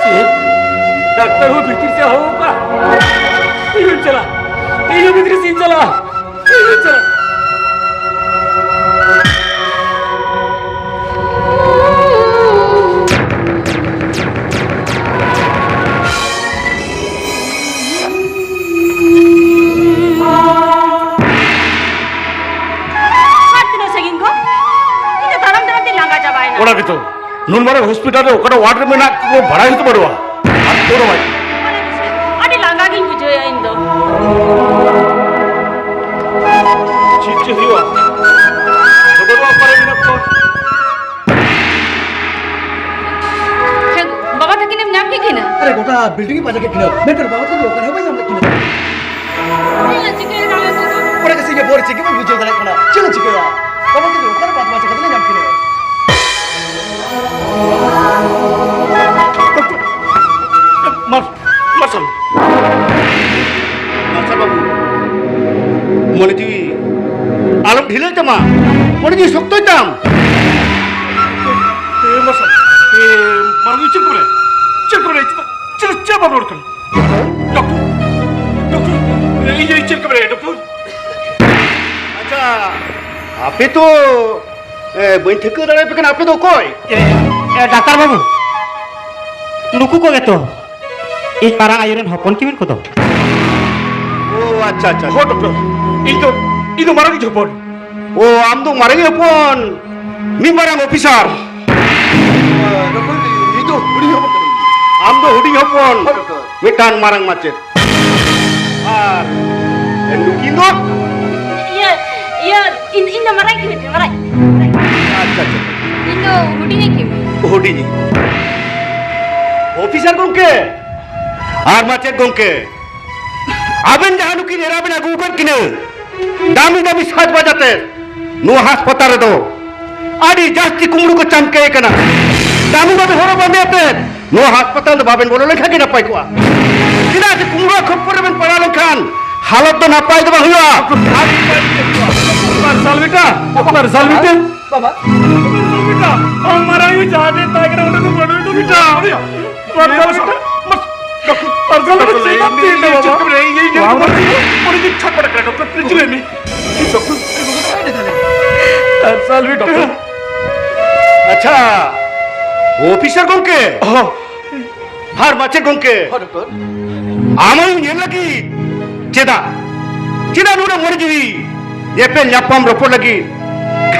ᱪᱮᱫ? ᱰᱟᱠᱛᱟᱨ ᱵᱟᱹᱵᱩ ᱵᱷᱤᱛᱨᱤ ᱥᱮᱱ ᱦᱚᱦᱚ ᱠᱟᱜ? ᱤᱧ ᱦᱚᱸᱧ ᱪᱟᱞᱟᱜ᱾ ᱤᱧ ᱦᱚᱸ ᱵᱷᱤᱛᱨᱤ ᱥᱮᱱ ᱤᱧ ᱪᱟᱞᱟᱜ᱾ ᱟᱨ ᱛᱤᱱᱟᱹᱜ ᱥᱟᱺᱜᱤᱧ ᱜᱚ? ᱤᱧ ᱫᱚ ᱛᱟᱲᱟᱢ ᱛᱟᱲᱟᱢ ᱛᱤᱧ ᱞᱟᱸᱜᱟ ᱪᱟᱵᱟᱭᱮᱱᱟ᱾ ᱚᱱᱟ ᱜᱮᱛᱚ, ᱱᱩᱱ ᱢᱟᱨᱟᱝ ᱦᱚᱥᱯᱤᱴᱟᱞ ᱨᱮ ᱚᱠᱟᱴᱟᱜ ᱣᱟᱨᱰ ᱨᱮ ᱢᱮᱱᱟᱜ ᱠᱚ ᱵᱟᱲᱟᱭ ᱦᱚᱸᱛᱚ ᱵᱟᱹᱱᱩᱜᱼᱟ᱾ ᱟᱨ ᱛᱚ ᱵᱟᱵᱟ᱾ ᱟᱹᱰᱤ ᱞᱟᱸᱜᱟ ᱜᱤᱧ ᱵᱩᱡᱷᱟᱹᱣᱮᱫᱼᱟ ᱤᱧ ᱫᱚ᱾ ᱪᱮᱫ ᱪᱮᱫ ᱦᱩᱭᱩᱜᱼᱟ? ᱡᱚᱜᱚᱱ ᱵᱟᱵᱟ ᱚᱠᱟᱨᱮ ᱢᱮᱱᱟᱜ ᱠᱚᱣᱟ? ᱪᱮᱫ, ᱵᱟᱵᱟ ᱛᱟᱹᱠᱤᱱᱮᱢ ᱧᱟᱢ ᱠᱮᱫ ᱠᱤᱱᱟ? ᱟᱨᱮ, ᱜᱚᱴᱟ ᱵᱤᱞᱰᱤᱝ ᱤᱧ ᱯᱟᱸᱡᱟ ᱠᱮᱫ ᱠᱤᱱᱟ, ᱢᱮᱱᱠᱷᱟᱱ ᱵᱟᱵᱟ ᱛᱟᱹᱠᱤᱱ ᱫᱚ ᱚᱠᱟ ᱨᱮᱦᱚᱸ ᱵᱟᱹᱧ ᱧᱟᱢ ᱞᱮᱫ ᱠᱤᱱᱟ᱾ ᱪᱮᱫ ᱞᱮ ᱪᱤᱠᱟᱹᱭᱟ ᱛᱟᱦᱞᱮ ᱱᱤᱛᱚᱜ ᱫᱚ? ᱚᱱᱟ ᱜᱮᱥᱮ ᱤᱧᱟᱹᱜ ᱵᱚᱦᱚᱜ ᱨᱮ ᱪᱮᱫ ᱜᱮ ᱵᱟᱹᱧ ᱵᱩᱡᱷᱟᱹᱣ ᱫᱟᱲᱮᱭᱟᱜ ᱠᱟᱱᱟ, ᱪᱮᱫ ᱞᱮ ᱪᱤᱠᱟᱹᱭᱟ? ᱵᱟᱵᱟ ᱛᱟᱹᱠᱤᱱ ᱫᱚ ᱚᱠᱟ ᱨᱮ ᱯᱟᱸᱡᱟ ᱯᱟᱸᱡᱟ ᱠᱟᱛᱮ ᱞᱮ ᱧᱟᱢ ᱠᱤᱱᱟ? ᱢᱟᱨ-, ᱢᱟᱨᱥᱟᱞ᱾ ᱢᱟᱨᱥᱟᱞ ᱵᱟᱹᱵᱩ, ᱢᱚᱱᱮ ᱡᱤᱣᱤ ᱟᱞᱚᱢ ᱰᱷᱤᱞᱟᱹᱭ ᱛᱟᱢᱟ, ᱢᱚᱱᱮ ᱡᱤᱣᱤ ᱥᱚᱠᱛᱚᱭ ᱛᱟᱢ᱾ ᱮ, ᱢᱟᱨᱥᱟᱞ, ᱮ, ᱢᱟᱨᱥᱟᱞ, ᱪᱮᱫ ᱠᱚ ᱢᱮᱱᱟ? ᱪᱮᱫ ᱠᱚ ᱢᱮᱱᱟ? ᱪᱮᱫ, ᱪᱮᱫ, ᱪᱮᱫ ᱵᱟᱢ ᱨᱚᱲ ᱠᱟᱱᱟ? ᱰᱚᱠᱴᱚᱨ, ᱰᱚᱠᱴᱚᱨ, ᱮ, ᱤᱧ, ᱤᱧ ᱪᱮᱫ ᱠᱚ ᱢᱮᱱᱟ, ᱰᱚᱠᱴᱚᱨ? ᱟᱪᱪᱷᱟ, ᱟᱯᱮ ᱛᱚ, ᱮ, ᱵᱟᱹᱧ ᱴᱷᱤᱠᱟᱹ ᱫᱟᱲᱮᱭᱟᱯᱮ ᱠᱟᱱᱟ, ᱟᱯᱮ ᱫᱚ ᱚᱠᱚᱭ? ᱮ, ᱮ, ᱰᱟᱠᱛᱟᱨ ᱵᱟᱹᱵᱩ, ᱱᱩᱠᱩ ᱠᱚᱜᱮ ᱛᱚ᱾ ᱤᱧ ᱢᱟᱨᱟᱝ ᱟᱭᱳ ᱨᱮᱱ ᱦᱚᱯᱚᱱ ᱠᱤᱢᱤᱱ ᱠᱚᱫᱚ᱾ ᱳ, ᱟᱪᱪᱷᱟ, ᱟᱪᱪᱷᱟ᱾ ᱦᱚᱸ, ᱰᱚᱠᱴᱚᱨ᱾ ᱤᱧ ᱫᱚ, ᱤᱧ ᱫᱚ ᱢᱟᱨᱟᱝ ᱤᱡ ᱦᱚᱯᱚᱱ᱾ ᱳ, ᱟᱢ ᱫᱚ ᱢᱟᱨᱟᱝ ᱤᱡ ᱦᱚᱯᱚᱱ, ᱢᱤᱫ ᱢᱟᱨᱟᱝ ᱚᱯᱷᱤᱥᱟᱨ᱾ ᱰᱚᱠᱴᱚᱨ, ᱤᱧ ᱫᱚ ᱦᱩᱰᱤᱧ ᱦᱚᱯᱚᱱ ᱠᱟᱹᱱᱟᱹᱧ᱾ ᱟᱢ ᱫᱚ ᱦᱩᱰᱤᱧ ᱦᱚᱯᱚᱱ, ᱦᱚᱸ, ᱰᱚᱠᱴᱚᱨ᱾ ᱢᱤᱫᱴᱟᱝ ᱢᱟᱨᱟᱝ ᱢᱟᱪᱮᱫ᱾ ᱟᱨ ᱱᱩᱠᱤᱱ ᱫᱚ? ᱤᱭᱟᱹ, ᱤᱭᱟᱹ, ᱤᱧ, ᱤᱧ ᱫᱚ ᱢᱟᱨᱟᱝ ᱠᱤᱢᱤᱱ ᱠᱟᱹᱱᱟᱹᱧ, ᱢᱟᱨᱟᱝ, ᱢᱟᱨᱟᱝ᱾ ᱟᱪᱪᱷᱟ, ᱟᱪᱪᱷᱟ᱾ ᱤᱧ ᱫᱚ ᱦᱩᱰᱤᱧᱤᱡ ᱠᱤᱢᱤᱱ᱾ ᱦᱩᱰᱤᱧᱤᱡ᱾ ᱚᱯᱷᱤᱥᱟᱨ ᱜᱚᱝᱠᱮ ᱟᱨ ᱢᱟᱪᱮᱫ ᱜᱚᱝᱠᱮ, ᱟᱵᱮᱱ ᱡᱟᱦᱟᱸ ᱱᱩᱠᱤᱱ ᱮᱨᱟ ᱵᱮᱱ ᱟᱹᱜᱩ ᱟᱠᱟᱫ ᱠᱤᱱᱟᱹ, ᱫᱟᱢᱤ ᱫᱟᱢᱤ ᱥᱟᱡᱽ ᱵᱟᱡᱟᱛᱮ ᱱᱚᱣᱟ ᱦᱟᱥᱯᱟᱛᱟᱞ ᱨᱮᱫᱚ ᱟᱹᱰᱤ ᱡᱟᱹᱥᱛᱤ ᱠᱩᱢᱵᱽᱲᱩ ᱠᱚ ᱪᱟᱢᱠᱮ ᱠᱟᱱᱟ᱾ ᱫᱟᱢᱤ ᱫᱟᱢᱤ ᱦᱚᱨᱚᱜ ᱵᱟᱸᱫᱮ ᱟᱛᱮ ᱱᱚᱣᱟ ᱦᱟᱥᱯᱟᱛᱟᱞ ᱫᱚ ᱵᱟᱵᱮᱱ ᱵᱚᱞᱚ ᱞᱮᱱᱠᱷᱟᱱ ᱜᱮ ᱱᱟᱯᱟᱭ ᱠᱚᱜᱼᱟ, ᱪᱮᱫᱟᱜ ᱥᱮ ᱠᱩᱢᱵᱽᱲᱩ ᱠᱷᱚᱯᱯᱚᱨ ᱨᱮᱵᱮᱱ ᱯᱟᱲᱟᱣ ᱞᱮᱱᱠᱷᱟᱱ ᱦᱟᱞᱚᱛ ᱫᱚ ᱱᱟᱯᱟᱭ ᱫᱚ ᱵᱟᱝ ᱦᱩᱭᱩᱜᱼᱟ᱾ ᱢᱟᱨᱥᱟᱞ ᱵᱮᱴᱟ, ᱢᱟᱨᱥᱟᱞ ᱵᱮᱴᱟ᱾ ᱵᱟᱵᱟ᱾ ᱵᱮᱴᱟ, ᱟᱢ ᱢᱟᱨᱟᱝ ᱟᱭᱳ ᱡᱟᱦᱟᱸ ᱴᱷᱮᱱ ᱛᱟᱦᱮᱸ ᱠᱟᱱᱟ, ᱚᱸᱰᱮ ᱫᱚ ᱵᱟᱹᱱᱩᱭ ᱫᱚ ᱵᱮᱴᱟ᱾ ᱢᱟᱨᱥᱟᱞ ᱵᱮᱴᱟ, ᱢᱟᱨᱥᱟᱞ ᱵᱮᱴᱟ, ᱪᱮᱫ ᱮᱢ ᱞᱟᱹᱭ ᱫᱟ ᱵᱟᱵᱟ? ᱩᱱᱤ ᱫᱚ ᱪᱷᱟᱯᱟᱰᱟ ᱠᱟᱱᱟ, ᱰᱚᱠᱴᱚᱨ, please ᱞᱟᱹᱭ ᱢᱮ᱾ ᱢᱟᱨᱥᱟᱞ ᱵᱮᱴᱟ᱾ ᱟᱪᱪᱷᱟ, ᱚᱯᱷᱤᱥᱟᱨ ᱜᱚᱝᱠᱮ᱾ ᱦᱚᱸ᱾ ᱟᱨ ᱢᱟᱪᱮᱫ ᱜᱚᱝᱠᱮ, ᱦᱚᱸ, ᱰᱚᱠᱴᱚᱨ᱾ ᱟᱢ ᱟᱭᱳ ᱧᱮᱞ ᱞᱟᱹᱜᱤᱫ ᱪᱮᱫᱟᱜ, ᱪᱮᱫᱟᱜ ᱱᱚᱰᱮ ᱢᱚᱱᱮ ᱡᱤᱣᱤ ᱧᱮᱯᱮᱞ ᱧᱟᱯᱟᱢ ᱨᱚᱯᱚᱲ ᱞᱟᱹᱜᱤᱫ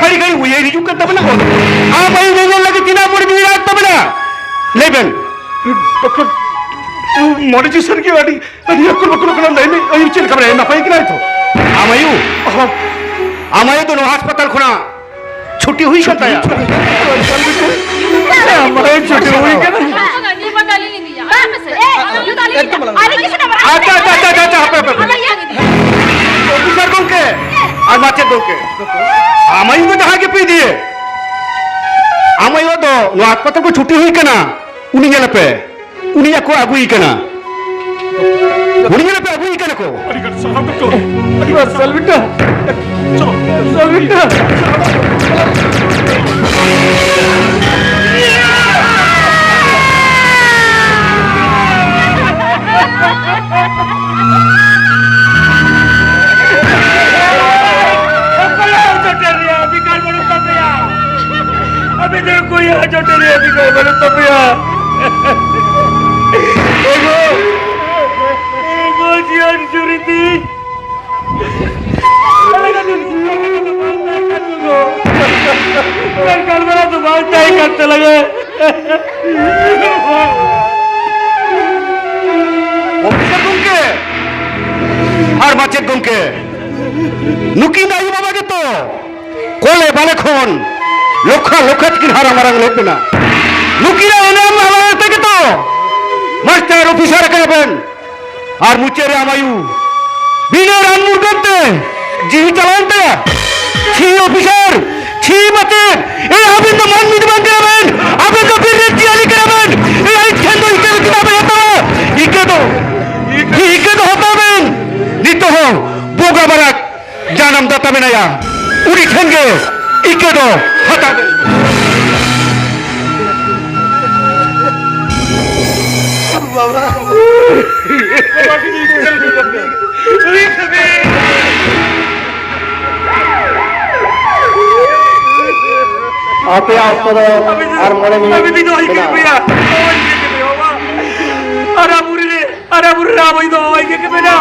ᱜᱷᱟᱹᱲᱤ ᱜᱷᱟᱹᱲᱤ ᱩᱭᱦᱟᱹᱨ ᱦᱤᱡᱩᱜ ᱠᱟᱱ ᱛᱟᱵᱮᱱᱟ? ᱟᱢ ᱟᱭᱳ ᱧᱮᱧᱮᱞ ᱞᱟᱹᱜᱤᱫ ᱛᱤᱱᱟᱹᱜ ᱢᱚᱱᱮ ᱡᱤᱣᱤ ᱨᱟᱜ ᱛᱟᱵᱮᱱᱟ? ᱞᱟᱹᱭ ᱵᱮᱱ᱾ ᱰᱚᱠᱴᱚᱨ, ᱢᱚᱱᱮ ᱡᱤᱣᱤ ᱥᱟᱹᱨᱤ ᱜᱮ ᱟᱹᱰᱤ, ᱟᱹᱰᱤ ᱟᱹᱠᱩᱨ ᱵᱟᱹᱠᱩᱨ ᱠᱟᱱᱟ᱾ ᱞᱟᱹᱭ ᱢᱮ, ᱟᱭᱳ ᱪᱮᱫ ᱞᱮᱠᱟ ᱢᱮᱱᱟᱭᱟ? ᱱᱟᱯᱟᱭ ᱠᱟᱱᱟᱭ ᱛᱚ? ᱟᱢ ᱟᱭᱳ? ᱦᱚᱸ᱾ ᱟᱢ ᱟᱭᱳ ᱫᱚ ᱱᱚᱣᱟ ᱦᱟᱥᱯᱟᱛᱟᱞ ᱠᱷᱚᱱᱟᱜ ᱪᱷᱩᱴᱤ ᱦᱩᱭ ᱠᱟᱱ ᱛᱟᱭᱟ᱾ ᱟᱢ ᱟᱭᱳ ᱪᱷᱩᱴᱤ ᱦᱩᱭ ᱠᱟᱱᱟ᱾ ᱟᱪᱪᱷᱟ, ᱟᱪᱪᱷᱟ, ᱟᱪᱪᱷᱟ, ᱟᱪᱪᱷᱟ, ᱦᱟᱯᱮ, ᱦᱟᱯᱮ, ᱦᱟᱯᱮ᱾ ᱚᱯᱷᱤᱥᱟᱨ ᱜᱚᱝᱠᱮ ᱟᱨ ᱢᱟᱪᱮᱫ ᱜᱚᱝᱠᱮ, ᱟᱢ ᱟᱭᱳ ᱫᱚ ᱡᱟᱦᱟᱸ ᱜᱮᱯᱮ ᱤᱫᱤᱭᱮ, ᱟᱢ ᱟᱭᱳ ᱫᱚ ᱱᱚᱣᱟ ᱦᱟᱥᱯᱟᱛᱟᱞ ᱠᱷᱚᱱ ᱪᱷᱩᱴᱤ ᱦᱩᱭ ᱠᱟᱱᱟ, ᱩᱱᱤ ᱧᱮᱞᱮᱯᱮ᱾ ᱩᱱᱤᱭᱟᱜ ᱠᱚ ᱟᱹᱜᱩᱭᱮ ᱠᱟᱱᱟ᱾ ᱩᱱᱤ ᱧᱮᱞᱮ ᱯᱮ, ᱟᱹᱜᱩᱭᱮ ᱠᱟᱱᱟ ᱠᱚ᱾ ᱟᱹᱰᱤ ᱜᱟᱱ ᱥᱟᱨᱦᱟᱣ ᱰᱚᱠᱴᱚᱨ᱾ ᱟᱹᱰᱤ ᱜᱟᱱ ᱥᱟᱨᱦᱟᱣ᱾ ᱥᱟᱞᱵᱤᱴᱟ᱾ ᱥᱟᱞᱵᱤᱴᱟ᱾ ᱚᱠᱚᱭᱟᱜ ᱡᱚᱴᱮᱫ ᱨᱮᱭᱟᱜ ᱚᱫᱷᱤᱠᱟᱨ ᱵᱟᱹᱱᱩᱜ ᱛᱟᱯᱮᱭᱟ? ᱟᱯᱮ ᱫᱚ ᱚᱠᱚᱭᱟᱜ ᱡᱚᱴᱮᱫ ᱨᱮᱭᱟᱜ ᱚᱫᱷᱤᱠᱟᱨ ᱵᱟᱹᱱᱩᱜ ᱛᱟᱯᱮᱭᱟ? ᱮᱜᱳ! ᱮᱜᱳ, ᱡᱤᱭᱚᱱ ᱡᱩᱨᱤ ᱛᱤᱧ! ᱢᱮᱱᱠᱷᱟᱱ ᱵᱮᱲᱟ ᱫᱚ ᱵᱟᱝ ᱛᱟᱦᱮᱸ ᱠᱟᱱ ᱛᱟᱞᱟᱝᱟ᱾ ᱚᱯᱷᱤᱥᱟᱨ ᱜᱚᱢᱠᱮ ᱟᱨ ᱢᱟᱪᱮᱫ ᱜᱚᱢᱠᱮ, ᱱᱩᱠᱤᱱ ᱟᱭᱳ ᱵᱟᱵᱟ ᱞᱚᱠᱷᱟ ᱞᱚᱠᱷᱟ ᱛᱮᱠᱤᱱ ᱦᱟᱨᱟ ᱢᱟᱨᱟᱝ ᱞᱮᱫ ᱵᱮᱱᱟ᱾ ᱱᱩᱠᱤᱱᱟᱜ ᱮᱱᱮᱢ ᱟᱞᱟᱝ ᱛᱮᱜᱮ ᱛᱚ ᱢᱟᱥᱴᱟᱨ ᱚᱯᱷᱤᱥᱟᱨ ᱟᱠᱟᱱᱟ ᱵᱮᱱ᱾ ᱟᱨ ᱢᱩᱪᱟᱹᱫ ᱨᱮ ᱟᱢ ᱟᱭᱩ ᱵᱤᱱᱟᱹ ᱨᱟᱱ ᱢᱩᱨᱜᱟᱹᱱ ᱛᱮ ᱡᱤᱣᱤ ᱪᱟᱞᱟᱣᱮᱱ ᱛᱟᱭᱟ᱾ ᱪᱷᱤ ᱚᱯᱷᱤᱥᱟᱨ, ᱪᱷᱤ ᱢᱟᱪᱮᱫ, ᱮ ᱟᱵᱮᱱ ᱫᱚ ᱢᱟᱹᱱᱢᱤ ᱫᱚ ᱵᱟᱝ ᱠᱟᱱᱟ ᱵᱮᱱ, ᱟᱵᱮᱱ ᱫᱚ ᱵᱤᱨ ᱨᱮᱱ ᱡᱤᱭᱟᱹᱞᱤ ᱠᱟᱱᱟ ᱵᱮᱱ᱾ ᱮ ᱟᱡ ᱴᱷᱮᱱ ᱫᱚ ᱤᱠᱟᱹ ᱫᱚ ᱪᱮᱫᱟᱜ ᱵᱮᱱ ᱦᱟᱛᱟᱣᱟ? ᱤᱠᱟᱹ ᱫᱚ, ᱤᱠᱟᱹ ᱫᱚ ᱦᱟᱛᱟᱣ ᱵᱮᱱ᱾ ᱱᱤᱛᱚᱜ ᱦᱚᱸ ᱵᱚᱸᱜᱟ ᱵᱟᱨᱟᱠ ᱡᱟᱱᱟᱢ ᱫᱟᱛᱟ ᱢᱮᱱᱟᱭᱟ, ᱩᱱᱤ ᱴᱷᱮᱱ ᱜᱮ ᱤᱠᱟᱹ ᱫᱚ ᱦᱟᱛᱟᱣ ᱢᱮ᱾ ᱵᱟᱵᱟ᱾ ᱟᱯᱮᱭᱟᱜ ᱚᱠᱛᱚ ᱫᱚ ᱟᱨ ᱢᱚᱬᱮ ᱢᱤᱱᱤᱴ ᱢᱮᱱᱟᱜᱼᱟ᱾ ᱟᱨ ᱟᱵᱚᱨᱮᱱ ᱟᱨ ᱟᱵᱚᱨᱮᱱ ᱨᱟᱢ ᱟᱭᱳ ᱫᱚ ᱦᱚᱦᱚᱣᱟᱭ ᱜᱮ ᱢᱮᱱᱟ᱾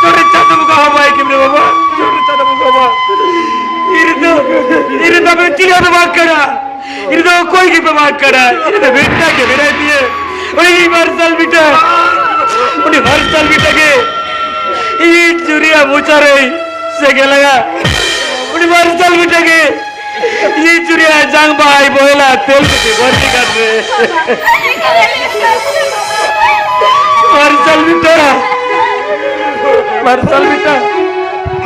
ᱪᱚᱴ ᱨᱮ ᱪᱟᱸᱫᱚ ᱵᱚᱸᱜᱟ ᱦᱚᱦᱚᱣᱟᱭ ᱜᱮ ᱢᱮᱱᱟ ᱵᱟᱵᱟ᱾ ᱪᱚᱴ ᱨᱮ ᱪᱟᱸᱫᱚ ᱵᱚᱸᱜᱟ ᱵᱟᱵᱟ᱾ ᱤᱧ ᱫᱚ, ᱤᱧ ᱫᱚ ᱟᱵᱮᱱ ᱪᱤᱞᱤ ᱦᱚᱸ ᱫᱚ ᱵᱟᱝ ᱠᱟᱱᱟ᱾ ᱤᱧ ᱫᱚ ᱚᱠᱚᱭ ᱜᱮ ᱵᱟᱝ ᱠᱟᱱᱟ᱾ ᱤᱧ ᱫᱚ ᱢᱤᱫᱴᱟᱝ ᱜᱮ ᱢᱮᱱᱟᱭ ᱛᱤᱧᱟᱹ᱾ ᱩᱱᱤ ᱢᱟᱨᱥᱟᱞ ᱵᱮᱴᱟ᱾ ᱩᱱᱤ ᱢᱟᱨᱥᱟᱞ ᱵᱮᱴᱟ ᱜᱮ ᱤᱧ ᱪᱩᱨᱤᱭᱟ ᱢᱚᱪᱟ ᱨᱮᱭ ᱥᱮᱸᱜᱮᱞ ᱟᱭᱟ᱾ ᱩᱱᱤ ᱢᱟᱨᱥᱟᱞ ᱵᱮᱴᱟ ᱜᱮ ᱤᱧ ᱪᱩᱨᱤᱭᱟ ᱡᱟᱝ ᱵᱟᱦᱟᱭ ᱵᱚᱦᱮᱞᱟ ᱛᱮᱞ ᱠᱩᱯᱤ ᱵᱟᱹᱨᱱᱤ ᱜᱷᱟᱴ ᱨᱮ᱾ ᱢᱟᱨᱥᱟᱞ ᱵᱮᱴᱟ, ᱢᱟᱨᱥᱟᱞ ᱵᱮᱴᱟ᱾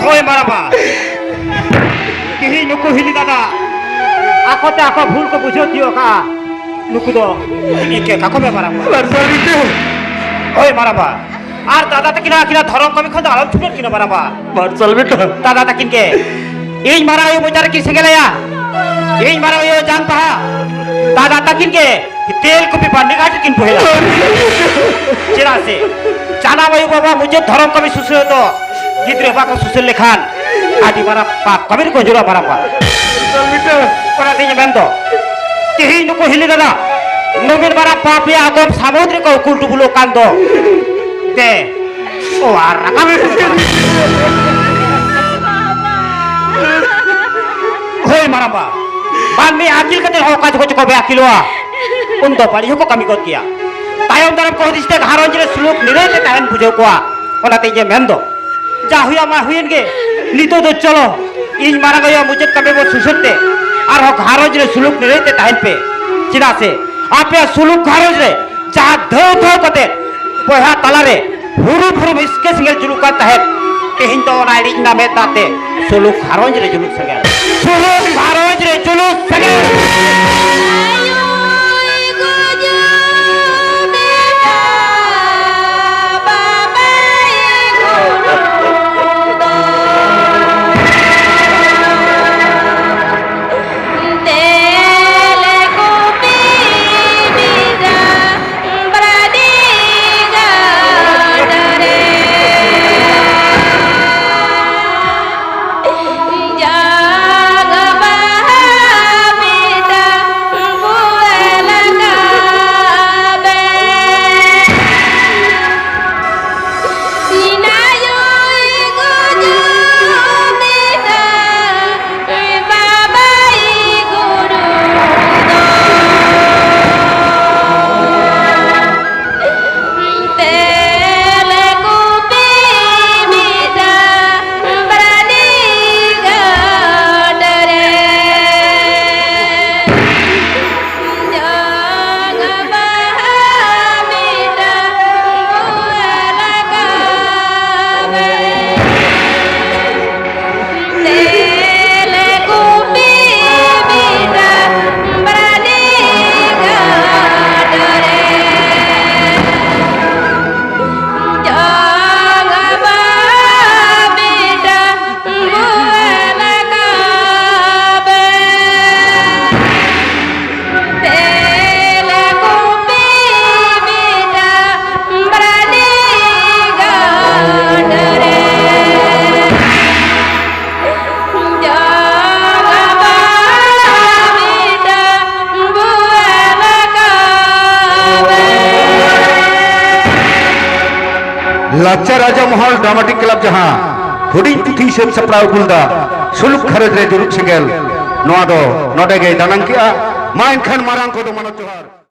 ᱦᱳᱭ ᱢᱟᱨᱟᱵᱟ, ᱛᱮᱦᱮᱧ ᱱᱩᱠᱩ ᱦᱤᱞᱤ ᱫᱟᱫᱟ ᱟᱠᱚ ᱛᱮ ᱟᱠᱚ ᱵᱷᱩᱞ ᱠᱚ ᱵᱩᱡᱷᱟᱹᱣ ᱛᱤᱭᱳᱜ ᱠᱟᱜᱼᱟ᱾ ᱱᱩᱠᱩ ᱫᱚ ᱤᱧ ᱠᱮ ᱠᱟᱠᱚ ᱵᱮ ᱢᱟᱨᱟᱵᱟ᱾ ᱢᱟᱨᱥᱟᱞ ᱵᱮᱴᱟ᱾ ᱦᱳᱭ ᱢᱟᱨᱟᱵᱟ, ᱟᱨ ᱫᱟᱫᱟ ᱛᱟᱹᱠᱤᱱᱟᱜ ᱟᱹᱠᱤᱱᱟᱜ ᱫᱷᱚᱨᱚᱢ ᱠᱟᱹᱢᱤ ᱠᱷᱚᱱ ᱫᱚ ᱟᱞᱚᱢ ᱪᱷᱩᱰᱟᱹᱨ ᱠᱤᱱᱟ ᱢᱟᱨᱟᱵᱟ᱾ ᱢᱟᱨᱥᱟᱞ ᱵᱮᱴᱟ᱾ ᱫᱟᱫᱟ ᱛᱟᱹᱠᱤᱱ ᱜᱮ ᱤᱧ ᱢᱟᱨᱟᱝ ᱟᱭᱳ ᱢᱚᱪᱟ ᱨᱮᱠᱤᱱ ᱥᱮᱸᱜᱮᱞ ᱟᱭᱟ᱾ ᱤᱧ ᱢᱟᱨᱟᱝ ᱟᱭᱳ ᱡᱟᱝ ᱵᱟᱦᱟ ᱫᱟᱫᱟ ᱛᱟᱹᱠᱤᱱ ᱜᱮ ᱛᱮᱞ ᱠᱚᱯᱤ ᱵᱟᱹᱨᱱᱤ ᱜᱷᱟᱴ ᱨᱮᱠᱤᱱ ᱵᱚᱦᱮᱞᱟ᱾ ᱪᱮᱫᱟᱜ ᱥᱮ ᱡᱟᱱᱟᱢ ᱟᱭᱳ ᱵᱟᱵᱟ ᱢᱩᱪᱟᱹᱫ ᱫᱷᱚᱨᱚᱢ ᱠᱟᱹᱢᱤ ᱥᱩᱥᱟᱹᱨ ᱫᱚ ᱜᱤᱫᱽᱨᱟᱹ ᱵᱟᱠᱚ ᱥᱩᱥᱟᱹᱨ ᱞᱮᱠᱷᱟᱱ ᱟᱹᱰᱤ ᱢᱟᱨᱟᱝ ᱯᱟᱯ ᱠᱟᱹᱢᱤ ᱨᱮᱠᱚ ᱡᱚᱲᱟᱜ ᱢᱟᱨᱟᱝ ᱯᱟᱯ᱾ ᱚᱱᱟᱛᱮ ᱤᱧ ᱢᱮᱱ ᱫᱚ ᱛᱮᱦᱮᱧ ᱱᱩᱠᱩ ᱦᱤᱞᱤ ᱫᱟᱫᱟ ᱱᱩᱢᱤᱱ ᱢᱟᱨᱟᱝ ᱯᱟᱯ ᱨᱮᱭᱟᱜ ᱟᱫᱚᱢ ᱥᱟᱹᱢᱩᱫ ᱨᱮᱠᱚ ᱩᱠᱩᱞ ᱰᱩᱵᱩᱞᱚᱜ ᱠᱟᱱ ᱫᱚ᱾ ᱫᱮ, ᱚ, ᱟᱨ ᱨᱟᱠᱟᱵ ᱮ ᱦᱳᱭ, ᱢᱟᱨᱟᱝᱵᱟ, ᱢᱟᱹᱱᱢᱤ ᱟᱹᱠᱤᱞ ᱠᱟᱛᱮ ᱦᱚᱸ ᱚᱠᱟ ᱡᱚᱠᱷᱚᱡ ᱪᱚᱠᱚ ᱵᱮ ᱟᱹᱠᱤᱞᱚᱜᱼᱟ, ᱩᱱ ᱫᱚ ᱵᱟᱹᱲᱤᱡ ᱦᱚᱸᱠᱚ ᱠᱟᱹᱢᱤ ᱜᱚᱫ ᱜᱮᱭᱟ᱾ ᱛᱟᱭᱚᱢ ᱫᱟᱨᱟᱢ ᱠᱚ ᱦᱩᱫᱤᱥ ᱛᱮ ᱜᱷᱟᱨᱚᱸᱡᱽ ᱨᱮ ᱥᱩᱞᱩᱠ ᱱᱤᱨᱟᱹᱭ ᱛᱮ ᱛᱟᱦᱮᱱ ᱵᱩᱡᱷᱟᱹᱣ ᱠᱚᱣᱟ᱾ ᱚᱱᱟᱛᱮ ᱤᱧ ᱢᱮᱱ ᱫᱚ, ᱡᱟ ᱦᱩᱭᱩᱜᱼᱟ ᱢᱟ ᱦᱩᱭᱮᱱ ᱜᱮ, ᱱᱤᱛᱚᱜ ᱫᱚ ᱪᱚᱞᱚ ᱤᱧ ᱢᱟᱨᱟᱝ ᱟᱭᱳ ᱢᱩᱪᱟᱹᱫ ᱠᱟᱹᱢᱤ ᱵᱚ ᱥᱩᱥᱟᱹᱨ ᱛᱮ ᱟᱨᱦᱚᱸ ᱜᱷᱟᱨᱚᱸᱡᱽ ᱨᱮ ᱥᱩᱞᱩᱠ ᱱᱤᱨᱟᱹᱭ ᱛᱮ ᱛᱟᱦᱮᱱ ᱯᱮ᱾ ᱪᱮᱫᱟᱜ ᱥᱮ ᱟᱯᱮᱭᱟᱜ ᱥᱩᱞᱩᱠ ᱜᱷᱟᱨᱚᱸᱡᱽ ᱨᱮ ᱡᱟᱦᱟᱸ ᱫᱷᱟᱹᱣ ᱫᱷᱟᱹᱣ ᱠᱟᱛᱮ ᱵᱚᱭᱦᱟ ᱛᱟᱞᱟᱨᱮ ᱦᱩᱨᱩ ᱵᱷᱩᱨᱩ ᱦᱤᱥᱠᱟᱹ ᱥᱮᱸᱜᱮᱞ ᱡᱩᱞᱩᱜ ᱠᱟᱱ ᱛᱟᱦᱮᱸᱫ, ᱛᱮᱦᱮᱧ ᱫᱚ ᱚᱱᱟ ᱤᱲᱤᱡ ᱨᱮᱱᱟᱜ ᱢᱮᱫ ᱫᱟᱜ ᱛᱮ ᱥᱩᱞᱩᱠ ᱜᱷᱟᱨᱚᱸᱡᱽ ᱨᱮ ᱡᱩᱞᱩᱜ ᱥᱮᱸᱜᱮᱞ, ᱥᱩᱞᱩᱠ ᱜᱷᱟᱨᱚᱸᱡᱽ ᱨᱮ ᱡᱩᱞᱩᱜ ᱥᱮᱸᱜᱮᱞ᱾ ᱞᱟᱠᱪᱟᱨ ᱟᱡᱚᱢ ᱦᱚᱲ ᱰᱨᱟᱢᱟᱴᱤᱠ ᱠᱞᱟᱵᱽ ᱡᱟᱦᱟᱸ ᱦᱩᱰᱤᱧ ᱯᱩᱛᱷᱤ ᱥᱟᱹᱛ ᱥᱟᱯᱲᱟᱣ ᱟᱹᱜᱩ ᱞᱮᱫᱟ, ᱥᱩᱞᱩᱠ ᱜᱷᱟᱨᱚᱸᱡᱽ ᱨᱮ ᱡᱩᱞᱩᱜ ᱥᱮᱸᱜᱮᱞ, ᱱᱚᱣᱟ ᱫᱚ ᱱᱚᱰᱮ ᱜᱮᱭ ᱫᱟᱱᱟᱝ ᱠᱮᱜᱼᱟ᱾ ᱢᱟ ᱮᱱᱠᱷᱟᱱ ᱢᱟᱨᱟᱝ ᱠᱚᱫᱚ ᱢᱟᱱᱚᱛ ᱡᱚᱦᱟᱨ᱾